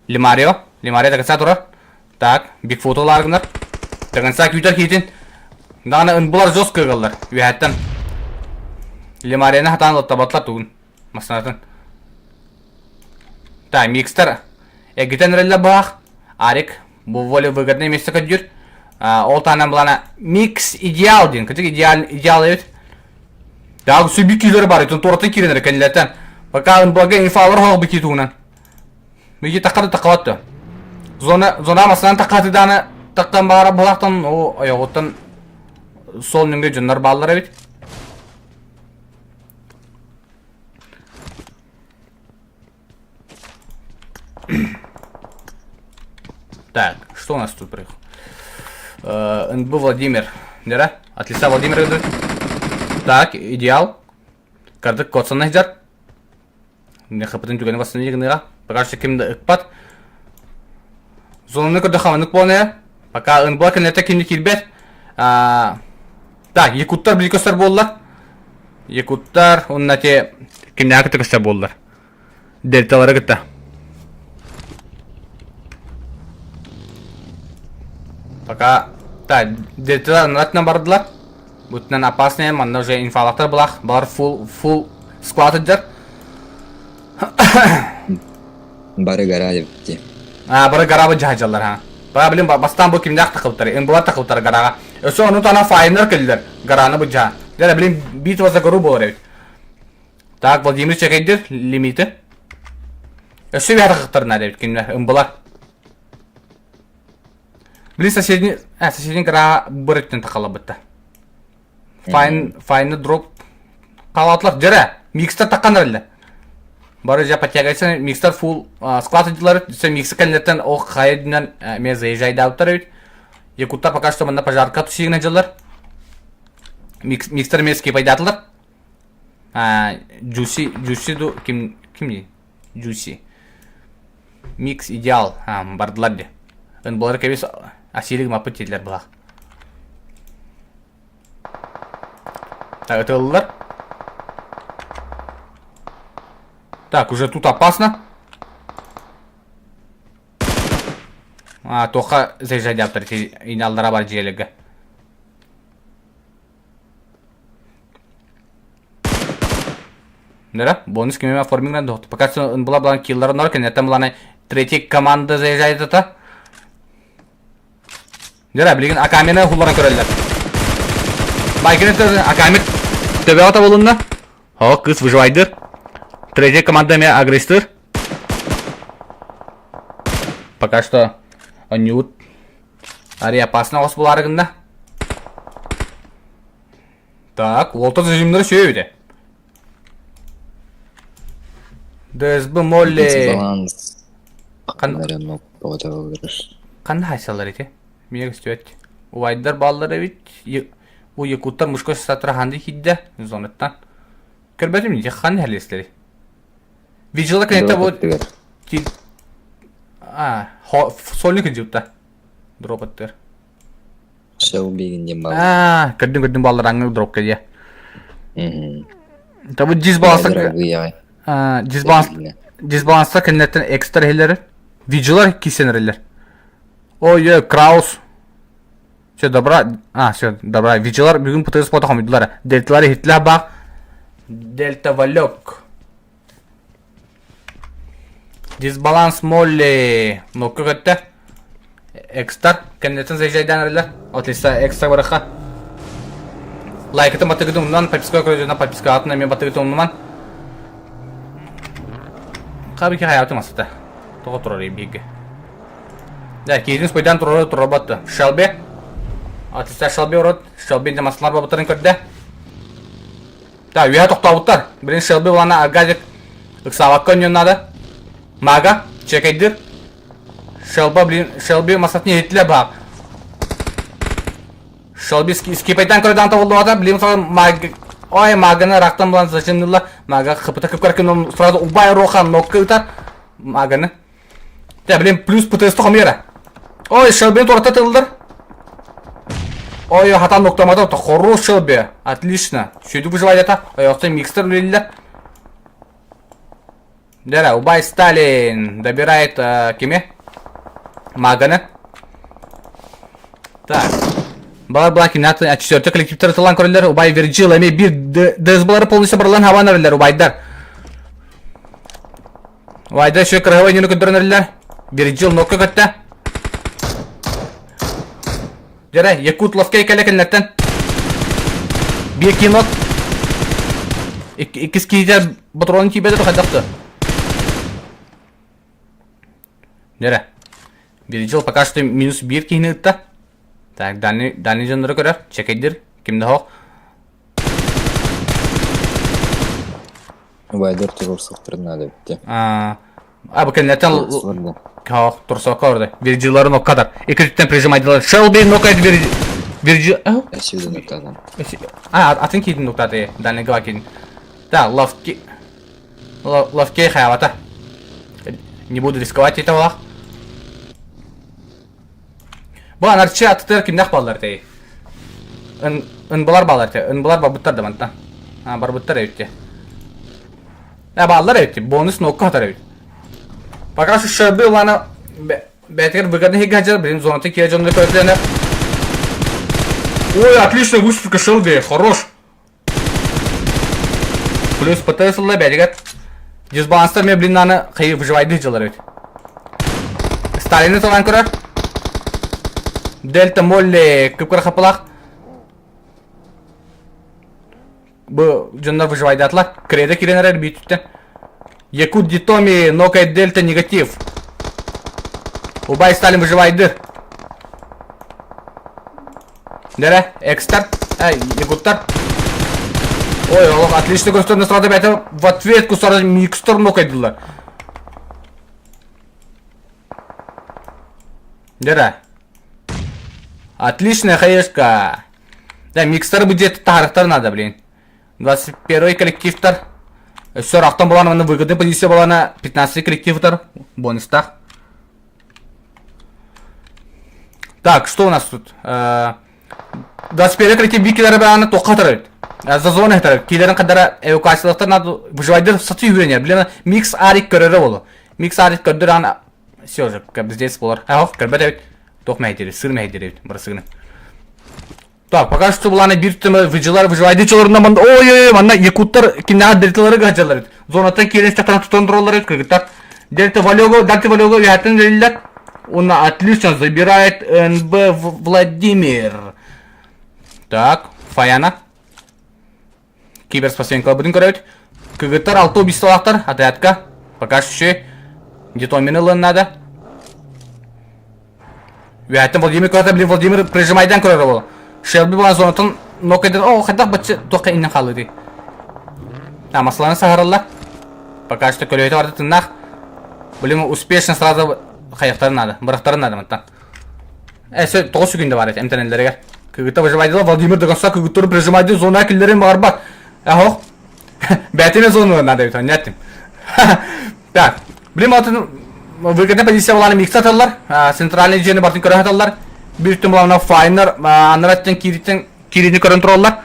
Лимарио. Лимарио до конца турар. Так, Бигфуту лааргынар. До конца күүтэр киитин. Даҕаны ынбылар жестко ыгаллар. Үөһэттэн. Лимарияны хатаан лоттабатлар тугун. Массанатын. Так, микстер. Эгитэн эрэллэр баах. Арик бу более выгодное место көрдүүр. Ол таанан булана микс идеал диэн. Кытык идеал идеал эбит. Дағы сүбі күйлері бар, итин торатын киренер кенилертен. Пока НБГ инфалар хоқ бики туунан. Миги таққады таққалатты. Зона зона масынан таққатыданы таққан бара булақтан о аяғыттан сол нүнге жоннор баалар эбит. Так, что у нас тут происходит? Э, НБ Владимир. Да? От лица Владимира идут. Так, идеал. Кардык коцан жар. Не хапытын түгені басын егініға. Пока что кимді ыкпат. Зонаны көрді хаманык болны. Пока НБ кенете кимді кирбет. Так, якуттар биликөстөр боллар. Якуттар, онна те кимнээхи кытта көстөр буоллар. Дельталары кытта. Пока так, дельталар анратынан бардылар. Бутынан опасный, манна уже инфалактар булах, балар фул фул склад ыдыр. Бары гора дии. А, бары гарабы жаһажаллар ha. Бара билин бастан бу кимнээх тахыбыттар, ымбылар тахыбыттар гараға. Өссө ону тана файнер келлер, гараны бу жаа. Дьэ билин битва за гору буолар эбит. Так, Владимир чекейдир лимиты. Өссө биһа тахыктар наада эбит кинилэр, ымбылар. Билин соседний, а, соседний гора бырыттан тахалабытта. Файн, файны дроп халатлар дьэрэ микстер таккан эрэллэр. Бары дьэ подтягивается микстер фул склад ыдылар все миксы кэнниттэн ол хайа үрдүнэн эмиэ заезжайдаабыттар эбит. Якуттар пока что манна пожарка тусигына дьыллар. Микстер эмиэ скипайдаатылар. Джуси, Джуси ду ким ким дии? Джуси. Микс идеал. Бардылар ди. Ын булар кебис асилик маппыт дииллэр былах. Так, ытыллар. Так, уже тут опасно. А, тоха заезжать иналдара бар дьиэлэргэ. Да, бонус кимеме оформингнан дохту. Пока была была киллер нор, кенеттен была третья команда заезжает это. Дьэ, билигин Акамины хулларан көрөллөр. Байкины Аками төбөҕө табылынна. О, кыыс выживайдыр. Третья команда эмиэ агрестыр. Пока что Ньют Ари опасно оҕус булаары гынна. Так, уолта зажимнары сүө эбитэ. ДСБ Молли. Баланс. Қан... Ханна хайсалар ити? Миэ көстүбэт. Убайдар бааллар эбит. Бу якуттар мужской сатра ханды киирдэ зонаттан. Көрбөтүм дии хан хэллэстери. Виджила кэннитэ бу А, сольник дьыбта. Дроп аттыр. Шелбигин диэн бааллар. Аа, көрдүм көрдүм бааллар аңы дропка дии. Табы дисбаланса дисбаланс дисбаланса кэннеттен экстра иһиллэр. Виджилар киссенерилер. Ой, Краус. Все, добра. А, все, добра. Виджилар бүгүн ПТС спорта хомуйдулар. Дельталар иһиттилэр баах. Дельта Валек. Дисбаланс Молли. Нокка көттө. Экстар кэнниттэн заезжайдаан эрэллэр. Отлично, экстра барыха. Лайкытын батыгытын умнан, подписка көрөдүнэн подписка атын эмиэ батыгытын умнуман. Хабики хаятым асыта. Тоҕо турар биһиги. Да, киһитин спойдаан турары турарбатты. Шелби. Отлично, Шелби урут. Шелби демаслар бабытарын көрдө. Да, үөһэ тохтообуттар. Блин, Шелби булана Аргадик ыксаабакка өннүөн наада. Мага, чекайдыр. Шелба, блин, Шелби масатын иһиттилэр баах. Шелби скипайтан көрөдөөн тобуллубата, блин, маг... Ой, маганы рактан булан зачем Мага хыпыта кыпкар сразу убай рохан нокка ытар. Маганы. Те, блин, плюс ПТС хомера. Ой, Шелби туората тыллар. Ой, хатан ноктамада, хорош Шелби. Отлично. Сүйді выживать это. Ой, оқты микстер үлелілер. Дәрі, Убай Сталин добирает э, кеме? Маганы. Так. Балар была кинаты, а четвертый коллективтер тылан көрөлөр. Убай Вирджил, эми бир ДСБлары полностью барылан хабан өрөлөр, убайдар. Убайдар еще кыргыбай нені көндөрөн өрөлөр. Вирджил нокка көттө. Дьэрэ, Якут ловкей кэлэ кэннэттэн. Биир кинот. Иккис киһитэ патронун тиийбэтэ хайдах да. Дьэрэ. Вирджил пока что минус биир киһини ытта. Так, дальний, дальний дьоннору көрөр, чекайдыр, ким да хоох. Убайдар туруорсуохтарын наада эбит. А, а бу кэннэтэн Хоох, турсокка орды. Вирджиларын оккадар. Икки прижимайдылар. Шелби нокайд Вирджи... Эсиуден нуктадан. А, атын киитин нуктаты. Дальний гла киитин. Да, ловки... Ловкей хаявата. Не буду рисковать этого. Бу анарчы атытыгар кимнээх бааллар этэй? Ын ынбалар бааллар этэ. Ынбалар барбыттар да мантан. А, барбыттар эбит те. Э, бааллар эбит. Бонус нокка хатар эбит. Пока что Шелби улана бээтигэр выгодный хиггаджар, блин, зоната киэ дьонно көрөтүлэнэ. Ой, отличная выставка Шелби, хорош. Плюс ПТС ылла бээтигэр. Дисбаланстар мен блин аны хайы выживайды дьылар эбит. Сталины талан көрөр. Дельта Молли кыпкыра хапылах. Бу дьоннор выживайдаатылар. Кредо кирен эрэр бүйтүттэн. Якут Дитоми, Нокай Дельта негатив. Убай Сталин выживайды. Дэрэ, экстар, эй, якуттар. Ой, олох, отлично көстөрнө сразу бәйті в ответку сразу микстер нокайдылар. Дэрэ. Отличная хаешка. Да, микстер будет тарахтар надо, блин. 21 коллективтар. Өссө рахтан булан аны выгодный позиция булана 15 коллективтар бонустах. Так, что у нас тут? 21 коллектив бикилere бааны тоққа тарабит. За зона тарабит. Килерин кадара эвакуациялықтар надо выживайдыр сатыы үйренер. Билена микс арик көрөрө болу. Микс арик көрдөр аны все же здесь болар. Ах, көрбөт эбит. Тох мәйдери, сыр мәйдери эбит. Барысыгына. Так, пока что буланы бир түмө выжилар выживайды чолорунда манда ой ой манна якуттар кинаа дельталары гажалар. Зонаттан киирен тахтан тутан тураллар кыргыттар. Дельта Валего, Дельта Валего уятын лиллер. Он отлично забирает НБ Владимир. Так, Фаяна. Киберспортсменка будын көрөбүт. Кыргыттар алты убийстволаахтар, отрядка. Пока что где-то ылын надо. Үөһэттэн Владимир көрөтө, блин, Владимир прижимайдан көрөр ол. Шелби буолан зонатын нокайдан, о, хайдах бачча туохха иннен хаалыы А, масланы саһараллар. Пока что көлөһөтө барда тыннаах. Блин, успешно сразу хайахтарын надо, бырахтарын надо мантан. Э, все, тоҕус күндэ бар эмтэнэллэригэр. Кыгыта выживайдыла Владимир до конца кыгыттары прижимайды зона киллерин баҕарбат. Эхох. Бәтиме зону надо бит, оннеттим. Так, блин, атын выгодная позиция буланы микс аталлар. Центральный дьиэни бартын көрө аталлар. Бир түн булана файнер, анараттан кириттен кирини көрөн тураллар.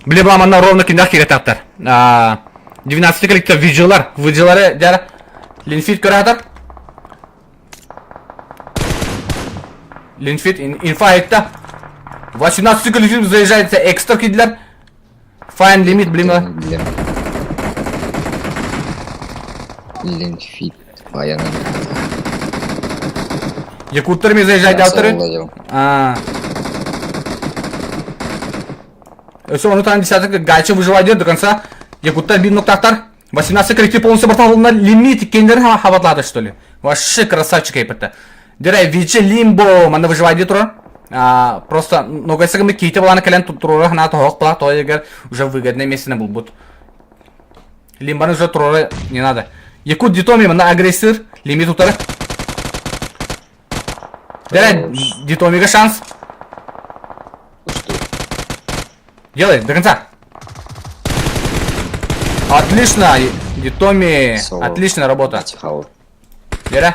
Биле буламанна ровно киндах киретактар. 12 коллектив виджелар, виджелары дәр Линфит көрө атар. Линфит инфа айтта. 18 коллектив заезжается экстра кидлер. Файн лимит, блин. Линфит Фаяна. Якуттар ми заезжать авторы? А. Все, он там десяток гача выживает до конца. Якуттар бин ноктактар. 18 коллектив полностью бортал на лимит кендер хабатлады что ли. Вообще красавчик эпетте. Дерей Вичи Лимбо манна выживает тура. А, просто ногайсыгымы кийте баланы кэлэн турура хана тоһох бала тоҕо уже выгодное место булбут. Лимбаны уже турура не надо. Якут Дитоми мына агрессор лимит утары. Дерей Дитомига шанс. Делай до конца. Отлично, Дитоми. Отличная работа. Лера.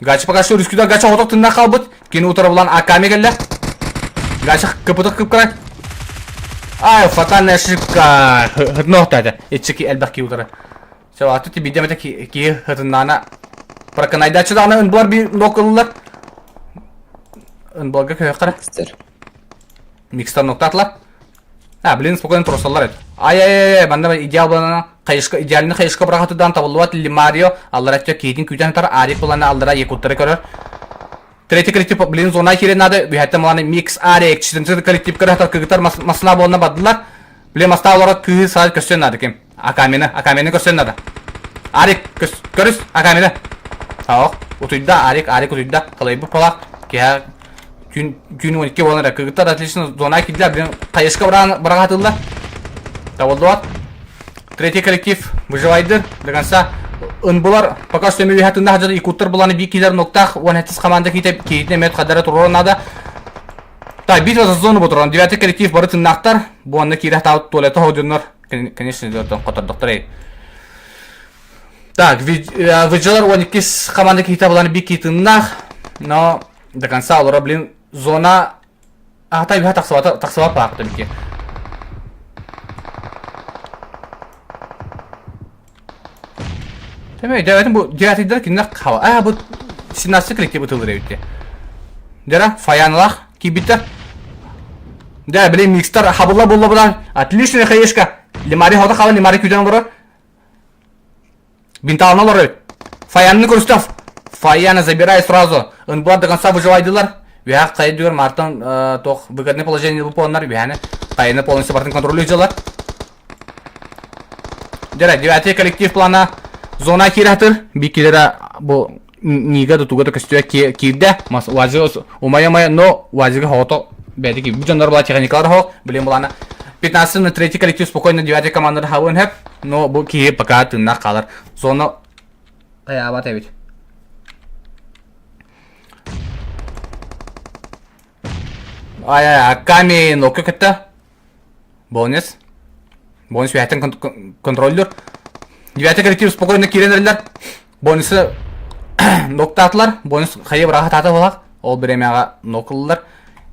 Гача пока что рискүдө гача оток тынна калбыт. Кини утара булан аками келле. Гача кыпытык кыпкара. Ай, фатальная ошибка. Хытнохтады. Иччики элбэх ки утара. Все, аты ти бидемете ки хытыннана. Проканайдачы даҕаны ынбылар би нокылылар. Ынбыларга көһөхтара. Микстер. Микстер ноктатылар. А, блин, спокойно турсаллар эт. Ай-ай-ай, манна идеал буолана хайышка идеальный хайышка бырахатыдан табыллыбат Лимарио аллара өттө киһитин күүтэн тар Арик булана аллара якуттары көрөр. Третий коллектив, блин, зона киирэн надо, бүһәттен буланы микс Арик, четвертый коллектив көрөр кыргыттар масына буолна бардылар. Блин, маста олорор кыыһы саал көстөн надо ким? Акамины, Акамины көстөн надо. Арик, көрүс, Акамины. Ох, утуйда, Арик, Арик утуйда. Калайбы палак, киһа Күн күн 12 буолан эрэ кыргыттар отлично зона киирдилэр блин хайыска быраҕатыллар. Табыллыбат. Третий коллектив выживайдыр до конца ынбылар пока что эми үһэ тынна хадьар якуттар буланы бии киилер ноктаах 17 команда киитэ киитин эмиэ хадара туруоран наада. Так, битва за зону ботуран. Девятый коллектив бары тыннаахтар. Бу анна киирэ таабыт туалета хоодьоннор. Конечно, хотордохтор эй. Так, выжылар 12 команда киитэ буланы бии киитиннаах. Но До конца олоро, блин, зона аата үһэ тахсыбата тахсыбат баахта бики. Теме, дәвәтин бу диатыйдар киннер хава. А, бу 17 коллектив ытылыр эбитти. Дера, фаянлах, кибиттер. Да, блин, микстер хабылла булла будан. Отличная хаешка. Лимари хода хала, лимари күден олорор. Бинталына олорор. Фаянны көрүстө. Фаяна забирай сразу. Ынбылар до конца выживайдылар. Үһэх хайы дүгөр мартан тох выгодное положение выполнар. Үһэни хайыны полностью бартын контролируй Дера, девятый коллектив плана зона киирәтыр. Бикилера бу нига да туга да көстүө киирдэ. Мас уазы умая-мая, но уазыга хото бәдики бу дьоннор була техникалар хо, блин булана 15 на третий коллектив спокойно девятый командалар хабын хэп, но бу киһи пока тыыннаах хаалар. Зона хайаабат эбит. Ай-ай, Аками нокка кытта. Бонус. Бонус үһэттэн контроллер. Девятый коллектив спокойно киирэн эрэллэр. Бонусы ноктаатылар. Бонус хайы быраха таата буолах. Ол бириэмэҕэ нокыллар.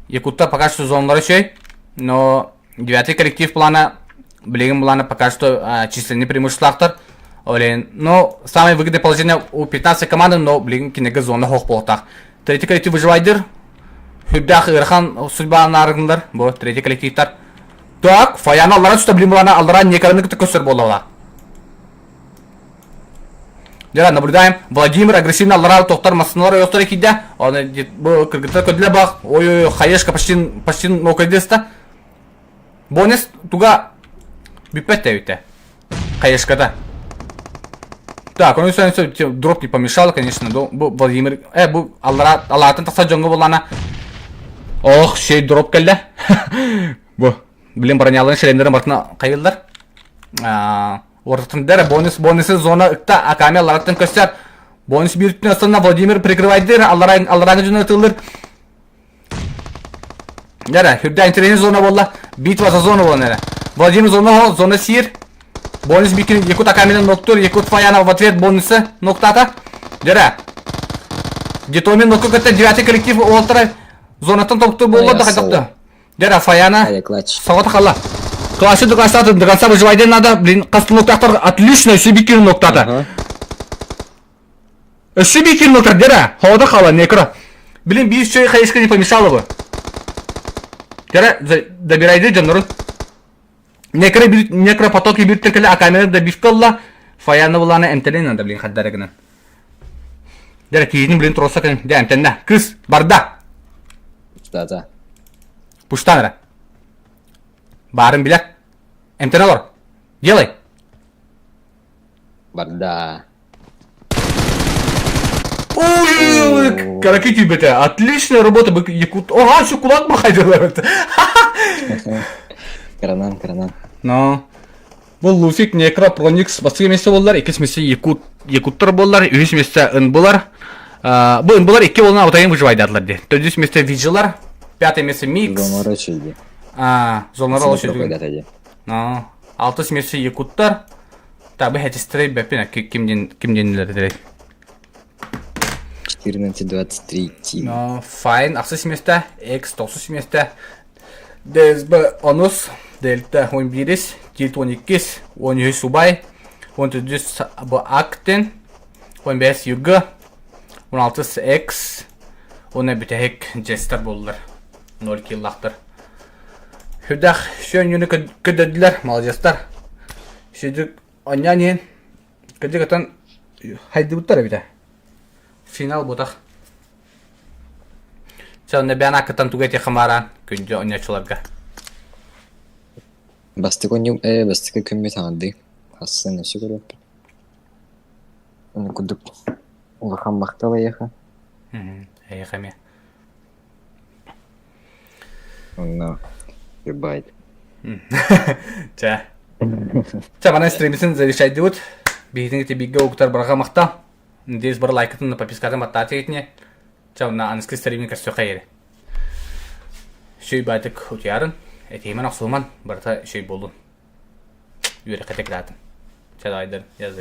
Якутта пока что зоналара үчүгэй. Но девятый коллектив плана билигин плана пока что численный преимуществолаахтар. Олен, но самое выгодное положение у 15 команды, но билигин кинеге зона хоох буолуохтаах. Третий коллектив выживайдыр. Хүрдээх ыарахан судьбаан аарыгыннар. Бу третий коллективтар. Так, Фаяны аллара түстэ блин булана аллара некараны кытта көстөр буолла. Дьэ, наблюдаем. Владимир агрессивно аллара тохтар массыналар ойохтор киирдэ. Оны бу кыргыттар көдүлэ бах. Ой-ой, хаешка почти почти нокайдыста. Бонус туга бүппэт тэбитэ. Хаешката. Так, он все дроп не помешал, конечно, но бу Владимир, э, бу аллара аллаатын тахса дьоҥҥо буллана. Ох, шей дроп кэллэ. Бу, блин, броняларын шлемнерин бартына хайыллар. Ортатындар бонус, бонусы зона ыкта Аками аллараттан көстөр. Бонус bir үттүн астына Владимир прикрывайдыр, аллара аллараны жөнө ытылыр. Нere, хүрдэ интересный зона болла. Битва за зону болла нere. Владимир зона зона сир. Бонус бикин Якут Акаминен ноктур, Якут Фаянов в ответ бонусы ноктата. Дere. Детомин нокку кытта девятый коллектив уолтара зонаттан токтур болла да хайдакты. Дere Фаяна. Савата хала. Классы до конца, до конца выживать надо. Блин, кастын ноктактар отлично, все бикин ноктата. Өссө биир километр дера, хода хала некро. Блин, биир чөй хайыска не помешало бы. Дера, добирайды дьоннорун. Некро бир некро потоки бир текеле акамера да бифкалла. Фаяны буланы эмтелен надо, блин, хаддара гынан. Дера киһитин блин троса кын, дэ эмтенна. Кыс, барда. Да-да. Пуштан эрэ. Баарын билэр. Эмтен олор. Делай. Барда. Ой, караки түйбете. Отличная работа, Якут. Ага, все кулак махайдылар. Каранан, каранан. Но. Бу Луфик, Некро, Проникс бастыгы месте боллар, иккис месте Якут, Якуттар боллар, үһүс месте Ынбылар. Бу Ынбылар икки болна утайын выживайдадылар де. Төрдүс месте Виджилар, пятое место Микс. Зонлар өчүлдү. А, зонлар өчүлдү. Но, алтыс месте Якуттар. Таби хэтистрей бэппин ким ден ким денилер 14.23 тим. Но файн ахсыс месте, X 9 месте, ДСБ онус, Дельта 11, Тильт 12, 13 Субай, 14 Б Актен, 15 ЮГ, 16 X, уонна бүтэһик Джестер буоллар. 0 киллахтар. Сүрдээх сүөнньүнү көрдөрдүлэр, маладьыастар. Сүдүк онньоон иһин кырдьык отон хайдыбыттар эбитэ. Финал бутах. Чэ, онно бэйэн ааккыттан тугу этиэххэ баараа күндү оонньооччуларга? Бастакы оонньуу ээ бастакы күммүт аҥардыы. Хассын өссө көрүөхпүт. Ону курдук улахан махтал эйиэхэ. Эйиэхэ эмиэ. Онно goodbye. Чэ. Чэ, манан стриммитин завершайдыбыт. Биһитин ити бииргэ угутар барҕа махтал. Надеюсь, бары лайкытын, подпискатын баттааты итини. Чэ, онно аныскы стримин көрсүөххэ диэри. Сүй баатык утуйарын, этиһимэн охсуһуман, барыта сүй буоллун. Үөрэххэ тэкилаатын. Чэ, давайдар, я завершаю.